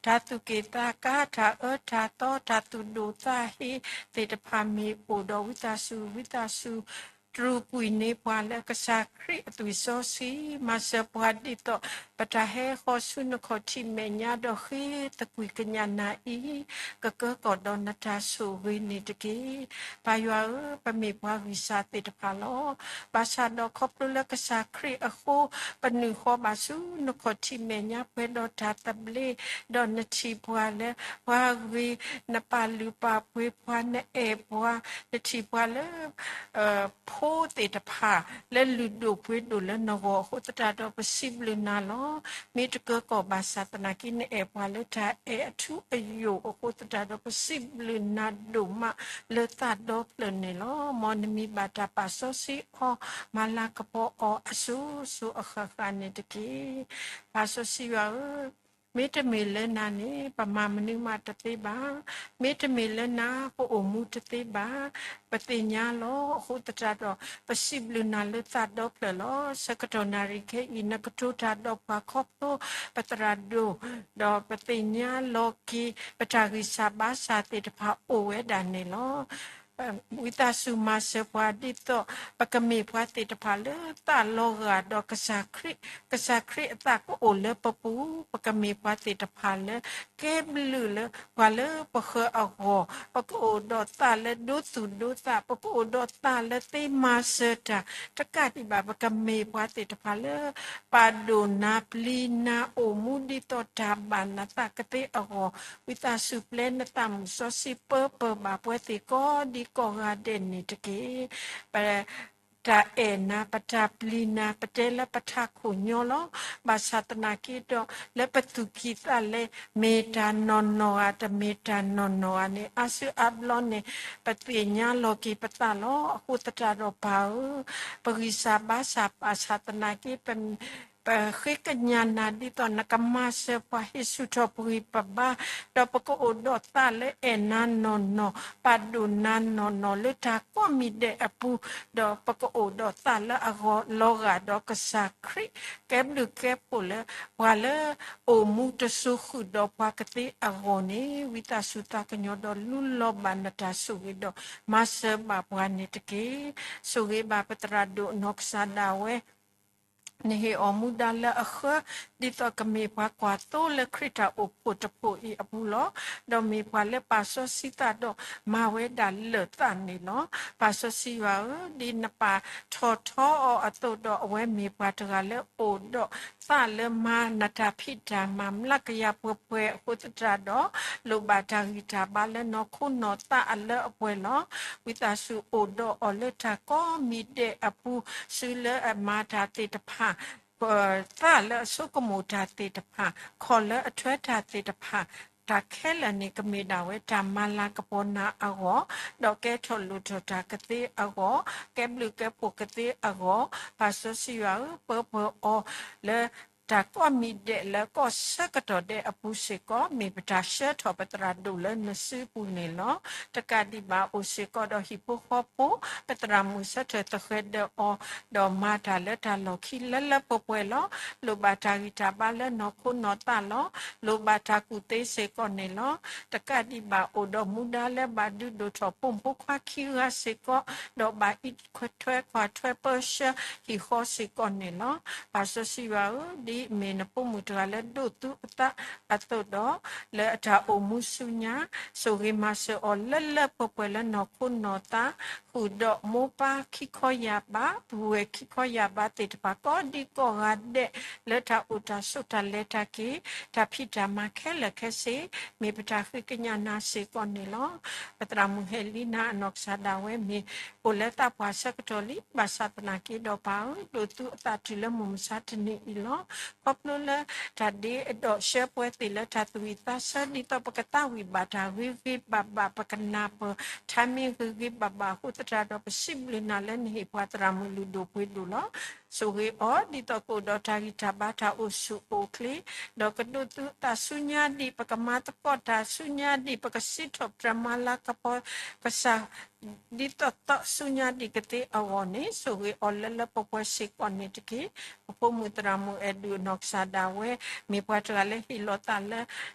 တၢ်သူၣ်က့ၣ်သးကါ, တၢ်အၢတၢ်သီ, တၢ်သူၣ်ဒိၣ်သးဟ့သ့ၣ်တဖၣ်မ့ၢ်အိၣ်ဒီးဝံသးစူၤ, ဝံသးစူၤ တြူာ်ကွံာ်န့ၢ်ပှၤလၢကစၢ်ခရံာ်အသွံၣ်စီဆှံ, မၤစၢၤပှၤဒ်သိး ပတၢ်ဟဲဃီၤဆူနခီၣ်ထံးမဲာ်ညါဒီးဃ့သကွံာ်ကညးနၤအံၤ ကကၢကီၢ်ဒီးနတၢ်ဆိၣ်ဂ့ၤန့ၣ်တက့ၢ်. ပၢ်ယွၤဧၢ, ပမ့ၢ်ပှၤဂံၢ်စၢ်သ့ၣ်တဖၣ်လီၤ. ဘၣ်ဆၣ်ဒီးခီဖျိလၢကစၢ်ခရံာ်အဃိ ပနုာ်ဃီၤဘၣ်ဆူနခီၣ်ထံးမဲာ်ညါပှဲၤဒီးတၢ်သဘျ့, ဒီးနထံၣ်ပှၤလၢပှၤဂ့ၤ, နပာ်လုၢ်ပာ်ပှ့ၤပှၤ, နအဲၣ်ပှၤ, နထံၣ်ပှၤလၢ ဖိသ့ၣ်တဖၣ် လၢလုၢ်ဒိၣ်ပှ့ၤဒိၣ်လၢနဂီၢ်အဃိသတးဒီး ပစံးဘျုးနၤလီၤ. မ့ၢ်တကၢကီၢ်ဘၣ်ဆၣ်သနာ်က့ နအဲၣ်ပှၤလၢတၢ်အဲၣ်အထူအယိာ်အဃိသတးဒီး ပစံးဘျုးနၤဒိၣ်မးလၢသးဒီဖျၢၣ်န့ၣ်လီၤ. မ်နမံၤဘၣ်တၢ်ပာ်စီဆှံအီၤ, မၤလၤကပီၤအီၤအစိၤစိၤအဃၣ်ဃၣ်န့ၣ်တက့ၢ်. ပၢ်စီဆှံယွၤဧၢ, မ့တမ့ၢ်လၢနၤန့ၣ် ပမၤမနုၤမးတသ့ဘၣ်. မ့တမ့ၢ်လၢနၤ ပအိၣ်မူတသ့ဘၣ်. ပသ့ၣ်ညါလီၤ. အဃိသတးဒီး ပစံးဘျုးနၤလၢသးဒီဖျၢၣ်လီၤ. ဆၢကတီၢ်နၣ်ရံၣ်ခဲအံၤ နကတိၤတၢ်ဒီးပှၤခီဖျိပသရၣ်ဒိၣ်, ဒီးပသ့ၣ်ညါလီၤက့ၤ ပတၢ်ဂံၢ်စၢ်ဘါစၢ်သ့ၣ်တဖၣ်အိၣ်ဝဲဒၣ်န့ၣ်လီၤ. ဝံသးစူၤမၤစၢၤပှၤဒ်သိး ပကမ့ၢ်ပှၤသ့ၣ်တဖၣ်လၢသးလီၤဂာ်ဒီးကစၢ်ခရံာ်, ကစၢ်ခရံာ်အသးကအိၣ်လၢပပူၤ, ပကမ့ၢ်ပှၤသ့ၣ်တဖၣ်လၢ ကဲဘျုးလၢပှၤလၢပဃၢၤအဂီၢ်, ပကအိၣ်ဒီးသးလၢဒိသူၣ်ဒိသး, ပကအိၣ်ဒီးသးလၢသ့မၤစၢၤတၢ်, တကးဒံးဘၣ် ပကမ့ၢ်ပှၤသ့ၣ်တဖၣ်လၢ ပာ်ဒိၣ်နၤ ပျံၤနၤ အိၣ်မူဒ်သိးတၢ်ဘၣ်နသးကသ့အဂီၢ်, ဝံသးစူၤပျဲနသးမုၣ်စီဆှံပၢပၢၢ်ဘၣ်ပှၤသ့ၣ်ကိးဒံကိးဂၤဒဲးန့ၣ်တက့ၢ်. ပ တၢ်အဲၣ်နၤ ပတၢ်ပျံၤနၤ ပတဲလၢပထးခိၣ်ညီလီၤ. ဘၣ်ဆၣ်သနာ်က့ဒီး လၢပသူၣ်ကံၢ်သးလဲ မ့ၢ်တၢ်နီၢ်နီၢ်ဧါ တမ့ၢ်တၢ်နီၢ်နီၢ်ဧါန့ၣ် အါစုအါဘျီန့ၣ် ပသ့ၣ်ညါလီၤက့ၤပသးလီၤ. အဃိသတးဒီးပၢ်ဧၢ, ပဂံၢ်စၢ်ဘါစၢ်ဘၣ်ဆၣ်သနာ်က့ ပ ပဃ့ကညးနၤဒ်သိးနကမၤစၢၤပှၤ ဟ့ၣ်ဆူၣ်ထီၣ်ပဂံၢ်ပဘါ, ဒီးပကအိၣ်ဒီးသးလၢအဲၣ်နၤနီၢ်နီၢ်, ပာ်ဒိၣ်နၤနီၢ်နီၢ်လၢတၢ်ကိးမံၤဒဲးအပူၤ, ဒီးပကအိၣ်ဒီးသးလၢအဂီၢ်လီၤဂာ်ဒီးကစၢ်ခရံာ်, ကဲဘျုးကဲဖှိၣ်လၢပှၤလၢအိၣ်မူတစိၤဃုာ်ဒီးပှၤကသ့အဂီၢ်န့ၣ် ဝံသးစူၤသးကညီၤဒီးလူလီၤဘၣ်နတၢ်ဆိၣ်ဂ့ၤဒီး မၤစၢၤဘၣ်ပှၤန့ၣ်တက့ၢ်. ဆိၣ်ဂ့ၤဘၣ်ပသရၣ်ဒိၣ်နီၢ်ကစၢ်ဒၣ်ဝဲ နဟ့ၣ်အီၤမူဒါလၢအဃၢ, ဒ်သိးကမ့ၢ်ပှၤကွၢ်သိလၢခရံာ်တၢ်အိၣ်ဖှိၣ်တဖှိၣ်အံၤအပူၤလီၤ. ဒီးမ့ၢ်ပှၤလၢပာ်စီဆှံသးဒီးမၤဝဲဒၣ်လၢာ်သးန့ၣ်လီၤ. ပၢ်စီဆှံယွၤဧၢ, ဒ်နပာ်ထီၣ်ထီအီၤအသိးဒီး အဝဲမ့ၢ်ပှၤတဂၤလၢအိၣ်ဒီးသးလၢမၤနတၢ်ဖံးတၢ်မၤ မျးကယၤပှဲၤပှဲၤအဃိသတးဒီး လိၣ်ဘၣ်တၢ်ဂံၢ်တၢ်ဘါလၢနီၢ်ခိနီၢ်သးအလၢအပှဲၤလီၤ. ဝံသးစူၤအိၣ်ဒီးအီၤလၢတၢ်ကိးမံၤဒဲးအပူၤ စုလၢအမၤတၢ်သ့ၣ်တဖၣ်, သးလၢအဆိကမိၣ်တၢ်သ့ၣ်တဖၣ်, ခီၣ်လၢအထွဲတၢ်သ့ၣ်တဖၣ်, တၢ်ခဲလၢာ်န့ၣ်ကမ့ၢ်ဒၣ်ဝဲတၢ်မၤလၤကပီၤနၤအဂီၢ်, ဒီးကဲထီၣ်လိၣ်ထီၣ်တၢ်ကသ့အဂီၢ်, ကဲဘျုးကဲဖှိၣ်ကသ့အဂီၢ်, ပၢ်စီဆှံယွၤဧၢ, ပၢပၢအီၤလၢ တၢ်ကိးမံၤဒဲးလၢကီၢ်ဆၢကတီၢ်ဒဲးအပူၤစ့ၢ်ကီး မ့ၢ်ပတၢ်ဆှၢထီၣ်ပသရၣ်ဒိၣ်လၢနစုပူၤန့ၣ်လီၤ. တကးဒံးဘၣ်အိၣ်စ့ၢ်ကီးဒီးဟံၣ်ဖိဃီဖိ ပသရၣ်မုၣ်ဆၢထၢၣ်သဃဲၤဒၢးအီၤ ဒီးမၤတၢ်လၢတၢ်လီၢ်ခံလၢလၢပှဲၤပှဲၤလီၤ. လိၣ်ဘၣ်တၢ်ဂံၢ်တၢ်ဘါလၢနီၢ်ခိနီၢ်သးလီၤ. လိၣ်ဘၣ်တၢ်ကူၣ်သ့စ့ၢ်ကီးန့ၣ်လီၤ. တကးဒံးဘၣ်အိၣ်ဒီးမူဒါလၢဘၣ်ဒုးဒိၣ်ထီၣ်ပိာ်မုၣ်ဖိခွါခံဂၤစ့ၢ်ကီး, ဒီးဘၣ်အံးထွဲကွၢ်ထွဲပၢဆှၢဟံၣ်ဃီစ့ၢ်ကီးန့ၣ်လီၤ. ပၢ်စီဆှံယွၤဧၢ, ဒ်အမ့ၢ်နဖိမုၣ်တဂၤလၢဒိးသူအသးအသိးဒီး, လၢအတၢ်အိၣ်မူဆူညါ, ဆိၣ်ဂ့ၤမၤစၢၤအီၤလၢလၢပှဲၤပှဲၤလၢနီၢ်ခိနီၢ်သး, ဃုာ်ဒီးမိၢ်ပၢ်ခံခီယာ်ဘး, ပုၢ်ဝဲၢ်ခံခီယာ်ဘးသ့ၣ်တဖၣ်ကိးဒံကိးဂၤဒဲး, လၢတၢ်အိၣ်တၢ်ဆိးတၢ်လဲၤတၢ်က့ၤ, တၢ်ဖံးတၢ်မၤခဲလၢာ်ခဲဆ့, မ့ၢ်ပတၢ်ဃ့ကညးနၤစ့ၢ်ကီးန့ၣ်လီၤ. ပသရၣ်မုၣ်ဟဲလံနၤအနီၢ်ကစၢ်ဒၣ်ဝဲမ့ၢ် အိၣ်လၢသးပှၢ်ဆၢကတီၢ်လံ, ဘၣ်ဆၣ်သနာ်က့ဒီးပၢ်ဧၢ, ဒိးသူအသးတုၤလၢမုၢ်မဆါတနံၤအံၤလီၤ. ခီဖျိလၢတၢ်ဒ့ဒီးဆှၢပှဲၤသ့ၣ်လၢတၢ်သူၣ်ဝံၣ်သးဆၢ ဒ်သိးပကသးဝံၣ်ဘၣ်တၢ်ဂ့ၤဂ့ၤဘၣ်ဘၣ်, ပကနၢ်ပၢၢ်ထါမ့ၢ်ဂ့ၤဂ့ၤဘၣ်ဘၣ်အဃိသတးဒီး ပစံးဘျုးနၤလၢနဟ့ၣ်ပှၤသရၣ်မုၣ်လုၢ်ဒိၣ်ပှ့ၤဒိၣ်လီၤ. ဆိၣ်ဂ့ၤအီၤ ဒ်သိးကအိၣ်ဒီးတၢ်ဂံၢ်တၢ်ဘါတၢ်အိၣ်ဆူၣ်အိၣ်ချ့, ဒီးကဒိးသူအသးဆူညါဒံး, ပကမၤသကိးတၢ်ဆူညါဒံး, ပကစံးထီၣ်ပတြၢၤမၤလၤကပီၤကစၢ် ဒ်သိးသိးဆူညါဒံးကသ့အဂီၢ်န့ၣ်, ဆိၣ်ဂ့ၤအီၤလၢလၢပှဲၤပှဲၤစ့ၢ်ကီးန့ၣ်တက့ၢ်. ပဖိမုၣ်သရၣ်မုၣ်အဲၣ်ဒိးအနီၢ်ကစၢ်ဒၣ်ဝဲ, မ့ၢ်ပှၤတဂၤလၢဟ့ၣ်လီၤသးလ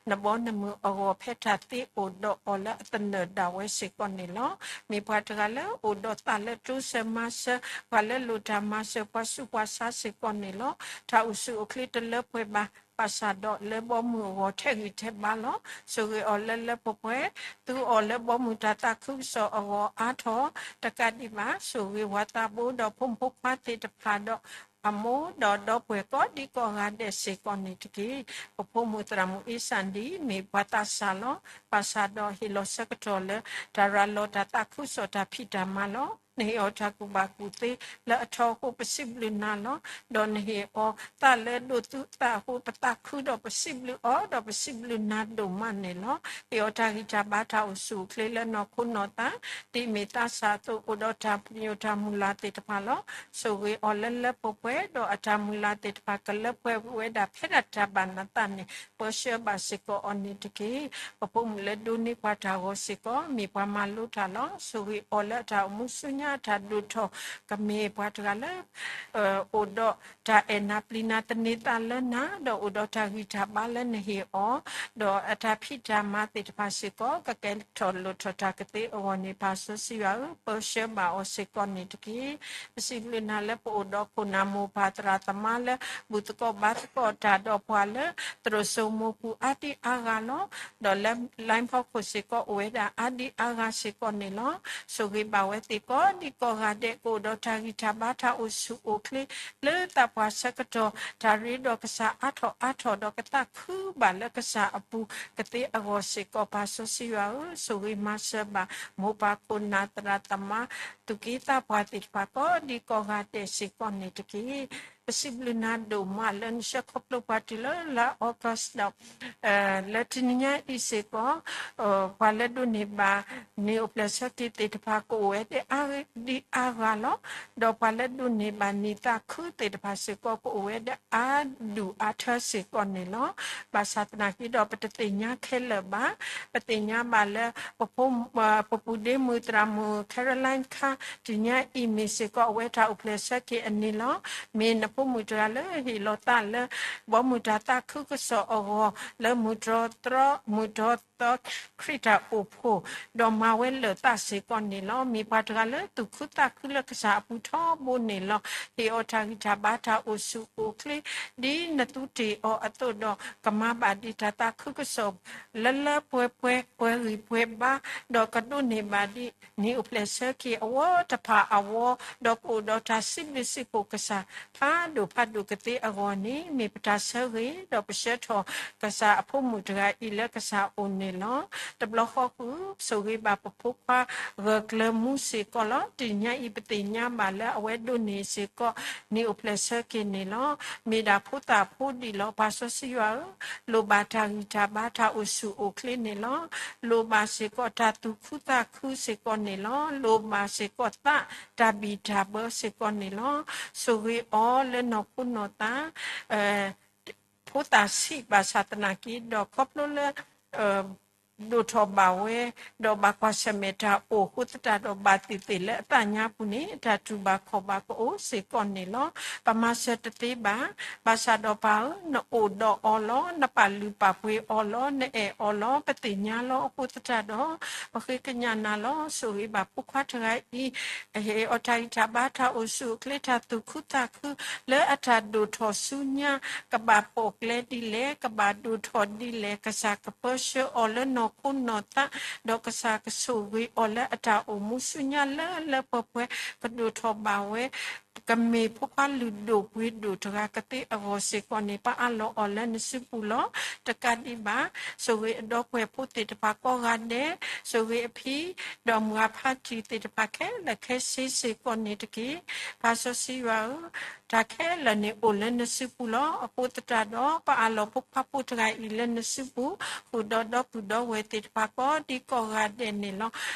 ၢနဘီနမုၢ်အဂီၢ် ဖဲတၢ်သ့အိၣ်ဒီးအီၤလၢအသနၢၣ်ဒၣ်ဝဲစ့ၢ်ကီးန့ၣ်လီၤ. မ့ၢ်ပှၤတဂၤလၢအိၣ်ဒီးသးလၢတိစၢၤမၤစၢၤ, ပှၤလၢလိၣ်တၢ်မၤစၢၤပှၤဆူးပှၤဆါစ့ၢ်ကီးန့ၣ်လီၤ. တၢ်အိၣ်ဆူၣ်အိၣ်ချ့တလၢပှဲၤဘၣ်, ဘၣ်ဆၣ်ဒီးလၢဘီမုၢ်အဂီၢ်ထဲဂံၢ်ထဲဘါလီၤ. ဆိၣ်ဂ့ၤအီၤလၢလၢပှဲၤပှဲၤ, သူအီၤလၢဘီမုၢ်တၢ်သးခုကစီၣ်အဂီၢ်အါထီၣ်, တကးဒံးဘၣ် ဆိၣ်ဂ့ၤပှၤသးဘိဒီးဖိမုၣ်ဖိခွါသ့ၣ်တဖၣ်ဒီး အမိၢ်ဒီးဒီပုၢ်ဝဲၢ်ကိးဒံကိးဂၤဒဲးစ့ၢ်ကီးန့ၣ်တက့ၢ်. ပဖိမုၣ်သရၣ်မုၣ်အ့စၣ်ဒံ မ့ၢ်ပှၤသးစၢ်လီၤ. ဘၣ်ဆၣ်ဒီးဟ့ၣ်လီၤဆၢကတီၢ်လၢ တၢ်ရၤလီၤတၢ်သးခုကစီၣ်တၢ်ဖံးတၢ်မၤလီၤ. နဟ့ၣ်အီၤတၢ်ကူၣ်ဘၣ်ကူၣ်သ့လၢအထီအဃိ ပစံးဘျုးနၤလီၤ. ဒီးနဟ့ၣ်အီၤသးလၢဒိးသူအသးအဃိ ပသးခုဒီးပစံးဘျုးအီၤ ဒီးပစံးဘျုးနၤဒိၣ်မးန့ၣ်လီၤ. ဟ့ၣ်အီၤတၢ်ဂံၢ်တၢ်ဘါတၢ်အိၣ်ဆူၣ်အိၣ်ချ့လၢနီၢ်ခိနီၢ်သး, ဒ်အမ့ၢ်သးစၢ်အသိး အိၣ်ဒီးတၢ်ပညိၣ်တၢ်မုၢ်လၢ်သ့ၣ်တဖၣ်လီၤ. ဆိၣ်ဂ့ၤအီၤလၢလၢပှဲၤပှဲၤ ဒီးအတၢ်မုၢ်လၢ်သ့ၣ်တဖၣ်ကလၢပှဲၤဝဲဒၣ်ဖဲဒၣ်တၢ်ဘၣ်နသးန့ၣ် ပၢဆှၢဘၣ်စ့ၢ်ကီးအီၤန့ၣ်တက့ၢ်. ပဖိမုၣ်လၢဒိးန့ၢ်ပှၤတၢ်ဂီၤစ့ၢ်ကီး မ့ၢ်ပှၤမၤလိတၢ်လီၤ. ဆိၣ်ဂ့ၤအီၤလၢအတၢ်အိၣ်မူဆူညါအတၢ်ဒိၣ်ထီၣ် ကမ့ၢ်ပှၤတဂၤလၢ အိၣ်ဒီးတၢ်အဲၣ်နၤပျံၤနၤသန့ၤသးလၢနၤ, ဒီးအိၣ်ဒီးတၢ်ဂံၢ်တၢ်ဘါလၢနဟ့ၣ်အီၤ, ဒီးအတၢ်ဖံးတၢ်မၤသ့ၣ်တဖၣ်စ့ၢ်ကီး ကကဲထီၣ်လိၣ်ထီၣ်တၢ်ကသ့အဂီၢ်န့ၣ် ပၢ်စီဆှံယွၤဧၢ, ပၢဆှၢဘၣ်အီၤစ့ၢ်ကီးန့ၣ်တက့ၢ်. ပစံးဘျုးနၤလၢပအိၣ်ဒီးခိၣ်နၢ်မိၢ်ပၢ်သရၣ်သမါလၢ ဘူၣ်သကိးဘါသကိးတၢ်ဒီးပှၤလၢ သရိာ်စိမိၤပူၤအါဒံအါဂၤလီၤ. ဒီးလၢ လိုင်းဖီခိၣ်စ့ၢ်ကီးအိၣ်ဝဲဒၣ်အါဒံအါဂၤစ့ၢ်ကီးန့ၣ်လီၤ. ဆိၣ်ဂ့ၤဘၣ်ဝဲသ့ၣ်ကိးဒံကိးဂၤဒဲး ကအိၣ်ဒီးတၢ်ဂံၢ်တၢ်ဘါတၢ်အိၣ်ဆူၣ်အိၣ်ချ့ လၢသးပှၢ်ဆၢကတီၢ် တၢ်ရ့ဒီးကစၢ်အါထီၣ်အါထီၣ်ဒီးကသးခုဘၣ်လၢကစၢ်အပူၤကသ့အဂီၢ်စ့ၢ်ကီး ပၢ်စီဆှံယွၤဧၢ, ဆိၣ်ဂ့ၤမၤစၢၤဘၣ် မိၢ်ပၢ်ခိၣ်နၢ်သရၣ်သမါ သူၣ်က့သးပှၢ်သ့ၣ်တဖၣ်ကိးဒံကိးဂၤဒဲးစ့ၢ်ကီးန့ၣ်တက့ၢ်. ပစံးဘျုးနၤဒိၣ်မးလၢနဆှၢခီဖျိပှၤတုၤလၢလါ August ဒီး လၢတနံၤညါအံၤစ့ၢ်ကီး ပှၤလၢဒိးန့ၢ်ဘၣ် နံၣ်အိၣ်ဖျဲၣ်ဆၢက့ၤသ့ၣ်တဖၣ် ကအိၣ်ဝဲဒၣ်အါဒံအါဂၤလီၤ. ဒီးပှၤလၢဒိးန့ၢ်ဘၣ်နံၣ်သးခုသ့ၣ်တဖၣ်စ့ၢ်ကီး ကအိၣ်ဝဲဒၣ်အါဒူၣ်အါထၢစ့ၢ်ကီးန့ၣ်လီၤ. ဘၣ်ဆၣ်သနာ်က့ဒီး ပတသ့ၣ်ညါခဲလၢာ်ဘၣ်. ပသ့ၣ်ညါဘၣ်လၢ ပဖိ ပပူၤဒ့မုၣ်သရၣ်မုၣ် Caroline ခါ တနံၤညါအံၤမ့ၢ်စ့ၢ်ကီး အဝဲတၢ်အိၣ်ဖျဲၣ်ဆၢက့ၤအနံၤလီၤ. မ့ၢ်နဖိမုၣ်တဂၤလၢဟ့ၣ်လီၤသးလၢ ဘီမုၢ်တၢ်သးခုကစီၣ်အဂီၢ် လၢမုၢ်တြီတြီ မုၢ်တြီသီခရံာ်တၢ်အိၣ်ဖှိၣ် ဒီးမၤဝဲလၢာ်သးစ့ၢ်ကီးန့ၣ်လီၤ. မ့ၢ်ပှၤတဂၤလၢသူၣ်ခုသးခုလၢကစၢ်အပူၤထီဘိန့ၣ်လီၤ. ဟ့ၣ်အီၤတၢ်ဂံၢ်တၢ်ဘါတၢ်အိၣ်ဆူၣ်အိၣ်ချ့ ဒ်နသူတ့ၢ်အီၤအသိးဒီး ကမၤဘၣ်ဒံးတၢ်သးခုကစီၣ် လၢလၢပှဲၤပှဲၤ ပှဲၤဂံၢ်ပှဲၤဘါ ဒီးကဒိးန့ၢ်ဘၣ်ဒံး နံၣ်အိၣ်ဖျဲၣ်ဆၢက့ၤအဝီတဖၣ်အဝီ ဒီးကအိၣ်ဒီးတၢ်စံးဘျုးစံးဖှိၣ်ကစၢ် ဖးဒိၣ်ဖးဒိၣ်ကသ့အဂီၢ်န့ၣ် မ့ၢ်ပတၢ်ဆၢဂ့ၤ ဒီးပဆှၢထီၣ်ကစၢ်အဖိမုၣ်တဂၤအံၤလၢကစၢ်အအိၣ်န့ၣ်လီၤ. တဘျီဃီဃုာ် ဆိၣ်ဂ့ၤဘၣ်ပဖိခွါဂၢၢ်ကျၢၤမူစ့ၢ်ကီးလီၤ. တနံၤညါအံၤ ပသ့ၣ်ညါဘၣ်လၢအဝဲဒိးန့ၢ်စ့ၢ်ကီး နံၣ်အိၣ်ဖျဲၣ်ဆၢက့ၤန့ၣ်လီၤ. မ့ၢ်ဒၣ်ဖိသၣ်ဖိဒံးလီၤ. ပၢ်စီဆှံယွၤဧၢ, လိၣ်ဘၣ်တၢ်ဂံၢ်တၢ်ဘါတၢ်အိၣ်ဆူၣ်အိၣ်ချ့န့ၣ်လီၤ. လိၣ်ဘၣ်စ့ၢ်ကီးတၢ်သူၣ်ခုသးခုစ့ၢ်ကီးန့ၣ်လီၤ. လိၣ်ဘၣ်စ့ၢ်ကီးသးတၢ်ဘံၣ်တၢ်ဘၢစ့ၢ်ကီးန့ၣ်လီၤ. ဆိၣ်ဂ့ၤအီၤလၢနီၢ်ခိနီၢ်သး ဖိသၣ်ဆံးဘၣ်ဆၣ်သနာ်က့ဒီး ခီဖျိလၢ ဒိၣ်ထီၣ်ဘၣ်ဝဲ, ဒီးဘၣ်ကွၢ်ဆၢၣ်မဲာ်တၢ်အိၣ်အဃိသတးဒီး ဘၣ်သ့ၣ်သ့ၣ်လၢအသးညါပူၤန့ၣ် တၢ်တူၢ်ဘၣ်ခီၣ်ဘၣ်ကအိၣ်စ့ၢ်ကီးန့ၣ်လီၤ. ပမၤစၢၤတသ့ဘၣ်. ဘၣ်ဆၣ်ဒီးပၢ်ဧၢ, နအိၣ်ဒီးအီၤလီၤ, နပာ်လုၢ်ပာ်ပှ့ၤအီၤလီၤ, နအဲၣ်အီၤလီၤ, ပသ့ၣ်ညါလီၤအဃိသတးဒီး ပဃ့ကညးနၤလီၤ. ဆိၣ်ဂ့ၤဘၣ်ဖိခွါတဂၤအံၤ ဟ့ၣ်အီၤတၢ်ဂံၢ်တၢ်ဘါ တၢ်အိၣ်ဆူၣ်အိၣ်ချ့ တၢ်သူၣ်ခုသးခု လၢအတၢ်ဒိၣ်ထီၣ်ဆူညါ ကဘၣ်ပိာ်ကျဲဒ်လဲၣ်, ကဘၣ်ဒိၣ်ထီၣ်ဒ်လဲၣ်, ကစၢ်ကပၢဆှၢအီၤလၢနီၢ်ခိနီၢ်သး, ဒီးကစၢ်ကဆိၣ်ဂ့ၤအီၤလၢအတၢ်အိၣ်မူဆူညါလၢလၢပှဲၤပှဲၤ ကဒိၣ်ထီၣ်ဘၣ်ဝဲ ကမ့ၢ်ဖိခွါလုၢ်ဒိၣ်ပှ့ၤဒိၣ်တဂၤကသ့အဂီၢ်စ့ၢ်ကီးန့ၣ် ပအးလီၤအီၤလၢနစုပူၤလီၤ. တကးဒံးဘၣ် ဆိၣ်ဂ့ၤအဒီပုၢ်ဝဲၢ်ဖိသ့ၣ်တဖၣ်ကိးဂၤဒဲး, ဆိၣ်ဂ့ၤအဖံဒီးမုၢ်အဖါတံၢ်သ့ၣ်တဖၣ်ခဲလၢာ်ခဲဆ့စ့ၢ်ကီးန့ၣ်တက့ၢ်. ပၢ်စီဆှံယွၤဧၢ, တၢ်ခဲလၢာ်န့ၣ်အိၣ်လၢနစုပူၤလီၤ. အဃိသတးဒီး ပအးလီၤဖိခွါဖိတဂၤအံၤလၢနစုပူၤ, ဃုာ်ဒီးဒီပုၢ်ဒီဝဲၢ်သ့ၣ်တဖၣ်ကိးဒံကိးဂၤဒဲးန့ၣ်လီၤ.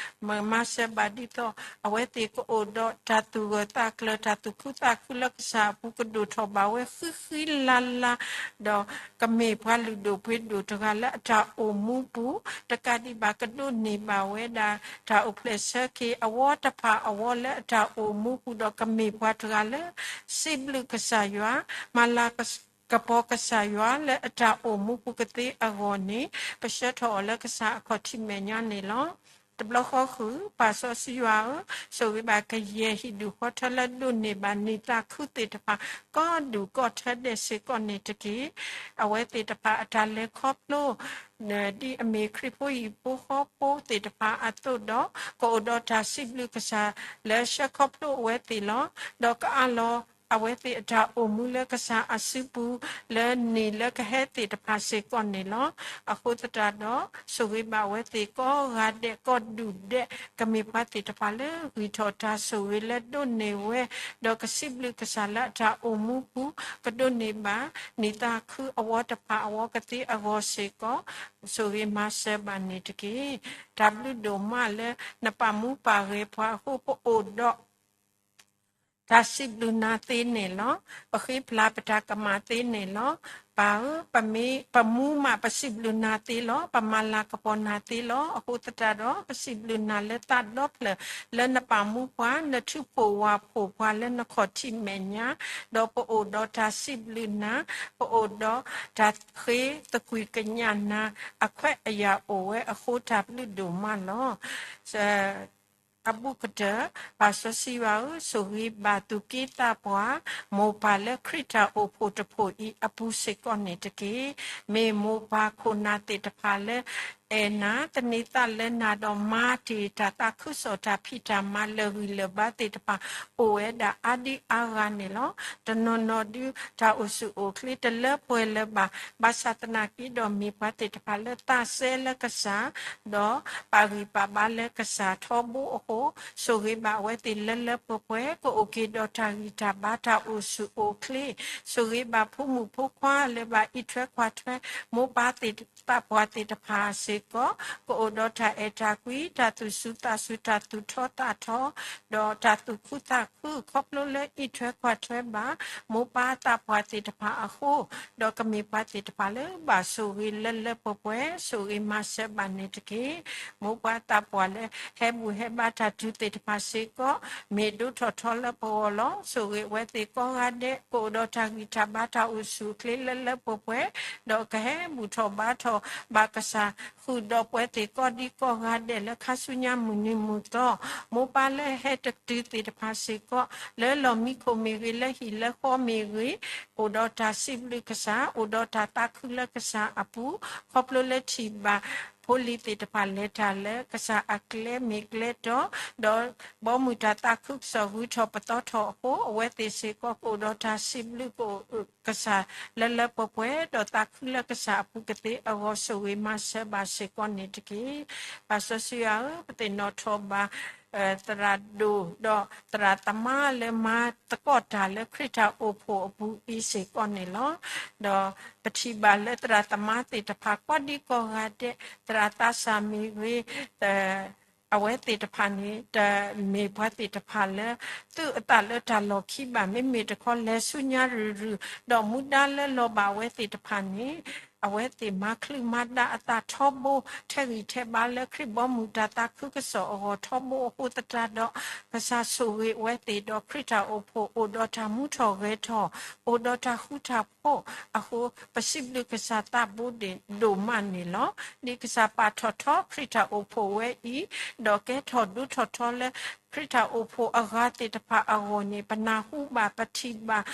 မၤစၢၤဘၣ်ဒ်သိး အဝဲသ့ၣ်ကအိၣ်ဒီးတၢ်သူၣ်ဂၢၢ်သးကျၢၤ တၢ်သူၣ်ခုသးခုလၢကစၢ်အပူၤ ကဒိၣ်ထီၣ်ဘၣ်ဝဲဃံဃံလၤလၤ, ဒီးကမ့ၢ်ပှၤလုၢ်ဒိၣ်ပှ့ၤဒိၣ်တဂၤလၢအတၢ်အိၣ်မူပူၤ, တကးဒံးဘၣ်ကဒိးန့ၢ်ဘၣ်ဝဲဒၣ် တၢ်အိၣ်ဖျဲၣ်ဆၢက့ၤအဝီတဖၣ်အဝီလၢအတၢ်အိၣ်မူပူၤ, ဒီးကမ့ၢ်ပှၤတဂၤလၢ စံးဘျုးကစၢ်ယွၤ, မၤလၤကပီၤကစၢ်ယွၤလၢအတၢ်အိၣ်မူပူၤကသ့အဂီၢ်န့ၣ် ပဆှၢထီၣ်အီၤလၢကစၢ်အခီၣ်ထံးမဲာ်ညါန့ၣ်လီၤ. တဘျီဃီဃုာ် ပၢ်စီဆှံယွၤဧၢ, ဆိၣ်ဂ့ၤဘၣ်ကယဲၢ်ဟံၣ်ဒူၣ်ဃီထၢလၢဒိးန့ၢ်ဘၣ်နံၣ်သးခုသ့ၣ်တဖၣ် ကိးဒူၣ်ကိးထၢဒဲးစ့ၢ်ကီးန့ၣ်တက့ၢ်. အဝဲသ့ၣ်တဖၣ်အတၢ်လဲၤခီဖျိ ဒ်အမ့ၢ်ခရံာ်ဖိဟံၣ်ဖိဃီဖိသ့ၣ်တဖၣ်အသိးဒီး ကအိၣ်ဒီးတၢ်စံးဘျုးကစၢ်လၢဆှၢခီဖျိအဝဲသ့ၣ်လီၤ. ဒီးကအးလီၤ အဝဲသ့ၣ်အတၢ်အိၣ်မူလၢကစၢ်အစုပူၤ လၢနံၣ်လၢကဟဲသ့ၣ်တဖၣ်စ့ၢ်ကီးန့ၣ်လီၤ. အဃိသတးဒီး ဆိၣ်ဂ့ၤဘၣ်အဝဲသ့ၣ်ကိးဂၤဒဲး ကိးဒူၣ်ဒဲး ကမ့ၢ်ပှၤသ့ၣ်တဖၣ်လၢဂံၢ်ထီၣ်တၢ်ဆိၣ်ဂ့ၤလၢဒိးန့ၢ်ဝဲ, ဒီးကစံးဘျုးကစၢ်လၢအတၢ်အိၣ်မူပူၤ ကဒိးန့ၢ်ဘၣ် နံၣ်သးခုအဝီတဖၣ်အဝီကသ့အဂီၢ်စ့ၢ်ကီး ဆိၣ်ဂ့ၤမၤစၢၤဘၣ်န့ၣ်တက့ၢ်. တၢ်ဘျုးဒိၣ်မးလၢ နပာ်မူပာ်ဂဲၤပှၤအဃိ ပအိၣ်ဒီး တၢ်စံးဘျုးနၤသ့န့ၣ်လီၤ. ပဃ့ပျၢ်ပတၢ်ကမၣ်သ့န့ၣ်လီၤ. ပၢ်ဧၢ, ပမ့ၢ်ပမူမး ပစံးဘျုးနၤသ့လီၤ. ပမၤလၤကပီၤနၤသ့လီၤ. အဃိသတးဒီး ပစံးဘျုးနၤလၢသးဒီဖျၢၣ် လၢနပာ်မူပှၤ နထုးဖှိၣ်ဝၢ်ဖှိၣ်ပှၤလၢနခီၣ်ထံးမဲာ်ညါ, ဒီးပအိၣ်ဒီးတၢ်စံးဘျုးနၤ, ပအိၣ်ဒီးတၢ်ဃ့သကွံာ်ကညးနၤ အခွဲးအယာ်အိၣ်ဝဲအဃိ တၢ်ဘျုးဒိၣ်မးလီၤ. အဘူးကတၢၢ်, ပၢ်စီဆှံယွၤဧၢ, ဆိၣ်ဂ့ၤဘၣ်သူၣ်က့သးပှၢ် မိၢ်ပၢ်လၢခရံာ်တၢ်အိၣ်ဖှိၣ်တဖှိၣ်အံၤအပူၤစ့ၢ်ကီးန့ၣ်တက့ၢ်. မ့ၢ်မိၢ်ပၢ်ခိၣ်နၢ်သ့ၣ်တဖၣ်လၢအဲၣ်နၤ, သန့ၤသးလၢနၤဒီးမၤတ့ၢ်တၢ်သးခုကစီၣ် တၢ်ဖံးတၢ်မၤလၢာ်ဂံၢ်လၢာ်ဘါသ့ၣ်တဖၣ် အိၣ်ဝဲဒၣ်အါဒံအါဂၤန့ၣ်လီၤ. တနီၤနီၤဒုး တၢ်အိၣ်ဆူၣ်အိၣ်ချ့တလၢပှဲၤလၢၤဘၣ်. ဘၣ်ဆၣ်သနာ်က့ဒီး မ့ၢ်ပှၤသ့ၣ်တဖၣ်လၢသးစဲလၢကစၢ် ဒီးပာ်ဂံၢ်ပာ်ဘါလၢကစၢ်ထီဘိအဃိ, ဆိၣ်ဂ့ၤဘၣ်အဝဲသ့ၣ်လၢလၢပှဲၤပှဲၤ ကအိၣ်က့ၤဒီးတၢ်ဂံၢ်တၢ်ဘါ တၢ်အိၣ်ဆူၣ်အိၣ်ချ့. ဆိၣ်ဂ့ၤဘၣ်ဖိမုၣ်ဖိခွါလၢဘၣ်အံးထွဲကွၢ်ထွဲ မိၢ်ပၢ်သ့ၣ်သးပှၢ်သ့ၣ်တဖၣ်စ့ၢ်ကီး ကအိၣ်ဒီးတၢ်အဲၣ်တၢ်ကွံ တၢ်သူၣ်စူၤသးစူၤ တၢ်သူၣ်ထီသးထီ ဒီးတၢ်သူၣ်ခုသးခု ခီဖျိလၢအံးထွဲကွၢ်ထွဲဘၣ် မိၢ်ပၢ်သးပှၢ်သ့ၣ်တဖၣ်အဃိ, ဒီးကမ့ၢ်ပှၤသ့ၣ်တဖၣ်လၢဘၣ်ဆိၣ်ဂ့ၤလၢလၢပှဲၤပှဲၤ ဆိၣ်ဂ့ၤမၤစၢၤဘၣ်န့ၣ်တက့ၢ်. မိၢ်ပၢ်သးပှၢ်လၢဟဲဘူၣ်ဟဲဘါတၢ်တုၤသ့ၣ်တဖၣ်စ့ၢ်ကီး မ့ၢ်ဒိၣ်ထီၣ်ထီလၢပဂီၢ်လီၤ. ဆိၣ်ဂ့ၤအဝဲသ့ၣ်ကိးဂၤဒဲး ကအိၣ်ဒီးတၢ်ဂံၢ်တၢ်ဘါ တၢ်အိၣ်ဆူၣ်အိၣ်ချ့လၢလၢပှဲၤပှဲၤ, ဒီးကဟဲဘူၣ်ထီၣ်ဘါထီၣ်ဘၣ်ကစၢ် ဃုာ်ဒီးပှၤသ့ၣ်ကိးဒံကိးဂၤဒဲးလၢခါဆူညါမုၢ်နံၤမုၢ်သီ, မိၢ်ပၢ်လၢဟဲတတုၤသ့ၣ်တဖၣ်စ့ၢ်ကီး လၢလီၢ်မံခိၣ်မ့ၢ်ဂ့ၤ လၢဟံၣ်လၢဃီမ့ၢ်ဂ့ၤ, အိၣ်ဒီးတၢ်စံးဘျုးကစၢ် အိၣ်ဒီးတၢ်သးခုလၢကစၢ်အပူၤ, ခီဖျိလၢထံၣ်ဘၣ်ဖိလံၤသ့ၣ်တဖၣ်လဲၤတၢ်လၢကစၢ်အကျဲမ့ၢ်ကျဲတီ, ဒီးဘီမုၢ်တၢ်သးခုကစီၣ်ဂုၤထီၣ်ပသီထီၣ်အဃိ, အဝဲသ့ၣ်စ့ၢ်ကီးကအိၣ်ဒီးတၢ်စံးဘျုး ကစၢ်လၢလၢပှဲၤပှဲၤ, ဒီးသးခုလၢကစၢ်အပူၤကသ့အဂီၢ် ဆိၣ်ဂ့ၤမၤစၢၤဘၣ်စ့ၢ်ကီးန့ၣ်တက့ၢ်. ပၢ်စီဆှံယွၤဧၢ, ပသ့ၣ်နီၣ်ထီၣ်ဘၣ် သရၣ်ဒိၣ်ဒီးသရၣ်သမါလၢမၤသကိးတၢ်လၢခရံာ်တၢ်အိၣ်ဖှိၣ်အပူၤအံၤစ့ၢ်ကီးန့ၣ်လီၤ. ဒီးပထံၣ်ဘၣ်လၢသရၣ်သမါသ့ၣ်တဖၣ်ကိးဒံကိးဂၤဒဲး, သရၣ်သးစၢ်မ့ၢ်ဂ့ၤ, သ အဝဲသ့ၣ်တဖၣ်န့ၣ် တမ့ၢ်ပှၤသ့ၣ်တဖၣ်လၢ သူၣ်အသးလၢတၢ်လီၢ်ခံဘၣ်, မ့မ့ၢ်တခီလဲၤဆူညါရုၢ်ရုၢ်, ဒီးမူဒါလၢလီၤဘၣ်အဝဲသ့ၣ်တဖၣ်န့ၣ် အဝဲသ့ၣ်မၤချုးမၤဒါအသးထီဘိ ထဲးဂံၢ်ထဲးဘါလၢခရံာ်ဘီမုၢ်တၢ်သးခုကစီၣ်အဂီၢ်ထီဘိအဃိသတးဒီး ကစၢ်ဆိၣ်ဂ့ၤအဝဲသ့ၣ်ဒီး ခရံာ်တၢ်အိၣ်ဖှိၣ်အိၣ်ဒီးတၢ်မူထီၣ်ဂဲၤထီၣ်, အိၣ်ဒီးတၢ်ဃူတၢ်ဖိးအဃိ ပစံးဘျုးကစၢ်သးဘိဒိၣ်မးန့ၣ်လီၤ. ဒ်ကစၢ်ပာ်ထီၣ်ထီခရံာ်တၢ်အိၣ်ဖှိၣ်ဝဲအံၤ, ဒီးကဲထီၣ်ဒိးထီၣ်ထီလၢ ခရံာ်တၢ်အိၣ်ဖှိၣ်အဂၤသ့ၣ်တဖၣ်အဂီၢ်န့ၣ် ပနၢ်ဟူဘၣ်ပထံၣ်ဘၣ်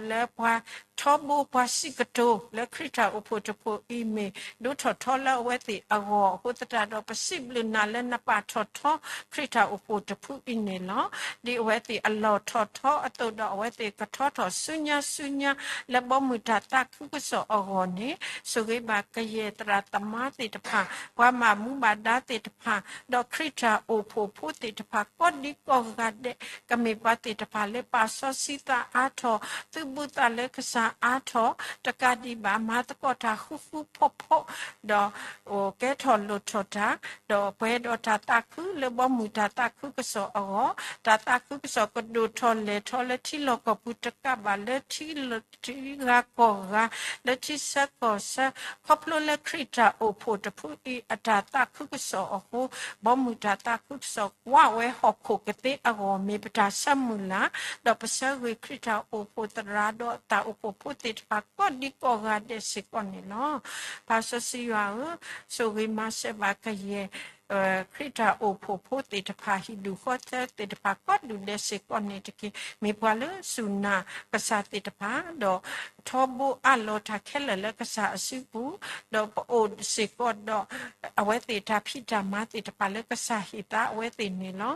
လၢပှၤထီဘိ ပှၤစံးကတိၤလၢခရံာ်တၢ်အိၣ်ဖှိၣ်တဖုအံၤမ့ၢ် ဒိးထီၣ်ထီလၢအဝဲသ့ၣ်အဂီၢ်အဃိသတးဒီး ပစံးဘျုးနၤလၢနပာ်ထီၣ်ထီခရံာ်တၢ်အိၣ်ဖှိၣ်တဖုအံၤန့ၣ်လီၤ. ဒ်အဝဲသ့ၣ်အလီၢ်ထီၣ်ထီအသိးဒီး အဝဲသ့ၣ်ကထီထီၣ်ဆူညါဆူညါ လၢဘီမုၢ်တၢ်သးခုကစီၣ်အဂီၢ်န့ၣ် ဆိၣ်ဂ့ၤဘၣ်ကယဲၢ်သရၣ်သမါသ့ၣ်တဖၣ်, ပှၤဘၣ်မူဘၣ်ဒါသ့ၣ်တဖၣ်, ဒီးခရံာ်တၢ်အိၣ်ဖှိၣ်ဖိသ့ၣ်တဖၣ် ကိးဒံကိးဂၤဒဲး ကမ့ၢ်ပှၤသ့ၣ်တဖၣ်လၢပာ်စီဆှံသးအါထီၣ်, သုးဘူးသးလၢကစၢ်အါထီၣ်, တကးဒံးဘၣ် မၤသကိးတၢ်ဃူဃူဖိးဖိး, ဒီးကဲထီၣ်လိၣ်ထီၣ်တၢ်, ဒီးပှဲၤဒီးတၢ်သးခုလၢဘီမုၢ်တၢ်သးခုကစီၣ်အဂီၢ်, တၢ်သးခုကစီၣ်ကဒိၣ်ထီၣ်လဲၢ်ထီၣ်လၢထံလီၢ်ကီၢ်ပူၤတကးဘၣ် လၢထံ ထံဂၤကီၢ်ဂၤ, လၢထံဆၢကီၢ်ဆၢ, ခီဖျိလၢခရံာ်တၢ်အိၣ်ဖှိၣ်တဖုအံၤအတၢ်သးခုကစီၣ်အဃိ, ဘီမုၢ်တၢ်သးခုကစီၣ်ကွၢ်ဝဲဟီၣ်ခိၣ်ကသ့အဂီၢ် မ့ၢ်ပတၢ်ဆၢမုၢ်လၢ်, ဒီးပဆၢဂ့ၤခရံာ်တၢ်အိၣ်ဖှိၣ်သရၣ်ဒီးတၢ်အိၣ်ဖှိၣ်ဖိသ့ၣ်တဖၣ် ကိးဒံကိးဂၤဒဲးစ့ၢ်ကီးန့ၣ်လီၤ. ပၢ်စီဆှံယွၤဧၢ, ဆိၣ်ဂ့ၤမၤစၢၤဘၣ်ကယဲၢ် ခရံာ်တၢ်အိၣ်ဖှိၣ်ဖိသ့ၣ်တဖၣ် ဟံၣ်ဒူၣ်ဃီသၢသ့ၣ်တဖၣ် ကိးဒူၣ်ဒဲးစ့ၢ်ကီးန့ၣ်တက့ၢ်. မ့ၢ်ပှၤလၢစူၢ်နာ်ကစၢ်သ့ၣ်တဖၣ်, ဒီးထီဘိအးလီၤတၢ်ခဲလၢာ်လၢကစၢ်အစုပူၤ, ဒီးပအိၣ်စ့ၢ်ကီးဒီး အဝဲသ့ၣ်တၢ်ဖံးတၢ်မၤသ့ၣ်တဖၣ်လၢကစၢ်ဟ့ၣ်သါအဝဲသ့ၣ်န့ၣ်လီၤ.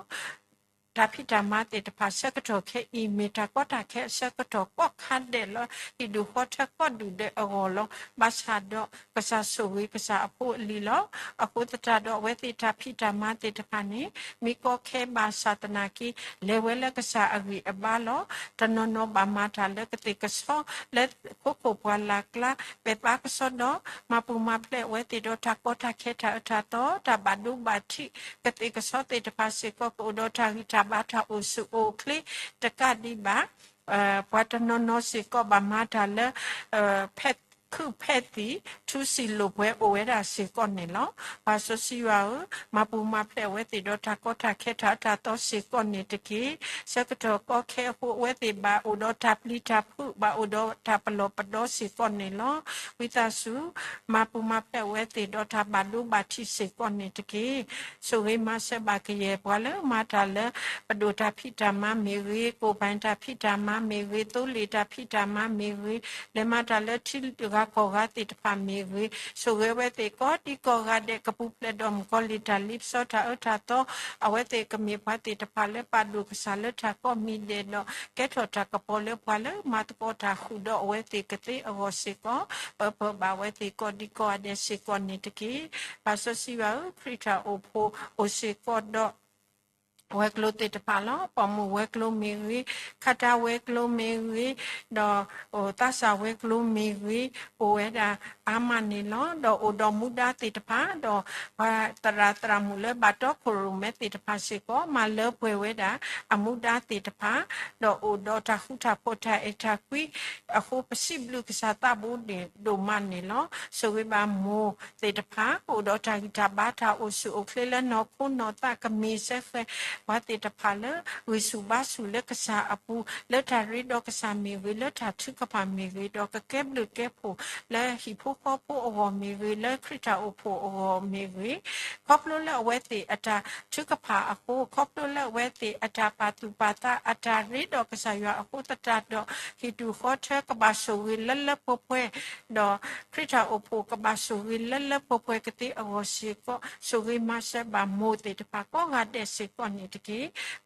တၢ်ဖံးတၢ်မၤသ့ၣ်တဖၣ်ဆၢကတီၢ်ခဲအံၤ မ့ၢ်တၢ်ကီတၢ်ခဲအဆၢကတီၢ်ကိးခါဒဲးလၢ ဟံၣ်ဒူၣ်ဃီထၢကိးဒူၣ်ဒဲးအဂီၢ်လီၤ. ဘၣ်ဆၣ်ဒီးကစၢ်ဆိၣ်ဂ့ၤကစၢ်အဖိအလံၤလီၤ. အဃိသတးဒီးအဝဲသ့ၣ်တၢ်ဖံးတၢ်မၤသ့ၣ်တဖၣ်န့ၣ် မ့ၢ်ကီခဲဘၣ်ဆၣ်သနာ်က့ လဲၤဝဲလၢကစၢ်အဂံၢ်အဘါလီၤ. တနီၤနီၤဘၣ်မၤတၢ်လၢကသ့ၣ်ကဆီ လၢခိခိၣ်ပှၢ်လၢ်ကျါ ပဲာ်ဘါကဆှီဒီး မၤပူၤမၤဖျဲးအဝဲသ့ၣ်ဒီးတၢ်ကီတၢ်ခဲတၢ်အၢတၢ်သီ တၢ်ဘၣ်ဒိဘၣ်ထံး ကသ့ၣ်ကဆီသ့ၣ်တဖၣ်စ့ၢ်ကီး ကအိၣ်ဒီးတၢ်ဂံၢ်တၢ်ဘါတၢ်အိၣ်ဆူၣ်အိၣ်ချ့ တကးဒံးဘၣ် ပှၤတနီၤနီၤစ့ၢ်ကီးဘၣ်မၤတၢ်လၢ ဖဲခုၣ်ဖဲသံၣ် ထူစံၣ်လိာ်ပှဲၤအိၣ်ဝဲဒၣ်စ့ၢ်ကီးန့ၣ်လီၤ. ပၢ်စီဆှံယွၤဧၢ, မၤပူၤမၤဖျဲးအဝဲသ့ၣ်ဒီးတၢ်ကီတၢ်ခဲတၢ်အၢတၢ်သီစ့ၢ်ကီးန့ၣ်တက့ၢ်. ဆၢကတီၢ်ကီခဲအဃိ အဝဲသ့ၣ်ဘၣ်အိၣ်ဒီးတၢ်ပျံၤတၢ်ဖုး ဘၣ်အိၣ်ဒီးတၢ်ပလီၢ်ပဒီစ့ၢ်ကီးန့ၣ်လီၤ. ဝံသးစူၤ မၤပူၤမၤဖျဲးအဝဲသ့ၣ်ဒီးတၢ်ဘၣ်ဒိဘၣ်ထံးစ့ၢ်ကီးန့ၣ်တက့ၢ်. ဆိၣ်ဂ့ၤမၤစၢၤဘၣ်ကယဲၢ်ပှၤလၢမၤတၢ်လၢ ပဒိၣ်တၢ်ဖံးတၢ်မၤမ့ၢ်ဂ့ၤ, ကိၣ်ဘၣ်တၢ်ဖံးတၢ်မၤမ့ၢ်ဂ့ၤ, သိလ့ၣ်တၢ်ဖံးတၢ်မၤမ့ၢ်ဂ့ၤ, လဲၤမၤတၢ်လၢထံဂၤကီၢ်ဂၤသ့ၣ်တဖၣ်မ့ၢ်ဂ့ၤ, ဆိၣ်ဂ့ၤအဝဲသ့ၣ်ကိးဒံကိးဂၤဒဲး ကပူၤဖျဲးဒီးမုၣ်ကီၤလံၢ်တၢ်လ့ပစီတၢ်အၢတၢ်သီ, အဝဲသ့ၣ်ကမ့ၢ်ပှၤသ့ၣ်တဖၣ်လၢပာ်ဒိၣ်ကစၢ်လၢတၢ်ကိးမံၤဒဲးဒီး ကဲထီၣ်တၢ်ကပီၤလၢပှၤလၢမၤသကိးတၢ်ဃုာ်ဒီးအဝဲသ့ၣ်ကသ့အဂီၢ်စ့ၢ်ကီး, ပၢၤပၢၤဘၣ်အဝဲသ့ၣ်ကိးဒံကိးဂၤဒဲးစ့ၢ်ကီးန့ၣ်တက့ၢ်. ပၢ်စီဆှံယွၤဧၢ, ခရံာ်တၢ်အိၣ်ဖှိၣ်အိၣ်စ့ၢ်ကီးဒီး ဝဲၤကျိၤသ့ၣ်တဖၣ်လီၤ. ပိာ်မုၣ်ဝဲၤကျိၤမ့ၢ်ဂ့ၤ, ခါတၢ်ဝဲၤကျိၤမ့ၢ်ဂ့ၤ, ဒီးသးစၢ်ဝဲၤကျိၤမ့ၢ်ဂ့ၤ, အိၣ်ဝဲဒၣ်အါမးန့ၣ်လီၤ. ဒီးအိၣ်ဒီးမူဒါသ့ၣ်တဖၣ်, ဒီးပှၤသရၣ်သရၣ်မုၣ်လၢဘၣ်တီခိၣ်ရိၣ်မဲသ့ၣ်တဖၣ်စ့ၢ်ကီး မၤလၢပှဲၤဝဲဒၣ်အမူဒါသ့ၣ်တဖၣ်, ဒီးအိၣ်ဒီးတၢ်ဃူတၢ်ဖိးတၢ်အဲၣ်တၢ်ကွံ အဃိပစံးဘျုးကစၢ်သးဘိန့ၣ်ဒိၣ်မးန့ၣ်လီၤ. ဆိၣ်ဂ့ၤဘၣ်မိၢ်သ့ၣ်တဖၣ် ကအိၣ်ဒီးတၢ်ဂံၢ်တၢ်ဘါတၢ်အိၣ်ဆူၣ်အိၣ်ချ့လၢနီၢ်ခိနီၢ်သးကမ့ၢ်စဲဃဲ ပှၤသ့ၣ်တဖၣ်လၢဂံၢ်ဆူၣ်ဘါဆူၣ်လၢကစၢ်အပူၤ လၢတၢ်ရ့ဒီးကစၢ်မ့ၢ်ဂ့ၤ လၢတၢ်ထုကဖၣ်မ့ၢ်ဂ့ၤ ဒီးကကဲဘျုးကဲဖှိၣ်လၢဟံၣ်ဖိဃီဖိအဂီၢ်မ့ၢ်ဂ့ၤ လၢခရံာ်တၢ်အိၣ်ဖှိၣ်အဂီၢ်မ့ၢ်ဂ့ၤ ခီဖျိလၢအဝဲသ့ၣ်အတၢ်ထုကဖၣ်အဃိ ခီဖျိလၢအဝဲသ့ၣ်အတၢ်ပာ်သူၣ်ပာ်သးအတၢ်ရ့ဒီးကစၢ်ယွၤအဃိသတးဒီး ဟံၣ်ဒူၣ်ဃီထၢကဘၣ်ဆိၣ်ဂ့ၤလၢလၢပှဲၤပှဲၤ ဒီးခရံာ်တၢ်အိၣ်ဖှိၣ်ကဘၣ်ဆိၣ်ဂ့ၤလၢလၢပှဲၤပှဲၤကသ့အဂီၢ်စ့ၢ်ကီး ဆိၣ်ဂ့ၤမၤစၢၤဘၣ်မိၢ်သ့ၣ်တဖၣ်ကိးဂၤဒဲးစ့ၢ်ကီးန့ၣ်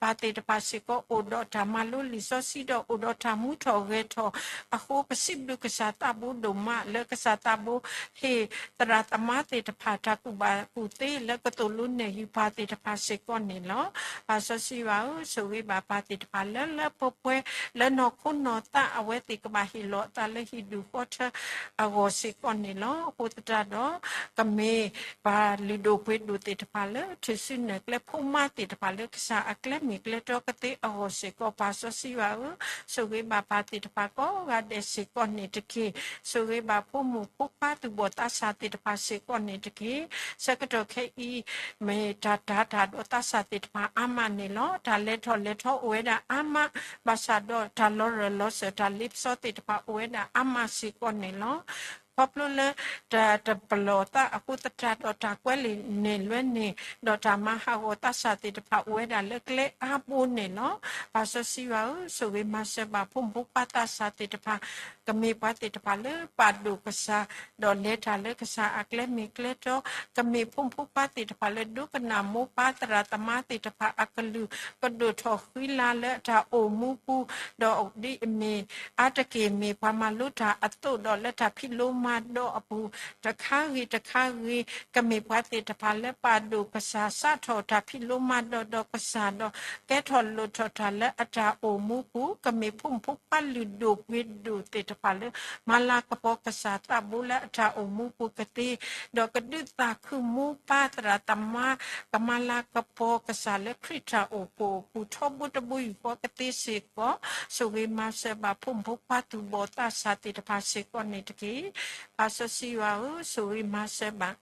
ပစံးဘျုးကစၢ်ယွၤလၢတၢ်မၤစၢၤဘၣ်ပှၤသ့ၣ်တဖၣ်စ့ၢ်ကီးန့ၣ်တက့ၢ်. ပၢ်သ့ၣ်တဖၣ်စ့ၢ်ကီးအိၣ်ဒီးတၢ်မၤလိလံာ်စီဆှံဒီးအိၣ်ဒီးတၢ်မူထီၣ်ဂဲၤထီၣ်အဃိ ပစံးဘျုးကစၢ်သးဘိဒိၣ်မး လၢကစၢ်သးဘိဟ့ၣ်သရၣ်သမါသ့ၣ်တဖၣ် တၢ်ကူၣ်ဘၣ်ကူၣ်သ့လၢကသိၣ်လိနဲၣ်ယုာ်ပၢ်သ့ၣ်တဖၣ်စ့ၢ်ကီးန့ၣ်လီၤ. ပၢ်စီဆှံယွၤဧၢ, ဆိၣ်ဂ့ၤဘၣ်ပၢ်သ့ၣ်တဖၣ်လၢလၢပှဲၤပှဲၤ လၢနီၢ်ခိနီၢ်သး အဝဲသ့ၣ်ကဘၣ်ဟ့ၣ်လီၤအသးလၢဟံၣ်ဒူၣ်ဃီထၢအဂီၢ်စ့ၢ်ကီးန့ၣ်လီၤ. အဃိသတးဒီး ကမ့ၢ်ပှၤလုၢ်ဒိၣ်ပှ့ၤဒိၣ်သ့ၣ်တဖၣ်လၢ ထုးစုနဲၣ်ကျဲဖိမါသ့ၣ်တဖၣ်လၢကစၢ်အကျဲမ့ၢ်ကျဲတီကသ့အဂီၢ်စ့ၢ်ကီး ပၢ်စီဆှံယွၤဧၢ, ဆိၣ်ဂ့ၤဘၣ်ပၢ်သ့ၣ်တဖၣ်ကိးဂၤဒဲးစ့ၢ်ကီးန့ၣ်တက့ၢ်. ဆိၣ်ဂ့ၤဘၣ်ဖိမုၣ်ဖိခွါသူၣ်ဘီၣ်သးစၢ်သ့ၣ်တဖၣ်စ့ၢ်ကီးန့ၣ်တက့ၢ်. ဆၢကတီၢ်ခဲအံၤ မ့ၢ်တၢ်တၤတၢ်ဒီးသးစၢ်သ့ၣ်တဖၣ်အါမးန့ၣ်လီၤ. တၢ်လဲၤထီၣ်လဲၤထီအိၣ်ဝဲဒၣ်အါမး, ဘၣ်ဆၣ်ဒီးတၢ်လီၤရၢၢ်လီၤစၢၤ တၢ်လ့ပစီသ့ၣ်တဖၣ်အိၣ်ဝဲဒၣ်အါမးစ့ၢ်ကီးန့ၣ်လီၤ. ခီဖျိလၢတၢ်တပလီၢ်သးအဃိသတးဒီး တၢ်ကွဲးလံာ်နဲၣ်လွဲန့ၣ် ဒီးတၢ်မၤဟးဂီၤသးစၢ်သ့ၣ်တဖၣ်အိၣ်ဝဲဒၣ်လၢကျဲအါဘိန့ၣ်လီၤ. ပၢ်စီဆှံယွၤဧၢ, ဆိၣ်ဂ့ၤမၤစၢၤဘၣ်ဖိမုၣ်ဖိခွါသးစၢ်သ့ၣ်တဖၣ် ကမ့ၢ်ပှၤသ့ၣ်တဖၣ်လၢပာ်ဒိၣ်ကစၢ် ဒီးလဲၤတၢ်လၢကစၢ်အကျဲမ့ၢ်ကျဲတီ, ကမ့ၢ်ဖိမုၣ်ဖိခွါသ့ၣ်တဖၣ်လၢဒိကနၣ်မိၢ်ပၢ်သရၣ်သမါသ့ၣ်တဖၣ်အကလုၢ် ကဒိၣ်ထီၣ်ဃံလၤလၢအတၢ်အိၣ်မူပူၤ, ဒီးဒ်အမ့ၢ်အါတက့ၢ်မ့ၢ်ပှၤမၤလိတၢ်အသိးဒီးလၢတၢ်ဖံးလိမၤဒိးအပူၤ တခါဂ့ၤတခါဂ့ၤ ကမ့ၢ်ပှၤသ့ၣ်တဖၣ်လၢပာ်ဒိၣ်ကစၢ်စးထီၣ်တၢ်ဖံးလိမၤဒိးဒီးကစၢ်ဒီး ကဲထီၣ်လိၣ်ထီၣ်တၢ်လၢအတၢ်အိၣ်မူပူၤ, ကမ့ၢ်ဖိမုၣ်ဖိခွါလုၢ်ဒိၣ်ပှ့ၤဒိၣ်သ့ၣ်တဖၣ်လၢ မၤလၤကပီၤကစၢ်သးဘိလၢအတၢ်အိၣ်မူပူၤကသ့, ဒီးကဒုးသးခုမိၢ်ပၢ်သရၣ်သမါ ကမၤလၤကပီၤကစၢ်လၢခရံာ်တၢ်အိၣ်ဖှိၣ်အပူၤထီဘိတဘိယူၢ်ဃီကသ့စ့ၢ်ကီး, ဆိၣ်ဂ့ၤမၤစၢၤဘၣ်ဖိမုၣ်ဖိခွါသူၣ်ဘီၣ်သးစၢ်သ့ၣ်တဖၣ်စ့ၢ်ကီးန့ၣ်တက့ၢ်. ပၢ်စီဆှံယွၤဧၢ, ဆိၣ်ဂ့ၤမၤစၢၤဘၣ်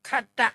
ခးတၢ်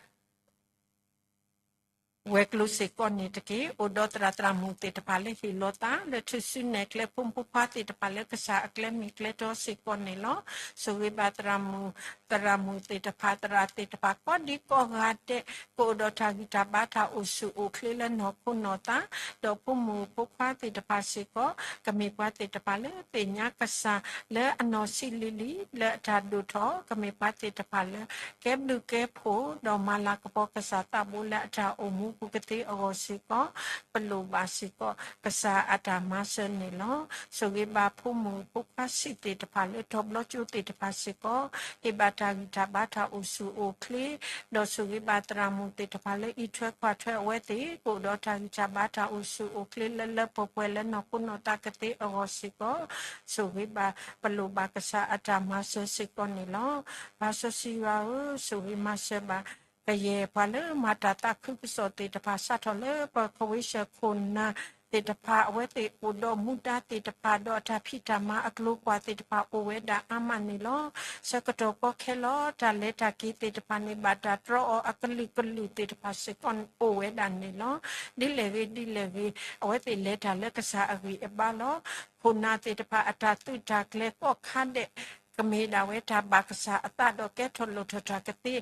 ဝဲၤကျိၤစ့ၢ်ကီးန့ၣ်တက့ၢ်. အိၣ်ဒီးသရၣ်သရၣ်မုၣ်သ့ၣ်တဖၣ်လၢဟ့ၣ်လီၤသး လၢထုးစုနဲၣ်ကျဲဖိမုၣ်ဖိခွါသ့ၣ်တဖၣ်လၢကစၢ်အကျဲမ့ၢ်ကျဲတီစ့ၢ်ကီးန့ၣ်လီၤ. ဆိၣ်ဂ့ၤဘၣ်သရၣ်မုၣ် သရၣ်မုၣ်သ့ၣ်တဖၣ် သရၣ်သ့ၣ်တဖၣ်ကိးဒံကိးဂၤဒဲး ကအိၣ်ဒီးတၢ်ဂံၢ်တၢ်ဘါတၢ်အိၣ်ဆူၣ်အိၣ်ချ့လၢနီၢ်ခိနီၢ်သး, ဒီးဖိမုၣ်ဖိခွါသ့ၣ်တဖၣ်စ့ၢ်ကီး ကမ့ၢ်ပှၤသ့ၣ်တဖၣ်လၢသ့ၣ်ညါကစၢ်လၢအနီၢ်ဆံးလံၤလံၤ လၢအတၢ်ဒိၣ်ထီၣ်, ကမ့ၢ်ပှၤသ့ၣ်တဖၣ်လၢ ကဲဘျုးကဲဖှိၣ် ဒီးမၤလၤကပီၤကစၢ်သးဘိလၢအတၢ်အိၣ်မူပူၤကသ့အဂီၢ်စ့ၢ်ကီး, ပလိၣ်ဘၣ်စ့ၢ်ကီး ကစၢ်အတၢ်မၤစၢၤန့ၣ်လီၤ. ဆိၣ်ဂ့ၤဘၣ်ဖိမုၣ်ဖိခွါဆံးသ့ၣ်တဖၣ်လၢထီၣ်ဘျီကၠိသ့ၣ်တဖၣ်စ့ၢ်ကီး, ဟ့ၣ်ဘၣ်တၢ်ဂံၢ်တၢ်ဘါတၢ်အိၣ်ဆူၣ်အိၣ်ချ့, ဒီးဆိၣ်ဂ့ၤဘၣ်သရၣ်မုၣ်သ့ၣ်တဖၣ်လၢအံးထွဲကွၢ်ထွဲအဝဲသ့ၣ် ကအိၣ်ဒီးတၢ်ဂံၢ်တၢ်ဘါတၢ်အိၣ်ဆူၣ်အိၣ်ချ့လၢလၢပှဲၤပှဲၤလၢနီၢ်ခိနီၢ်သးကသ့အဂီၢ်စ့ၢ်ကီး, ဆိၣ်ဂ့ၤဘၣ် ပလိၣ်ဘၣ်ကစၢ်အတၢ်မၤစၢၤစ့ၢ်ကီးန့ၣ်လီၤ. ပၢ်စီဆှံယွၤဧၢ, ဆိၣ်ဂ့ၤမၤစၢၤဘၣ် ကယဲၢ်ပှၤလၢ မၤတၢ်သးခုကစီၣ်သ့ၣ်တဖၣ် စးထီၣ်လၢပ ခဝ့ၡၢၣ်ခိၣ်နၢ်သ့ၣ်တဖၣ် အဝဲသ့ၣ်အိၣ်ဒီးမူဒါသ့ၣ်တဖၣ် ဒီးအတၢ်ဖံးတၢ်မၤအကျိၤကွၢ်သ့ၣ်တဖၣ် အိၣ်ဝဲဒၣ်အါမးန့ၣ်လီၤ. ဆၢကတီၢ်ကီခဲလီၤ တၢ်လဲၤတၢ်က့ၤသ့ၣ်တဖၣ်န့ၣ် ဘၣ်တၢ်တြီအီၤအကလုာ်ကလုာ်သ့ၣ်တဖၣ်စ့ၢ်ကီး အိၣ်ဝဲဒၣ်န့ၣ်လီၤ. ဒ်လဲၣ်ဂ့ၤဒ်လဲၣ်ဂ့ၤ အဝဲသ့ၣ်လဲၤတၢ်လၢကစၢ်အဂံၢ်အဘါလီၤ. ခိၣ်နၢ်သ့ၣ်တဖၣ် အတၢ်သုးတၢ်ကျဲၤကိးခါဒဲး ကမ့ၢ်ဒၣ်ဝဲတၢ်ဘၣ်ကစၢ်အသးဒီးကဲထီၣ်လိၣ်ထီၣ်တၢ်ကသ့,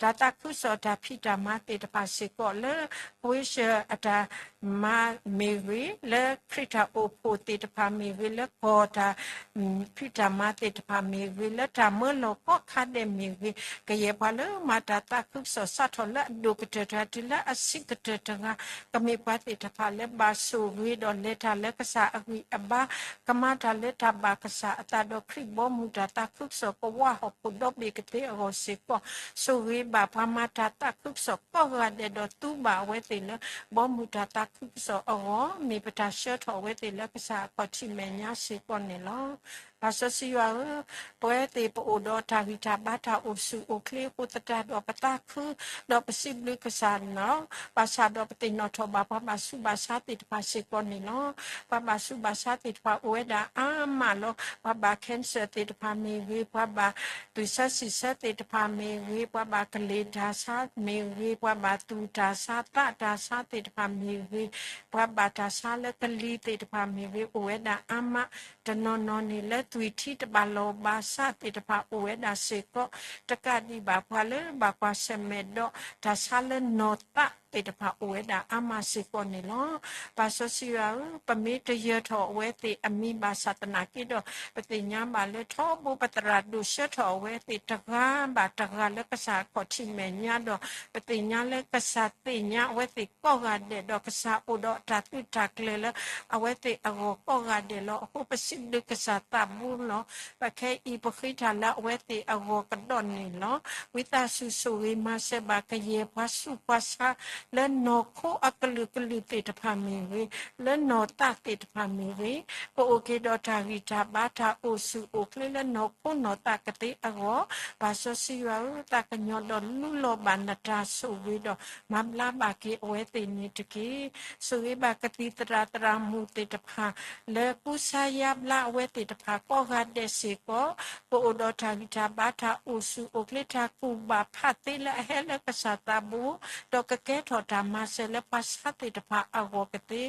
တၢ်သးခုကစီၣ်တၢ်ဖံးတၢ်မၤသ့ၣ်တဖၣ်စ့ၢ်ကီးလၢ ခဝ့ၡၢၣ်အတၢ်မၤမ့ၢ်ဂ့ၤ, လၢခရံာ်တၢ်အိၣ်ဖှိၣ်သ့ၣ်တဖၣ်မ့ၢ်ဂ့ၤ, လၢကီၢ်တၢ်ဖံးတၢ်မၤသ့ၣ်တဖၣ်မ့ၢ်ဂ့ၤ, လၢတၢ်မၢလီၤကိးခါဒဲးမ့ၢ်ဂ့ၤ, ကယဲၢ်ပှၤလၢမၤတၢ်သးခုကစီၣ် စးထီၣ်လၢအဒိၣ်ကတၢၢ်တဂၤ တုၤလၢအဆံးကတၢၢ်တဂၤ ကမ့ၢ်ပှၤသ့ၣ်တဖၣ်လၢဘၣ်ဆိၣ်ဂ့ၤဒီးလဲၤတၢ်လၢကစၢ်အဂံၢ်အဘါ, ကမၤတၢ်လၢတၢ်ဘၣ်ကစၢ်အသးဒီးခရံာ်ဘီမုၢ်တၢ်သးခုကစီၣ် ကဝၢ်ဟီၣ်ခိၣ်ဒီဘ့ၣ်ကသ့အဂီၢ်စ့ၢ်ကီး, ဆိၣ်ဂ့ၤဘၣ်ပှၤမၤတၢ်သးခုကစီၣ်ကိးဂၤဒဲးဒီး သူဘၣ်အဝဲသ့ၣ်လၢ ဘီမုၢ်တၢ်သးခုကစီၣ်အဂီၢ်, မ့ၢ်ပတၢ်ဆှၢထီၣ်အဝဲသ့ၣ်လၢကစၢ်အခီၣ်ထံးမဲာ်ညါစ့ၢ်ကီးန့ၣ်လီၤ. ပၢ်စီဆှံယွၤဧၢ, ပဝဲသ့ၣ်ပအိၣ်ဒီးတၢ်ဂံၢ်တၢ်ဘါတၢ်အိၣ်ဆူၣ်အိၣ်ချ့အဃိသတးဒီး ပသးခု ဒီးပစံးဘျုးကစၢ်န့ၣ်လီၤ. ဘၣ်ဆၣ်ဒီးပသ့ၣ်နီၣ်ထီၣ်ဘၣ်ပှၤဘၣ်ဆူးဘၣ်ဆါသ့ၣ်တဖၣ်စ့ၢ်ကီးန့ၣ်လီၤ. ပှၤဘၣ်ဆူးဘၣ်ဆါသ့ၣ်တဖၣ်အိၣ်ဝဲဒၣ်အါမးလီၤ. ပှၤဘၣ် cancer သ့ၣ်တဖၣ်မ့ၢ်ဂ့ၤ, ပှၤဘၣ်သွံၣ်ဆၢစံၣ်ဆၢသ့ၣ်တဖၣ်မ့ၢ်ဂ့ၤ, ပှၤဘၣ်ကလ့ၣ်တၢ်ဆါမ့ၢ်ဂ့ၤ, ပှၤဘၣ်သူၣ်တၢ်ဆါ သးတၢ်ဆါသ့ၣ်တဖၣ်မ့ၢ်ဂ့ၤ, ပှၤဘၣ်တၢ်ဆါလၢကလံၤသ့ၣ်တဖၣ်မ့ၢ်ဂ့ၤ အိၣ်ဝဲဒၣ်အါမး, တနီၤနီၤန့ၣ် လၢသွံၣ်ထံတဘၣ်လီၤဘၣ်စးသ့ၣ်တဖၣ် အိၣ်ဝဲဒၣ်စ့ၢ်ကီး, တကးဒံးဘၣ် ပှၤလၢဘၣ်ကွၢ်ဆၢၣ်မဲာ်ဒီး တၢ်ဆါလၢနီၢ်သး ပှၤမၤဘျါတၢ်အဂ့ၤကတၢၢ်သ့ၣ်တဖၣ်အိၣ်ဝဲဒၣ်အါမးစ့ၢ်ကီးန့ၣ်လီၤ. ပၢ်စီဆှံယွၤဧၢ, ပမ့ၢ်တယၢၤထီၣ်အဝဲသ့ၣ်အမံၤဘၣ်ဆၣ်သနာ်က့ဒီး ပသ့ၣ်ညါဘၣ်လၢထီဘိပသရၣ်ဒိၣ်ဆှၢထီၣ်အဝဲသ့ၣ်တဂၤဘၣ်တဂၤလၢကစၢ်အခီၣ်ထံးမဲာ်ညါဒီး ပသ့ၣ်ညါလၢကစၢ်သ့ၣ်ညါအဝဲသ့ၣ်ကိးဂၤဒဲးဒီး ကစၢ်အိၣ်ဒီးတၢ်သုးတၢ်ကျဲၤလၢအဝဲသ့ၣ်အဂီၢ်ကိးဂၤဒဲးလီၤ. အဃိပစံးဘျုးကစၢ်သးဘိလီၤ. ပခဲအံၤပဃ့တၢ်လၢအဝဲသ့ၣ်အဂီၢ်ကဒီးန့ၣ်လီၤ. ဝံသးစူၤဆိၣ်ဂ့ၤမၤစၢၤဘၣ်ကယဲၢ်ပှၤဆူးပှၤဆါ လၢနီၢ်ခိအကလုာ်ကလုာ်သ့ၣ်တဖၣ်မ့ၢ်ဂ့ၤ, လၢနီၢ်သးသ့ၣ်တဖၣ်မ့ၢ်ဂ့ၤ, ကအိၣ်က့ၤဒီးတၢ်ဂံၢ်တၢ်ဘါတၢ်အိၣ်ဆူၣ်အိၣ်ချ့လၢနီၢ်ခိနီၢ်သးကသ့အဂီၢ်, ပၢ်စီဆှံယွၤဧၢ, သးကညီၤဒီးလူလီၤဘၣ်နတၢ်ဆိၣ်ဂ့ၤဒီး မၤဘျါဘၣ်က့ၤအဝဲသ့ၣ်န့ၣ်တက့ၢ်. ဆိၣ်ဂ့ၤဘၣ်ကသံၣ်သရၣ်သရၣ်မုၣ်သ့ၣ်တဖၣ် လၢကူစါယါဘျါအဝဲသ့ၣ်တဖၣ်ကိးဂၤဒဲးစ့ၢ်ကီး, ကအိၣ်ဒီးတၢ်ဂံၢ်တၢ်ဘါတၢ်အိၣ်ဆူၣ်အိၣ်ချ့တၢ်ကူၣ်ဘၣ်ဖးသ့လၢအဟဲလၢကစၢ်သးဘိ, ဒီးကကဲထီၣ်တၢ်မၤစၢၤလၢပှၤဆါသ့ၣ်တဖၣ်အဂီၢ်ကသ့,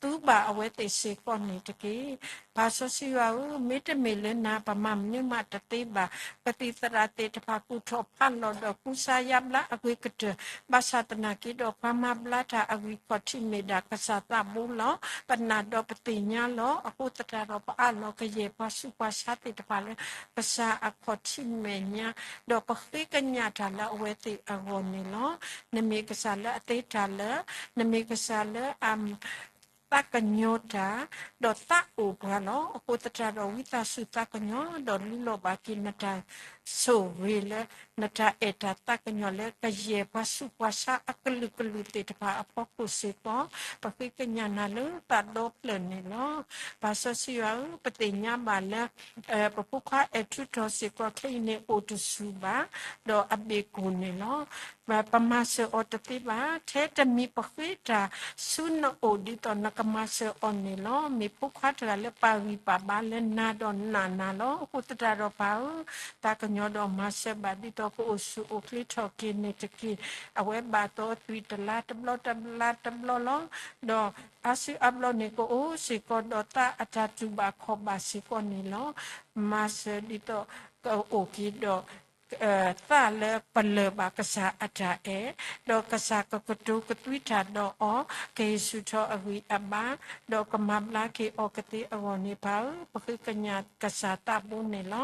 သူဘၣ်အဝဲသ့ၣ်စ့ၢ်ကီးန့ၣ်တက့ၢ်. ပၢ်စီဆှံယွၤဧၢ, မ့တမ့ၢ်လၢနၤပမၤမနုၤမးတသ့ဘၣ်. ကသံၣ်သရၣ်သ့ၣ်တဖၣ်ကူၣ်ထီၣ်ဖးလီၤဒီးကူစါယါဘျါအဂ့ၤကတၢၢ်, ဘၣ်ဆၣ်သနာ်က့ဒီးပှၤမၤဘျါတၢ်အဂံၢ်ခီၣ်ထံးမ့ၢ်ဒၣ်ကစၢ်သးဘိလီၤ. ပနာ်ဒီးပသ့ၣ်ညါလီၤ. အဃိသတးဒီးပအးလီၤကယဲၢ်ပှၤဆူးပှၤဆါသ့ၣ်တဖၣ်လၢ ကစၢ်အခီၣ်ထံးမဲာ်ညါ, ဒီးပဃ့ကညးတၢ်လၢအဝဲသ့ၣ်အဂီၢ်န့ၣ်လီၤ. နမ့ၢ်ကစၢ်လၢအသ့တၢ်လၢ, နမ့ၢ်ကစၢ်လၢအ သးကညီၤတၢ်, ဒီးသးအိၣ်ပှၤလီၤ. အဃိသတးဒီးဝံသးစူၤသးကညီၤ ဒီးလူလီၤဘၣ်က့ၤနတၢ်ဆိၣ်ဂ့ၤလၢ နတၢ်အဲၣ်တၢ်သးကညီၤလၢကယဲၢ်ပှၤဆူးပှၤဆါအကလုာ်ကလုာ်သ့ၣ်တဖၣ်အဖီခိၣ်စ့ၢ်ကီး, ပဃ့ကညးနၤလၢသးဒီဖျၢၣ်န့ၣ်လီၤ. ပၢ်စီဆှံယွၤဧၢ, ပသ့ၣ်ညါဘၣ်လၢ ပဖိခွါအဲၣ်ထူထီၣ်စ့ၢ်ကီးခဲအံၤန့ၣ်အိၣ်တဆူၣ်ဘၣ်, ဒီးအဘ့ၣ်ကိၢ်န့ၣ်လီၤ. ပမၤစၢၤအီၤတသ့ဘၣ်. ထဲတမံၤပဃ့တၢ်ဆူနအိၣ်ဒ်သိးနကမၤစၢၤအီၤန့ၣ်လီၤ. မ့ၢ်ဖိခွါတဂၤလၢပာ်ဂံၢ်ပာ်ဘါလၢနၤဒီးနာ်နၤလီၤ. အဃိသတးဒီးပၢ်ဧၢ, သးကညီၤဒီးမၤစၢၤဘၣ်ဒ်သိးကအိၣ်ဆူၣ်အိၣ်ချ့ထီၣ်က့ၤန့ၣ်တက့ၢ်. အဝဲဘၣ်သီသွံၣ်တလါတဘျီတလါတဘျီလီၤ. ဒီးအါစုအါဘျီန့ၣ် ကအိၣ်စ့ၢ်ကီးဒီးသးအတၢ်တူၢ်ဘၣ်ခီၣ်ဘၣ်စ့ၢ်ကီးန့ၣ်လီၤ. မၤစၢၤဒ်သိး ကအိၣ်က့ၤဒီး သးလၢပလၢၢ်ဘၣ်ကစၢ်အတၢ်အဲၣ်, ဒီးကစၢ်ကကတိၤကသွံတၢ်ဒီးအီၤ, ကဟ့ၣ်ဆူၣ်ထီၣ်အဂံၢ်အဘါ, ဒီးကမၤဘျါက့ၤအီၤကသ့အဂီၢ်န့ၣ် ပၢ်ဧၢ, ပဃ့ကညးကစၢ်သးဘိန့ၣ်လီၤ.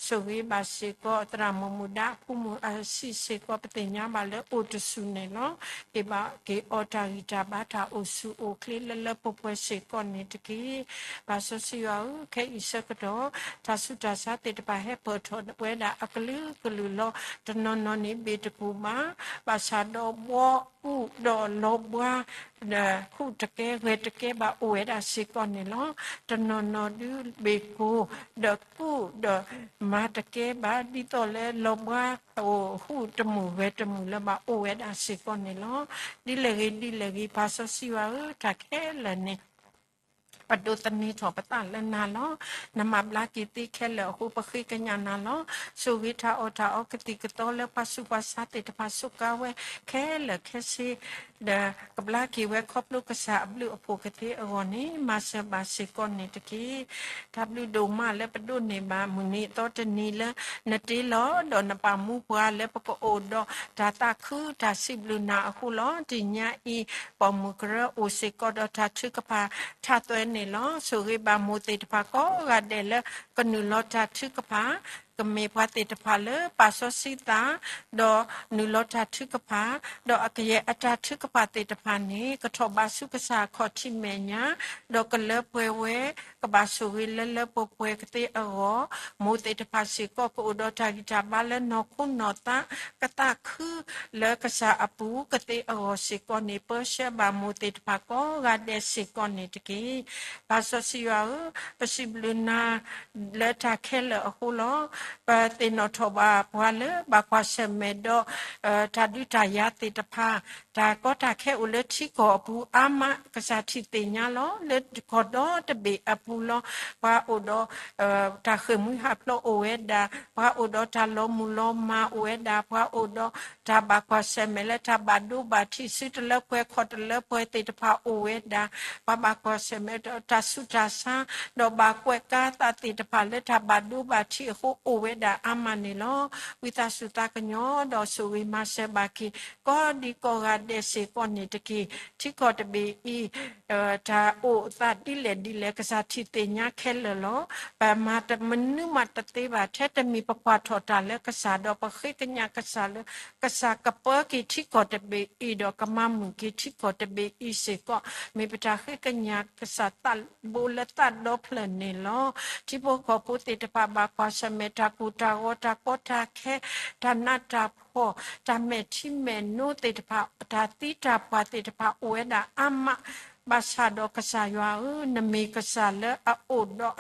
ဆိၣ်ဂ့ၤဘၣ်စ့ၢ်ကီး သရၣ်မုၣ်မုၣ်ဒါအဖိမုၣ်အဆံးစ့ၢ်ကီး ပသ့ၣ်ညါဘၣ်လၢအိၣ်တဆူၣ်န့ၣ်လီၤ. ဟ့ၣ်ဘၣ်က့ၤအီၤတၢ်ဂံၢ်တၢ်ဘါတၢ်အိၣ်ဆူၣ်အိၣ်ချ့လၢလၢပှဲၤပှဲၤစ့ၢ်ကီးန့ၣ်တက့ၢ်. ပၢ်စီဆှံယွၤဧၢ, ခဲအံၤဆၢကတီၢ် တၢ်ဆူးတၢ်ဆါသ့ၣ်တဖၣ်ဟဲပၢၢ်ထီၣ်ဝဲဒၣ်အကလုာ်ကလုာ်လီၤ. တနီၤနီၤန့ၣ်ဘ့ၣ်တပူၤဘၣ်, ဘၣ်ဆၣ်ဒီးဘှီကူၣ်ဒီးလီၤဘှါ ဟူးတကဲဂဲၤတကဲဘၣ်အိၣ်ဝဲဒၣ်စ့ၢ်ကီးန့ၣ်လီၤ. တနီၤနီၤဒုးဘ့ၣ်ကိၢ်ဒီးကူၣ်ဒီးမၤတကဲဘၣ် ဒ်သိးလၢလီၤဘှါအိၣ်ဟူးတမုာ်ဂဲၤတမုာ်လၢၤဘၣ်အိၣ်ဝဲဒၣ်စ့ၢ်ကီးန့ၣ်လီၤ. ဒ်လဲၣ်ဂ့ၤဒ်လဲၣ်ဂ့ၤ ပၢ်စီဆှံယွၤဧၢ, တၢ်ခဲလၢာ်န့ၣ် ပဒိးသန့ၤထီၣ်ပသးလၢနၤလီၤ. နမၤဘျါက့ၤသ့ခဲလၢာ်အဃိ ပဃ့ကညးနၤလီၤ. ဆိၣ်ဂ့ၤတၢ်အီၣ်တၢ်အီကသံၣ်ကသီလၢပှၤဆူးပှၤဆါသ့ၣ်တဖၣ် စူးကါဝဲခဲလၢာ်ခဲဆ့ ဒီးကဘျါက့ၤဝဲခီဖျိကစၢ်အဘျုးအဖှိၣ်ကသ့အဂီၢ်န့ၣ် မၤစၢၤဘၣ်စ့ၢ်ကီးန့ၣ်တက့ၢ်. တၢ်ဘျုးဒိၣ်မးလၢပဒိးန့ၢ်ဘၣ်မုၢ်နံၤအသီတနံၤလၢ နတ့လီၤဒီးနပာ်မူပှၤလၢပကအိၣ်ဒီးတၢ်သးခုတၢ်စံးဘျုးနၤအဃိလီၤ. တနံၤညါအံၤ ပိာ်မုၣ်ကရၢအိၣ်စ့ၢ်ကီးဒီးတၢ်ထုကဖၣ်ထးသွဲန့ၣ်လီၤ. ဆိၣ်ဂ့ၤဘၣ်မိၢ်သ့ၣ်တဖၣ်ကိးဂၤဒဲးလၢကနုာ်လီၤတၢ်ထုကဖၣ် ကမ့ၢ်ပှၤသ့ၣ်တဖၣ်လၢပာ်စီဆှံသး ဒီးနုာ်လီၤတၢ်ထုကဖၣ်, ဒီးအကယဲၢ်အတၢ်ထုကဖၣ်သ့ၣ်တဖၣ်န့ၣ် ကထီၣ်ဘးဆူကစၢ်အခီၣ်ထံးမဲာ်ညါ, ဒီးကလၢပှဲၤဝဲ ကဘၣ်ဆိၣ်ဂ့ၤလၢလၢပှဲၤပှဲၤကသ့အဂီၢ်, မိၢ်သ့ၣ်တဖၣ်စ့ၢ်ကီးကအိၣ်ဒီးတၢ်ဂံၢ်တၢ်ဘါလၢနီၢ်ခိနီၢ်သး ကသးခုလၢကစၢ်အပူၤကသ့အဂီၢ်စ့ၢ်ကီးန့ၣ် ပၢဆှၢဘၣ်မိၢ်သ့ၣ်တဖၣ်ကိးဂၤဒဲးစ့ၢ်ကီးန့ၣ်တက့ၢ်. ပၢ်စီဆှံယွၤဧၢ, ပစံးဘျုးနၤလၢတၢ်ခဲလၢာ်အဃိလီၤ. ပသ့ၣ်နီၣ်ထီၣ်ဘၣ်ပှၤလၢဘၣ်ကွၢ်ဆၢၣ်မဲာ်ဒီး တၢ်ဒုးတၢ်ယၤသ့ၣ်တဖၣ်, တၢ်ကီတၢ်ခဲအိၣ်လၢထံကီၢ်အပူၤအါမး ကစၢ်ထံၣ်သ့ၣ်ညါလီၤ. လၢကီၢ်ဒီတဘ့ၣ်အပူၤလီၤ. ပှၤအိၣ်ဒီး တၢ်ဃ့ၢ်မှံဟးဖျိးအိၣ်ဝဲဒၣ်, ပှၤအိၣ်ဒီးတၢ်လီၤမုၢ်လီၤမၢ်အိၣ်ဝဲဒၣ်, ပှၤအိၣ်ဒီးတၢ်ဘၣ်ကွၢ်ဆၢၣ်မဲာ်လၢတၢ်ဘၣ်ဒိဘၣ်ထံး စုတလၢပှဲၤခီၣ်တလၢပှဲၤသ့ၣ်တဖၣ်အိၣ်ဝဲဒၣ်, ပှၤဘၣ်ကွၢ်ဆၢၣ်မဲာ်ဒီးတၢ်ဆူးတၢ်ဆါ, ဒီးဘၣ်ကွဲးကါသးသ့ၣ်တဖၣ်လၢတၢ်ဘၣ်ဒိဘၣ်ထံးအဃိအိၣ်ဝဲဒၣ်အါမးန့ၣ်လီၤ. ဝံသးစူၤသးကညီၤဒီးဆိၣ်ဂ့ၤမၤစၢၤဘၣ်က့ၤ ကိးဒံကိးဂၤ ဒဲးစ့ၢ်ကီးန့ၣ်တက့ၢ်. ထံကီၢ်တဘ့ၣ်အံၤ တၢ်အိၣ်အသးဒ်လဲၣ်ဒ်လဲၣ် ကစၢ်ထံၣ်သ့ၣ်ညါခဲလၢာ်လီၤ. ပမၤမနုၤမးတသ့ဘၣ်. ထဲတမံၤပကွၢ်ထီၣ်တၢ်လၢကစၢ်ဒီး ပဃ့ကညးကစၢ်လၢ ကစၢ်ကပၢက့ၤထံကီၢ်တဘ့ၣ်အံၤဒီး ကမၤမုာ်က့ၤထံကီၢ်တဘ့ၣ်အံၤစ့ၢ်ကီး, မ့ၢ်ပတၢ်ဃ့ကညးကစၢ်သးဘိလၢသးဒီဖျၢၣ်န့ၣ်လီၤ. ထံဖိကီၢ်ဖိသ့ၣ်တဖၣ် ဘၣ်ကွၢ်ဆၢၣ်မဲာ်တၢ်ကိၢ်တၢ်ဂီၤ, တၢ်ကီတၢ်ခဲ, တၢ်နးတၢ်ဖှီၣ်, တၢ်မဲာ်ထံမဲာ်နိသ့ၣ်တဖၣ်, တၢ်သံတၢ်ပှၢ်သ့ၣ်တဖၣ်အိၣ်ဝဲဒၣ်အါမး. ဘၣ်ဆၣ်ဒီးကစၢ်ယွၤဧၢ, နမ့ၢ်ကစၢ်လၢအအိၣ်ဒီး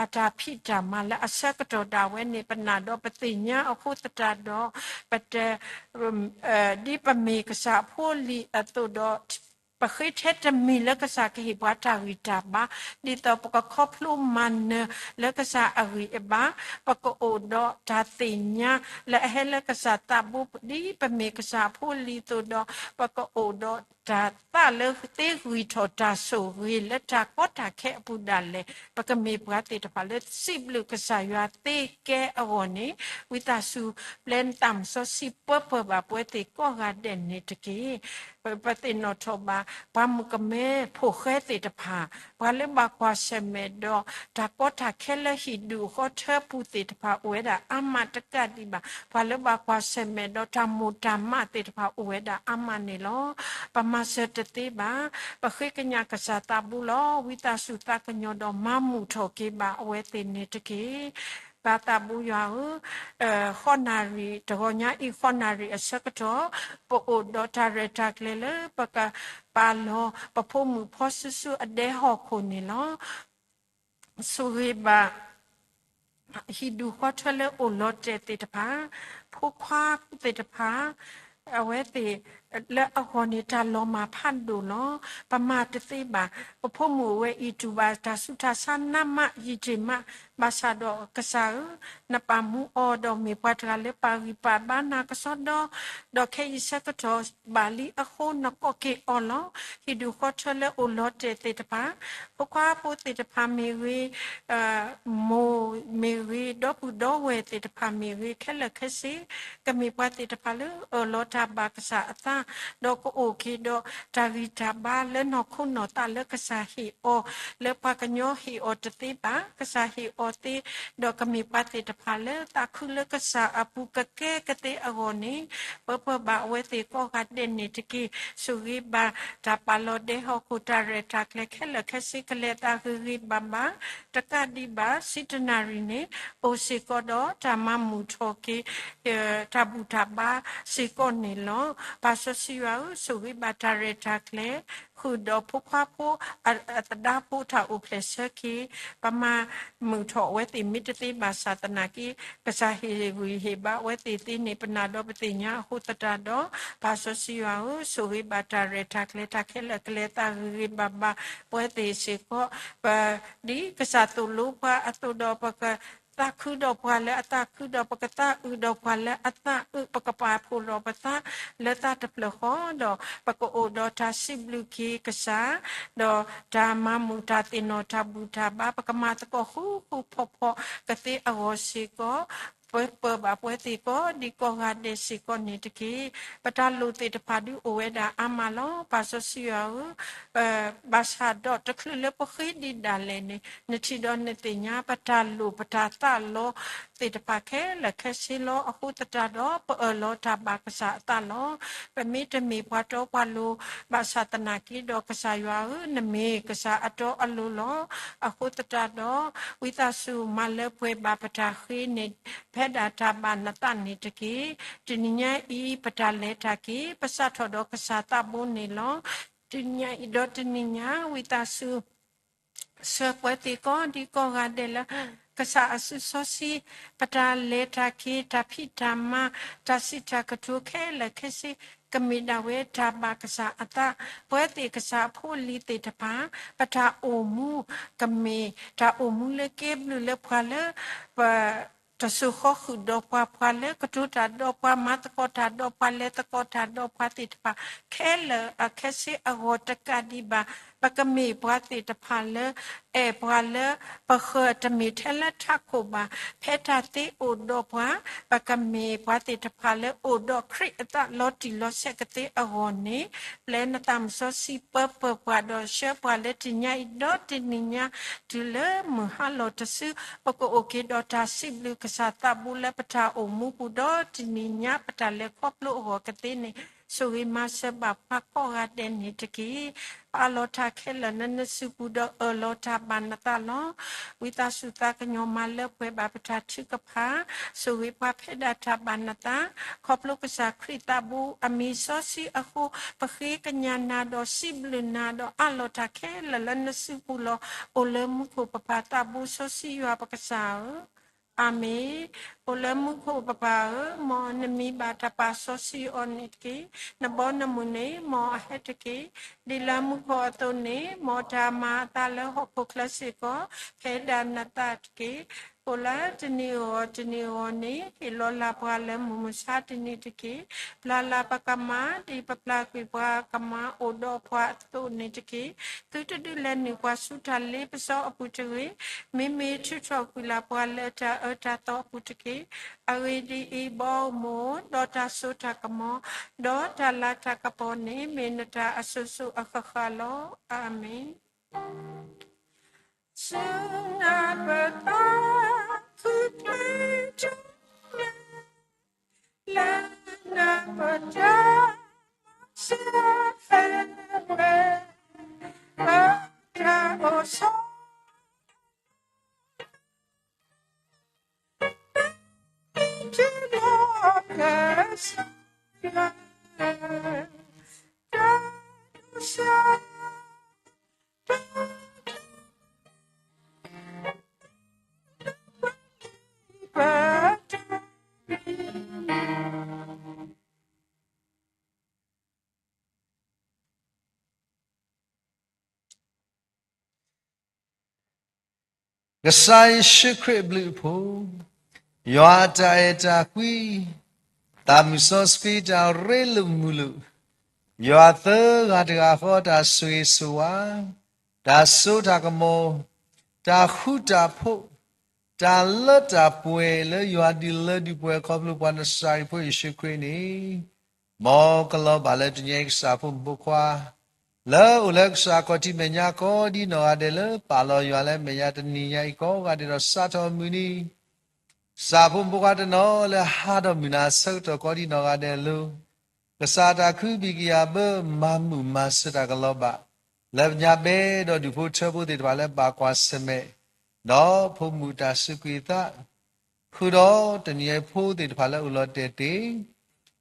အတၢ်ဖံးတၢ်မၤလၢအဆၢကတီၢ်ဒၣ်ဝဲန့ၣ် ပနာ်ဒီးပသ့ၣ်ညါအဃိသတးဒီး ပတ ဒ်ပမ့ၢ်ကစၢ်အဖိအလံၤအသိးဒီး ပဃ့ထဲတမံၤလၢကစၢ်ကဟ့ၣ်ပှၤတၢ်ဂံၢ်တၢ်ဘါ, ဒ်သိးပကခီဖျိမၤနၢၤလၢကစၢ်အဂံၢ်အဘါ, ပကအိၣ်ဒီးတၢ်သ့ၣ်ညါလၢအဟဲလၢကစၢ်သးဘိ ဒ်ပမ့ၢ်ကစၢ်အဖိအလံၤအသိးဒီး ပကအိၣ်ဒီးတၢ်သးလၢသ့ဂံၢ်ထီၣ်တၢ်ဆိၣ်ဂ့ၤလၢတၢ်ကီတၢ်ခဲအပူၤဒၣ်လဲာ်, ပကမ့ၢ်ပှၤသ့ၣ်တဖၣ်လၢစံးဘျုးကစၢ်ယွၤသ့ကဲအဂီၢ်န့ၣ်, ဝံသးစူၤပျဲနသးမုၢ်စီဆှံပၢပၢၢ်ဘၣ်ပဝဲသ့ၣ်ကိးဂၤဒဲးန့ၣ်တက့ၢ်. ပသ့ၣ်နီၣ်ထီၣ်ဘၣ် ပှၤမုၣ်ကမဲဖိၣ်ဃဲသ့ၣ်တဖၣ်, ပှၤလၢဘၣ်ကွၢ်ဆၢၣ်မဲာ်ဒီးတၢ်ကီတၢ်ခဲလၢဟံၣ်ဒူၣ်အဃီထၢပူၤသ့ၣ်တဖၣ်အိၣ်ဝဲဒၣ်အါမးတကးဒံးဘၣ်, ပှၤလၢဘၣ်ကွၢ်ဆၢၣ်မဲာ်ဒီးတၢ်မိၣ်တၢ်မးသ့ၣ်တဖၣ်အိၣ်ဝဲဒၣ်အါမးန့ၣ်လီၤ. ပမၤစၢၤတသ့ဘၣ်, ပဃ့ကညးကစၢ်သးဘိလီၤ. ဝံသးစူၤသးကညီၤဒီးမၤမုာ်ထီၣ်က့ၤဘၣ်အဝဲသ့ၣ်န့ၣ်တက့ၢ်. ပၢ်သးဘိယွၤဧၢ, ဃိးနၣ်ရံၣ်, တဂီၤညါအံၤ ဃိးနၣ်ရံၣ်အဆၢကတီၢ် ပအိၣ်ဒီးတၢ်ရဲၣ်တၢ်ကျဲၤလၢ ပကပာ်လီၤပဖိမုၣ်ဖိစုဆူအဒဲဟီၣ်ခိၣ်န့ၣ်လီၤ. ဆိၣ်ဂ့ၤဘၣ် ဟံၣ်ဒူၣ်ဃီထၢလၢအိၣ်လီၤတဲာ်သ့ၣ်တဖၣ်, ဖိခွါသ့ၣ်တဖၣ်, အဝဲသ့ၣ်လၢအဂီၢ်န့ၣ် တၢ်လီၤမၢ်ဖးဒိၣ်လီၤ. ပမၤတသ့ဘၣ်. ပဖိမုၣ်အဝဲအံၤတူၢ်ဘၣ်တၢ်ဆူးတၢ်ဆါနးမးယံာ်တ့ၢ်မး, ဘၣ်ဆၣ်ဒီးကစၢ်ဧၢ, နပာ်မူအီၤဒီးမ့ၢ်ပှၤတဂၤလၢပာ်ဂံၢ်ပာ်ဘါနၤကစီဒီ, ဒီးခဲအံၤဆၢကတီၢ်ဘၣ်လံအဃိ နကိးက့ၤအီၤလီၤ. ဟံၣ်ဒူၣ်ဃီထၢလၢအိၣ်လီၤတဲာ်သ့ၣ်တဖၣ်, ဖိခွါဖိသ့ၣ်တဖၣ်မ့ၢ်ဂ့ၤ, မိၢ်မ့ၢ်ဂ့ၤ, ဒီပုၢ်ဒီဝဲၢ်သ့ၣ်တဖၣ်မ့ၢ်ဂ့ၤ, ခဲလၢာ်ခဲဆ့ ကမ့ၢ်ပှၤသ့ၣ်တဖၣ်လၢအၢၣ်လီၤတၢ်ဘၣ်ကစၢ်အသး, ဒီးကအိၣ်က့ၤဒီးတၢ်ဂံၢ်တၢ်ဘါလၢနီၢ်ခိနီၢ်သးလၢကစၢ်ဟ့ၣ်အီၤ, လၢပှၤကညီဟ့ၣ်အီၤတသ့ဘၣ်, ကစၢ်ဟ့ၣ်အီၤသ့, ဒီးကမ့ၢ်ပှၤသ့ၣ်တဖၣ်လၢသးခုလၢကစၢ်အပူၤကကဲကသ့အဂီၢ်န့ၣ်, ပၢပၢၢ်ဘၣ်အဝဲသ့ၣ်ကိးဂၤဒဲးန့ၣ်တက့ၢ်. ဆိၣ်ဂ့ၤဘၣ်တၢ်ပာ်လီၤဒဲဟီၣ်ခိၣ် တၢ်ရဲၣ်တၢ်ကျဲၤခဲလၢာ်ခဲဆ့ ကလဲၤသးဂ့ၤဂ့ၤဘၣ်ဘၣ်, တကးဒံးဘၣ် ဆံတနၣ်ရံၣ်န့ၣ် အိၣ်စ့ၢ်ကီးဒီးတၢ်မၤမုာ်ထီၣ်က့ၤ တၢ်ဘူၣ်တၢ်ဘါစ့ၢ်ကီးန့ၣ်လီၤ. ပၢ်စီဆှံယွၤဧၢ, ဆိၣ်ဂ့ၤဘၣ်တၢ်ရဲၣ်တၢ်ကျဲၤ ဃုာ်ဒီးဖိခွါဖိ အသဒါဖိတၢ်အိၣ်ဖျဲၣ်ဆၢက့ၤ, ပမၤမုာ်ထီၣ်အဝဲသ့ၣ်မ့ၢ်တသ့ဘၣ်ဆၣ်သနာ်က့, ကစၢ်ဟ့ၣ်ဂံၢ်ဟ့ၣ်ဘါအဝဲသ့ၣ်သ့န့ၣ် ပနာ်ဒီးပသ့ၣ်ညါအဃိသတးဒီး, ပၢ်စီဆှံယွၤဧၢ, ဆိၣ်ဂ့ၤဘၣ်တၢ်ရဲၣ်တၢ်ကျဲၤ တၢ်ခဲလၢာ်ကလဲၤသးဂ့ၤဂ့ၤဘၣ်ဘၣ် ပဝဲသ့ၣ်စ့ၢ်ကီး, ပ ဒ်ကစၢ်သိၣ်လိပှၤအသိးဒီး ပကသးခုဒီးပှၤလၢအသးခုဒီး ပကသးအုးဒီးပှၤလၢအသးအုး, ပကပာ်ဖှိၣ်ဒီးပသးလၢသးတဖျၢၣ်ဃီဒီး ပကအိၣ်ဒီးတၢ်စံးဘျုးက့ၤကစၢ်, ဒီးတၢ်မၤမုာ်တၢ်သ့ၣ်နီၣ်တၢ်ဘူၣ်တၢ်ဘါ ပကမၤသကိးဃူဃူဖိးဖိးကသ့အဂီၢ်စ့ၢ်ကီး, ပၢပၢၢ်ဘၣ်ပဝဲသ့ၣ်ကိးဒံကိးဂၤဒဲးစ့ၢ်ကီးန့ၣ်တက့ၢ်. ပတၢ်လိၣ်သ့ၣ်တဖၣ်ဒုးအိၣ်ဝဲဒၣ်အါမးလီၤ. ပၢ်စီဆှံယွၤဧၢ, ဘၣ်ဆၣ်ဒီးတချုးလၢပဃ့ဒံးဒၣ်လဲာ်န့ၣ် နထံၣ်ဒီးနသ့ၣ်ညါ ပတၢ်လိၣ်ပတၢ်သးလီသ့ၣ်တဖၣ်ခဲလၢာ်ခဲဆ့လီၤ. အဃိသတးဒီး ပအၢၣ်လီၤတၢ်ဘၣ်ကစၢ်အသးလီၤ. ပမ့ၢ်တမ့ၢ်ပှၤတီပှၤလိၤဘၣ်ဆၣ်သနာ်က့ဒီး ကစၢ်ယွၤဧၢ, နမ့ၢ်ကစၢ်အတီအလိၤလီၤ. အဃိသတးဒီး ဝံသးစူၤမၤလၢပှဲၤဘၣ်ပတၢ်ဃ့န့ၣ် ဖဲဒၣ်တၢ်ဘၣ်နသးန့ၣ်တက့ၢ်. တနံၤညါအံၤ ပတၢ်လဲၤတၢ်က့ၤ ပစးထီၣ်ဒီးကစၢ်သးဘိန့ၣ်လီၤ. တနံၤညါအံၤဒီးတနံၤညါ ဝံသးစူၤ ဆှၢပဝဲသ့ၣ်ကိးဒံကိးဂၤဒဲးလၢ ကစၢ်အစုစီဆှံ, ပတၢ်လဲၤတၢ်က့ၤ တၢ်ဖံးတၢ်မၤ တၢ်စံးတၢ်ကတိၤခဲလၢာ်ခဲဆ့ ကမ့ၢ်ဒၣ်ဝဲတၢ်ဘၣ်ကစၢ်အသး, ပဝဲသ့ၣ်ကစၢ်အဖိအလံၤသ့ၣ်တဖၣ် ပတၢ်အိၣ်မူ ကမ့ၢ်တၢ်အိၣ်မူလၢကဲဘျုးလၢပှၤလၢ ပ တစိၢ်ဃီဃုာ်ဒီးပှၤ ပှၤလၢကတိၤတၢ်ဒီးပှၤ မၤသကိးတၢ်ဒီးပှၤ လဲၤသကိးတၢ်ဒီးပှၤသ့ၣ်တဖၣ် ခဲလၢာ်ခဲဆ့အဂီၢ်တကးဒံးဘၣ် ပကမ့ၢ်ပှၤသ့ၣ်တဖၣ်လၢ အဲၣ်ပှၤလၢပဃၢၤတမ့ၢ်ထဲလၢထးခိၣ်ဘၣ်. ဖဲတၢ်သ့အိၣ်ဒီးပှၤ, ပကမ့ၢ်ပှၤသ့ၣ်တဖၣ်လၢအိၣ်ဒီးခရံာ်အသးလီၤတံၢ်လီၤဆဲးကသ့အဂီၢ်န့ၣ်, ပျဲနသးမုၢ်စီဆှံပၢပၢၢ်ပှၤဒီးဆှၢပှၤလၢတနံၤညါအံၤဒီးတနံၤညါ တုၤလၢမုၢ်ဟါလီၤတစု ပကအိၣ်က့ၤဒီးတၢ်စံးဘျုးကစၢ်သးဘိလၢပတၢ်အိၣ်မူပူၤဒီးတနံၤညါပတၢ်လဲၤခီဖျိအဂီၢ်ကသ့န့ၣ်, ဆိၣ်ဂ့ၤမၤစၢၤဘၣ်ပှၤကိးဂၤဒဲးန့ၣ်တက့ၢ်. အးလီၤတၢ်ခဲလၢာ်လၢနစုပူၤဒီးအၢၣ်လီၤတၢ်ဘၣ်နသးလီၤ. ဝံသးစူၤသးကညီၤမၤလၢပှဲၤဘၣ်ပတၢ်ထုကဖၣ်, ဆိၣ်ဂ့ၤပှၤဖဲဒၣ်တၢ်ဘၣ်နသး, ခီဖျိကစၢ်ခရံာ်သးဘိအမံၤစီဆှံအဃိ, ပဃ့ကညးနၤဒီးစံးဘျုးနၤဒီးအးလီၤတၢ်ခဲလၢာ်လၢနစုပူၤလီၤ. အိၣ်လၢမူခိၣ်ပပၢ်သးဘိစီဆှံယွၤပကစၢ်ဧၢ, အၤမ့ၣ်. အိၣ်လၢမူခိၣ်ပပၢ်ဧၢ, မ်နမံၤဘၣ်တၢ်ပာ်စီဆှံအီၤန့ၣ်တက့ၢ်. နဘီနမုၢ်န့ၣ် မ်အဟဲတက့ၢ်. ဒ်လၢမူခိၣ်အသိးန့ၣ်, မ်တၢ်မၤအသးလၢဟီၣ်ခိၣ်ချၢစ့ၢ်ကီး, ဖဲဒၣ်နသးတက့ၢ်. အိၣ်လၢတနံၤအဂီၢ်တနံၤအဂီၢ်န့ၣ်, ဟ့ၣ်လီၤလၢ်ပှၤလၢမုၢ်မဆါတနံၤတက့ၢ်. ပျၢ်လၢ်ပကမၢ်, ဒ်ပပျၢ်ကွံာ်ပှၤကမၢ်အိၣ်ဒီးပှၤအသိးန့ၣ်တက့ၢ်. သုတဒုးလဲၤနုာ်ပှၤဆူတၢ်လ့ပစီအပူၤတဂ့ၤ. မ့မ့ၢ်ထုးထီၣ်ကွံာ်လၢ်ပှၤလၢတၢ်အၢတၢ်သီအပူၤတက့ၢ်. အဂ့ၢ်ဒ်အံၤ, ဘီမုၢ်, ဒီးတၢ်စိတၢ်ကမီၤ, ဒီးတၢ်လၤတၢ်ကပီၤန့ၣ်, မ့ၢ်နတၢ်အစိၤစိၤအဃၣ်ဃၣ်လီၤ. အၤမ့ၣ်. ဆူနၢ်ပတၢ်ခုၣ်ကျဲ, လၢနၢ်ပတၢ်မၤစၢၤဝဲ, ပတၢ်အိၣ်ဆိး ကစၢ်ယ့ၣ်ၡူးခရံာ်အဘျုးအဖှိၣ်, ယွၤအတၢ်အဲၣ်တၢ်ကွံ, သးမုၢ်စီဆှံတၢ်ရ့လိာ်မုာ်လိာ်, ယွၤသၢဂၤတဂၤဃီတၢ်ဆိၣ်ဂ့ၤဆိၣ်ဝါ, တၢ်စိတၢ်ကမီၤ, တၢ်ဃူတၢ်ဖိး, တၢ်လၢတၢ်ပှဲၤလၢယွၤဒုးလၢဒုးပှဲၤခီဖျိပှၤနစၤရ့းဖိယ့ၣ်ၡူးခရံာ်န့ၣ်, မ်ကလီၤဘၣ်လၢတနံၤအံၤကစၢ်ဖိမုၣ်ဖိခွါ လၢအိၣ်လၢကစၢ်ခီၣ်ထံးမဲာ်ညါကိးဒံနီၢ်ဂၤဒဲးလၢပာ်လီၤယွၤလၢအမဲာ်ညါတနံၤညါအံၤကိးဂၤဒဲးဒီး စးထီၣ်မုၢ်နံၤ ကစၢ်ဖိမုၣ်ဖိခွါတနီၤလၢဟးထီၣ်မုၢ်နၤအဆၢကတီၢ်ကိးဒံနီၢ်ဂၤဒဲးအလိၤ, ကစၢ်တၢ်ခုဘံၣ်ကယာ်ဘၢမၤမုာ်မၤစၢၤတၢ်ကလီၤဘၣ်, လၢပညါဘဲဒီးဒူၣ်ဖိထၢဖိသ့ၣ်တဖၣ်လၢဘၣ်ကွၢ်ဆၢၣ်မဲာ်, ဒီးဖိမုၣ်တၢ်စူးကွံာ်သး ဃုာ်ဒီးတနံၤအံၤဖိသ့ၣ်တဖၣ်လၢအိၣ်လီၤတဲာ်တ့ၢ်,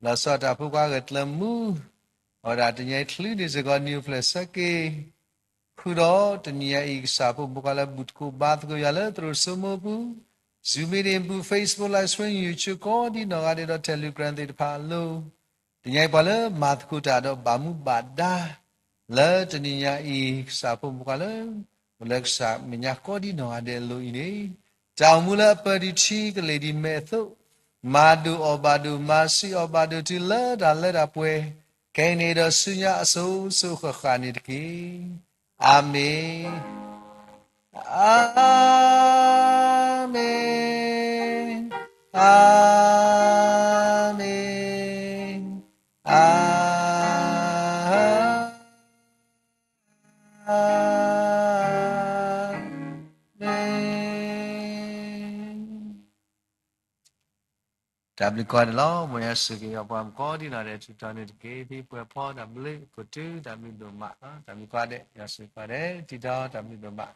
လီၤဆီဒၣ်တၢ်ဖိခွါဂဲၤကျၢၤမူ, အဝဲဒၣ်တနံၤအံၤချုးန့ၢ်စ့ၢ်ကီးနံၤအိၣ်ဖျဲၣ်ဆၢက့ၤ, ဃုာ်ဒီးတနံၤအံၤကစၢ်ဖိမုၣ်ဖိခွါလၢဘူၣ်သကိးဘါသကိးယွၤလၢသရိာ်စိမိပူၤ, Zoom meeting ပူၤ, Facebook live stream, YouTube ကိးဒံနီၢ်ဂၤဒဲးဒီး Telegram သ့ၣ်တဖၣ်အလိၤ, တနံၤအံၤပှၤလၢမၤသကိးတၢ်ဒီးဘၣ်မူဘၣ်ဒါ လၢတနံၤညါအံၤ ကစၢ်ဖိမုၣ်ဖိခွါလၢ အိၣ်လၢကစၢ်မဲာ်ညါကိးဒံနီၢ်ဂၤဒဲးအလိၤအံၤန့ၣ်, တၢ်အိၣ်မူလၢအပၢၢ်ဒံးထံကလဲၤဒံးမဲာ်အသိး, မၤဒိၣ်အီၣ်ဘၣ်ဒိၣ် မၤဆံးအီၣ်ဘၣ်ဒိၣ်တုၤလၢတၢ်လၢတၢ်ပှဲၤ, ခဲအံၤန့ၣ်ဒီးဆူညါအစိၤစိၤအဃၣ်ဃၣ်န့ၣ်တက့ၢ်. အၤမ့ၣ်, အၤမ့ၣ်, အၤမ့ၣ်, အၤ မ့ၣ်. တၢ်ဘျုးကိးဂၤဒဲးလီၤ. မ်ယွၤဆိၣ်ဂ့ၤပှၤကိးဒံနီၢ်ဂၤဒဲး ထူးတီၤန့ၣ်တက့ၢ်. ဖံပှဲၤဖီတၢ်ဘျုး ခိၣ်တုတၢ်ဘျုးဒိၣ်မး, တၢ်ဘျုးကိးဂၤဒဲး, ယွၤဆိၣ်ဂ့ၤကိးဂၤဒဲး, ထံထီတၢ်ဘျုးဒိၣ်မး.